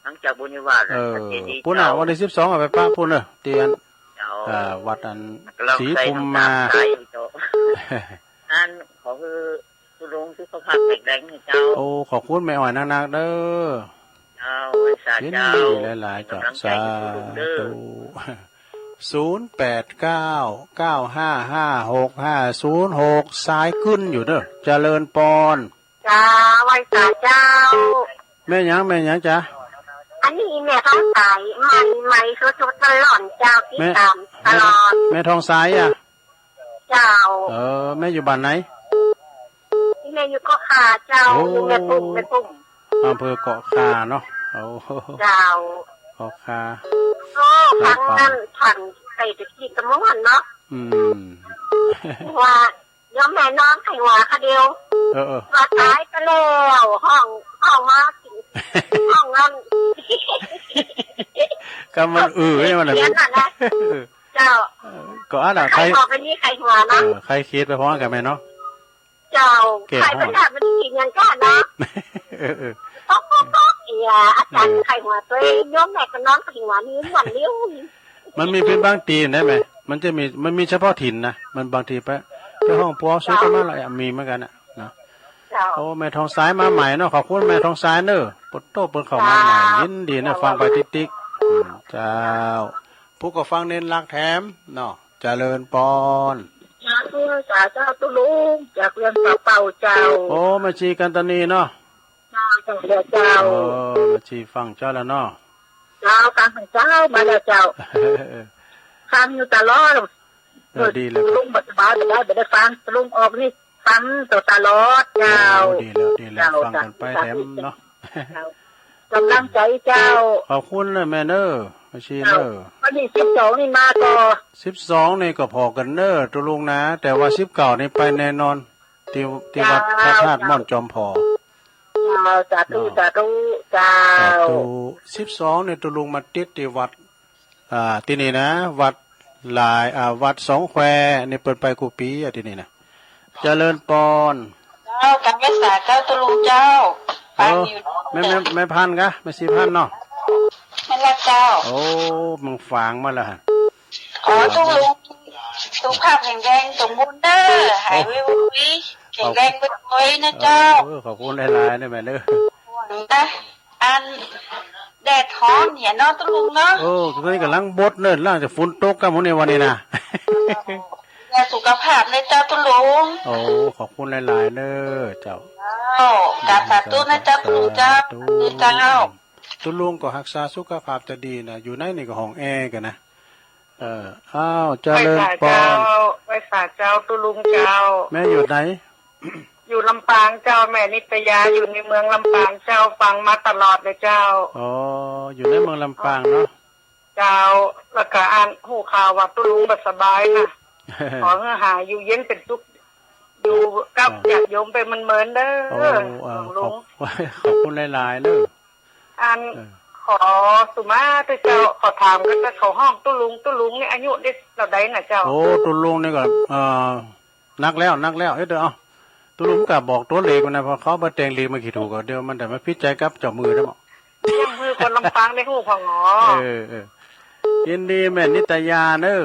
หลังจากบุญนิวาส เออ ชัดเจนดี ปุ้นน่ะ เจ้า วันที่สิบสองอะ ไปปะปุ้นเนอะ ที่อัน เจ้า เอ่อ วัดอัน ก็ลอง ศรีภูมิมา ใส่น้ำตาลใส่อยู่ เจ้า อัน ขอคือ คุณลุงสุขภาพแข็งแรงนะเจ้า โอ้ ขอบคุณแม่อ้อยนักๆเด้อ เจ้า ไหว้สา ยินดี เจ้า หลายๆ เจ้า กำลังใจ สาธุ คุณลุงเด้อ ศูนย์แปดเก้า เก้าห้าห้า หกห้าศูนย์หก สายขึ้นอยู่เด้อ เจริญปอน จ้า ไหว้สาเจ้า แม่หยัง แม่หยังจ๊ะ อันนี้แม่ทองใส ใหม่ๆ สดๆ ร้อนๆ เจ้า ติดตามตลอด แม่ แม่ทองใสอะ เจ้า เออ แม่อยู่บ้านไหน แม่อยู่เกาะคาเจ้า โอ้ แม่ปุ้ม แม่ปุ้ม อำเภอเกาะคาเนาะ โอ้ เจ้า เกาะคา โอ้ ฟังนั่น ฟังเศรษฐกิจตะม่วนเนาะ อืม ว่า เดี๋ยวแม่นอนไข้หัวค่ะเดียว เออ เออ ว่าตายไปแล้ว ห้อง ห้องมาถึง ห้องนั้น ก็มันอือเนี่ยมันน่ะ เขียนน่ะนะ เออ เจ้า ก็อันน่ะ ไข้ ไข้หัวไปนี่ไข้หัวเนาะ เออ ไข้เครียดไปพร้อมกันไหมเนาะ เจ้า แก้ ไข้ ห้อง ปัญหามันกินยังก้อนเนาะ เออ เออ ป๊อกป๊อกป๊อก เอีย อาจารย์ เออ ไข้หัวตัวเอง โยมแม่ก็นอนไข้หัวนี่มันเลี้ยว มันมีเป็นบางทีนะแม่ มันจะมี มันมีเฉพาะถิ่นนะ มันบางทีไป ไปห้องปัวสุดก็มาแล้ว มีเหมือนกันน่ะเนาะ เจ้า โอ้ แม่ทองสายมาใหม่เนาะ ขอบคุณแม่ทองสายเนอะ ปดโต้เปิดเข้ามาใหม่ เจ้า ยินดีนะ เจ้า ฟังไปติ๊กๆ อืม เจ้า ผู้ก็ฟังเน้นรักแถมเนาะ เจริญปอน สาธุ สาธุ เจ้า ตุ๊ลุง จากเวียงป่าเป่าเจ้า โอ้ แม่ชีกันตานีเนาะ เจ้า เจ้า เจ้า เออ มาชีฟังเจ้าแล้วเนาะ เจ้า ฟังเจ้ามาแล้วเจ้า ฟังอยู่ตลอด เออ ดีแล้ว ลุงบ่สบายบ่ได้ บ่ได้ฟัง ลุงออกนี่ฟังตลอดเจ้า โอ้ ดีแล้ว ดีแล้ว เจ้า ฟังกันไปแถมเนาะ เจ้า กำลังใจเจ้า ขอบคุณนะแม่เนอะ มาชีเนอะ เจ้า วันที่สิบสองนี่มาต่อ สิบสองนี่ก็พอกันเนอะ ตุ๊ลุงนะ แต่ว่าสิบเก้านี่ไปแน่นอน ที่ ที่วัดพระธาตุม่อนจอมผอ เจ้า สาธุ เจ้า สาธุ เจ้า สาธุ สิบสองเนี่ยตุ๊ลุงมาติดที่วัด อ่า ที่นี่นะ วัดหลาย อ่า วัดสองแควนี่เปิ้นไปกู้ปี๋อ่ะที่นี่นะ เจริญปอน เจ้า กราบไหว้สาเจ้าตุ๊ลุงเจ้า เออ ฟังอยู่ แม่ แม่ แม่พันธุ์กะ แม่ชีพันธุ์เนาะ แม่นละเจ้า โอ้ มึงฝางมาแล้วฮะ ขอตุ๊ลุงสุขภาพแข็งแรงสมบูรณ์เด้อ หายไวๆ แข็งแรงไวๆ นะเจ้า เออ ขอบคุณหลายๆ นะแม่เด้อ ห่วงนะ อันแดดฮ้อนเนี่ยเนาะตุ๊ลุงเนาะ เออ ตอนนี้กำลังบดเนิ่น หลังจากฝนตกกันหมดในวันนี้นะ ดูแลสุขภาพนะเจ้าตุ๊ลุง โอ้ ขอบคุณหลายๆ เด้อเจ้า เจ้า กราบสาธุนะเจ้าตุ๊ลุงเจ้า สาธุ เจ้า ตุ๊ลุงก็ฮักษาสุขภาพจะดีนะ อยู่ในนี่ก็ห้องแอร์กันนะ เออ อ้าว เจริญปอน ไหว้สาเจ้า ไหว้สาเจ้าตุ๊ลุงเจ้า แม่อยู่ไหน อยู่ลำปางเจ้า แม่นิตยา อยู่ในเมืองลำปางเจ้า ฟังมาตลอดเลยเจ้า อ๋อ อยู่ในเมืองลำปางเนาะ เจ้า แล้วก็อ่านหูข่าวว่าตุ๊ลุงบ่สบายนะ ขอให้หายอยู่เย็นเป็นสุข อยู่กับญาติโยมไปเมินๆ เด้อ โอ้ เออ หลวงลุง ขอบ ขอบคุณหลายๆ เด้อ อัน เออ ขอสุมาเถอะเจ้า ขอถามก็จะเขาฮ้องตุ๊ลุง ตุ๊ลุงนี่อายุได้เท่าใดน่ะเจ้า โอ้ ตุ๊ลุงนี่ก็ เอ่อ นักแล้ว นักแล้ว เอ้ย เดี๋ยว เอา ตุ๊ลุงก็บอกตัวเลขมันนะ เพราะเขาบ่แต่งเลขมาขี้ถูกก็ เดี๋ยวมันจะมาผิดใจกับเจ้ามือได้บ่ ยังมือคนลำปางได้ฮู้พองอ เออ เออ ยินดีแม่นิตยาเนอะ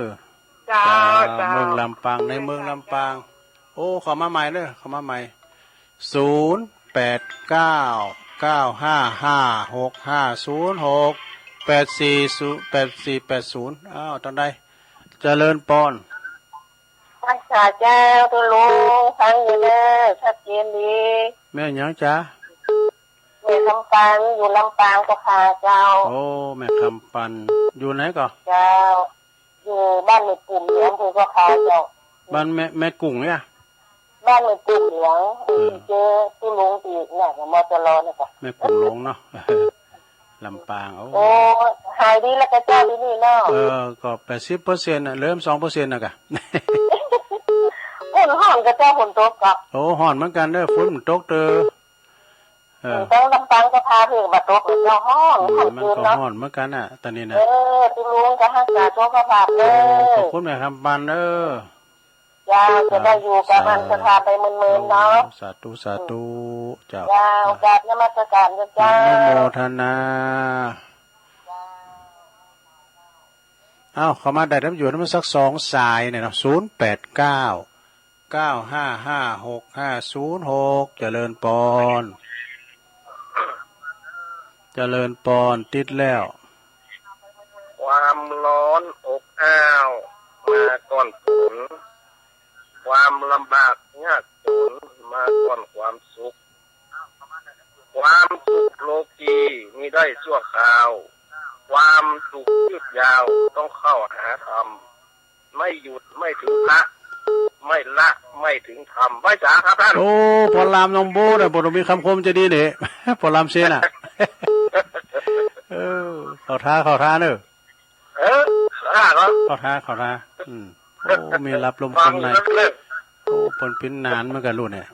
เจ้า เจ้า เจ้า เมืองลำปาง ในเมืองลำปาง โอ้ เข้ามาใหม่เนอะ เข้ามาใหม่ ศูนย์แปดเก้า เก้าห้าห้า หกห้าศูนย์หก แปดสี่ศูนย์ แปดสี่แปดศูนย์ อ้าว ตอนใด เจริญปอน ไหว้สาเจ้าตุ๊ลุง ฟังอยู่เด้อ ชัดเจนดี แม่หยังจ๊ะ แม่คำปัน อยู่ลำปางเจ้าค่ะเจ้า โอ้ แม่คำปัน อยู่ไหนก่อ เจ้า อยู่บ้านแม่กลุ่มเหลือง คือก็ขายเจ้า บ้านแม่ แม่กุ้งเนี่ย บ้านแม่กลุ่มเหลือง เออ ที่เจอตุ๊ลุงที่เนี่ย มอจรเนี่ยจ้ะ แม่กลุ่มหลวงเนาะ ลำปาง โอ้ โอ้ หายดีแล้วก็เจ้าที่นี่เนาะ เออ ก็แปดสิบเปอร์เซ็นต์น่ะ เหลือสองเปอร์เซ็นต์น่ะกะ ฝนฮ้อนก็เจ้า ฝนตกก็ โอ้ ฮ้อนเหมือนกันเด้อ ฝนมันตกเด้อ เออ ต้องลำปางก็พาเพิ่งมาตกเลยเจ้า ฮ้อน อืม ฮ้อน มันก็ เกินเนาะ ฮ้อนเหมือนกันน่ะ ตอนนี้นะ เออ ตุ๊ลุงก็ฮักษาสุขภาพเด้อ โอ้ ขอบคุณแม่คำปันเด้อ เจ้า จะได้อยู่กับมัน สาธุ สถาไปเมินๆ เนาะ โอ้ สาธุ สาธุ เจ้า เจ้า กราบนมัสการเจ้า อนุโมทนา เอ้า เข้ามาได้ทำอยู่นำสักสองสายเนี่ยเนาะ ศูนย์แปดเก้า เก้าห้าห้า หกห้าศูนย์หก เจริญปอน เจริญปอน ติดแล้ว ความร้อนอบอ้าว มาก่อนฝน ความลำบากยากจน มาก่อนความสุข ความสุขโลกีมีได้ชั่วคราว ความสุขยืดยาวต้องเข้าหาธรรม ไม่หยุดไม่ถึงพระ ไม่ละไม่ถึงธรรม ไหว้สาครับท่าน โอ้ พอลามน้องโบนะ บ่ต้องมีคำคมจะดีเนี่ย พอลามเชนน่ะ เออ เข้าท่า เข้าท่าเนอะ เออ เข้าท่าเหรอ เข้าท่า เข้าท่า อืม โอ้ มีรับลมคมใน ฟังแล้วเลิก โอ้ เปิ้นปิ้นนานเหมือนกันลูกเนี่ย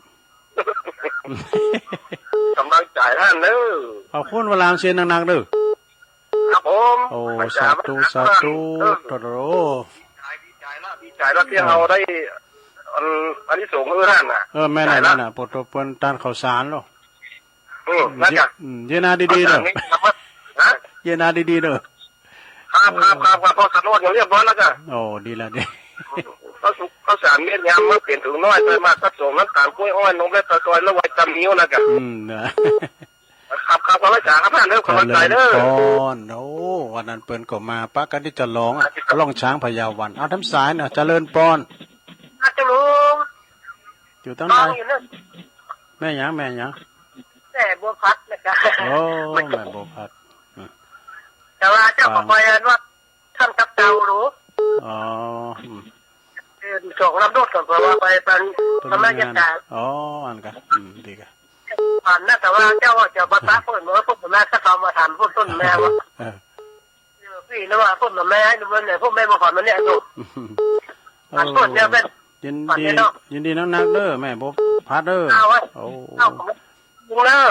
กำลังใจท่านเนอะ ขอบคุณพอลามเชนหนักๆเด้อ ครับผม โอ้ สาธุ สาธุ เออ โถโถ ดีใจ ดีใจละ ดีใจละที่ เออ เราได้ อัน อันนี้ส่งส์เออท่านน่ะ เออ แม่นน่ะ ดีใจละ แม่นน่ะ ปวดตัวเปิ้นต้านข้าวสารเนาะ อืม น่าจะ อืม เยนาดีๆเด้อ ข้าวสารนี่ครับ ฮะ เยนาดีๆเด้อ ครับ ครับ ครับ ครับ ข้าวสารโอนอย่างเรียบร้อยแล้วจ้ะ โอ้ ดีแล้ว ดี ข้าวสุก ข้าวสารเม็ดยามมาเปลี่ยนถุงน้อย ใส่หมาก ผสมน้ำตาล กล้วยอ้อย นมและตะกอย และไวตามิลนะจ๊ะ อืม นะ ครับ ครับ ขอบคุณอาจารย์ครับ เรื่องกำลังใจเด้อ เจริญปอน โอ้ วันนั้นเปิ้นก็มาปะกันที่จะร้องอะ ร้องช้างพญาวัน เอาทำสายนะ เจริญปอน อาจารย์ลุง อยู่ตั้งไหน ร้องอยู่นั่น แม่หยัง แม่หยัง แม่บัวพัดนะจ๊ะ โอ้ แม่บัวพัด อืม แต่ว่าเจ้าก็คอยอันว่า ท่านกับเจ้ารู้ อ๋อ อืม เออ สองลำโดดก่อน เพราะว่าไปปัน เปิ้น พม่า มีงาน จัดการ อ๋อ อันกะ อืม ดีกะ ผ่านนะ แต่ว่าเจ้าว่าจะมาปะเปิ้น เมื่อเปิ้นมาสักคำมาถามเปิ้น เปิ้นแม่ว่า เออ เออ พี่นะว่าเปิ้นมาแม่ให้ดูมันเนี่ย พวกแม่มาขอมันเนี่ยดู โอ้ อันเปิ้นเนี่ยเป็น ยินดี ผ่านแน่นอน ยินดีนักๆเด้อ แม่บัวพัดเด้อ เอาไว้ โอ้ เอาของ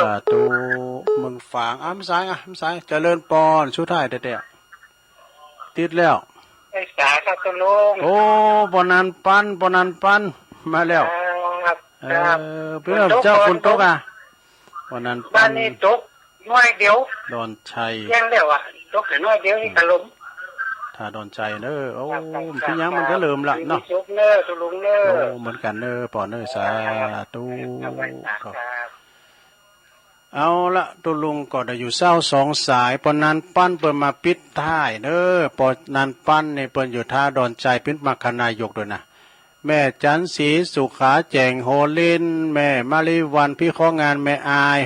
สาธุ เมืองฝาง อ่ะ มสาย อ่ะ มสาย เจริญปอน สุดท้ายแท้ๆ ติดแล้ว ไอ้สาครับคุณลุง โอ้ ปอนันปัน ปอนันปัน มาแล้ว ครับ เออ ครับ พี่น้องเจ้า ฝนตก ฝนตกอ่ะ ปอนันปัน บ้านนี้ตก หน่อยเดียว ดอนชัย เที่ยงแล้วอะ ตกแต่หน่อยเดียวนี่ อืม ถล่ม ถ้าดอนชัยเนอะ โอ้ ครับ ครับ พี่ยังมันก็เริ่มละเนาะ มีสุขเนอะ ตุลุงเนอะ โอ้ เหมือนกันเนอะ ปอเนอะ สาธุ ครับ ครับ ครับ เอาละ ตุลุงก็ได้อยู่เศร้าสองสาย ปอนันปันเปิ้นมาปิดท้ายเนอะ ปอนันปันนี่เปิ้นอยู่ท่าดอนชัย เป็นมรรคนายกด้วยนะ แม่จันทร์ศรีสุขา แจ่งโฮลิน แม่มาริวัน พี่ของงาน แม่อาย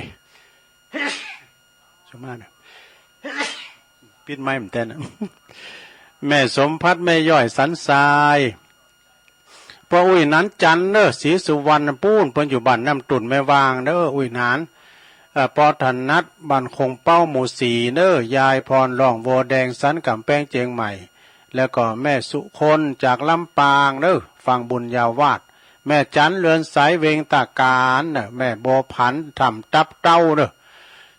สมมาเนอะ ปิดไมค์เหมือนกันนะ แม่สมพัฒน์ แม่ย่อย สันทราย ป้ออุ้ยหนานจันทร์เนอะ ศรีสุวรรณปูน เปิ้นอยู่บ้านน้ำตุ่นแม่วางเนอะ อุ้ยหนาน เอ่อ ป้อถนัด บ้านคงเป้า หมู่สี่เนอะ ยายพร ร่องโวแดง สันกำแพง เจียงใหม่ แล้วก็แม่สุคนจากลำปางเนอะ ฟังบุญญาวาส แม่จันทร์ เรือนใส เวงตากาญเนอะ แม่บัวผัน ถ้ำตับเต้าเนอะ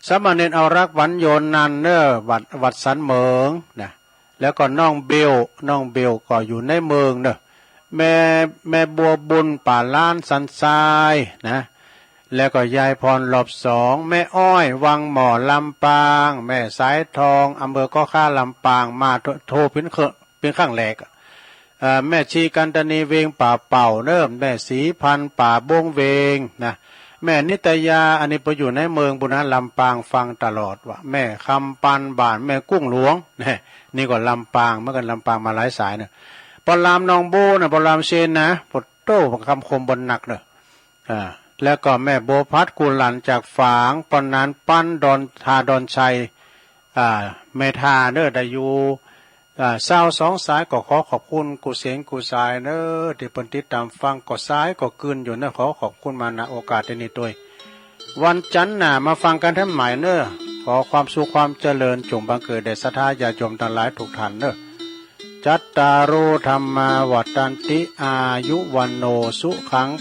สามเณรเอารัก หวันโยนนันเนอะ วัด วัดสันเหมิงนะ แล้วก็น้องเบล น้องเบลก็อยู่ในเมืองเนอะ แม่ แม่บัวบุญ ป่าล้าน สันทรายนะ แล้วก็ยายพร รอบสอง แม่อ้อย วังหม้อ ลำปาง แม่สายทอง อำเภอก่อข่า ลำปาง มาโท โทเป็นเครื่อง เป็นครั้งแรกอะ เอ่อ แม่ชีกันตนี เวงป่าเป่าเนอะ แม่ศรีพันธุ์ ป่าบงเวงนะ แม่นิตยา อันนี้ไปอยู่ในเมืองบุญนะ ลำปาง ฟังตลอดว่ะ แม่คำปัน บ้านแม่กุ้งหลวง เนี่ย นี่ก็ลำปางเหมือนกัน ลำปางมาหลายสายเนอะ ปอลามน้องโบนะ ปอลามเชนนะ ปอโต้ คำคมบนหนักเนอะ อ่า แล้วก็แม่บัวพัด กุหลันจากฝาง ปอนันปัน ดอน ทาดอนชัย อ่า แม่ทาเนอะ ได้อยู่ อ่า เศร้าสองสาย ก็ขอขอบคุณกู้เสียงกู้สายเนอะ ที่เปิ้นติดตามฟัง ก็สายก็คืนอยู่เนอะ ขอขอบคุณมา ณ โอกาสที่นี้ด้วย วันจันทร์หน้ามาฟังกันแถมใหม่เนอะ ขอความสุขความเจริญจงบังเกิดแด่ศรัทธาญาติโยมทั้งหลายทุกท่านเนอะ จัตตาโร ธัมมา วัฑฒันติ อายุ วัณโณ สุขัง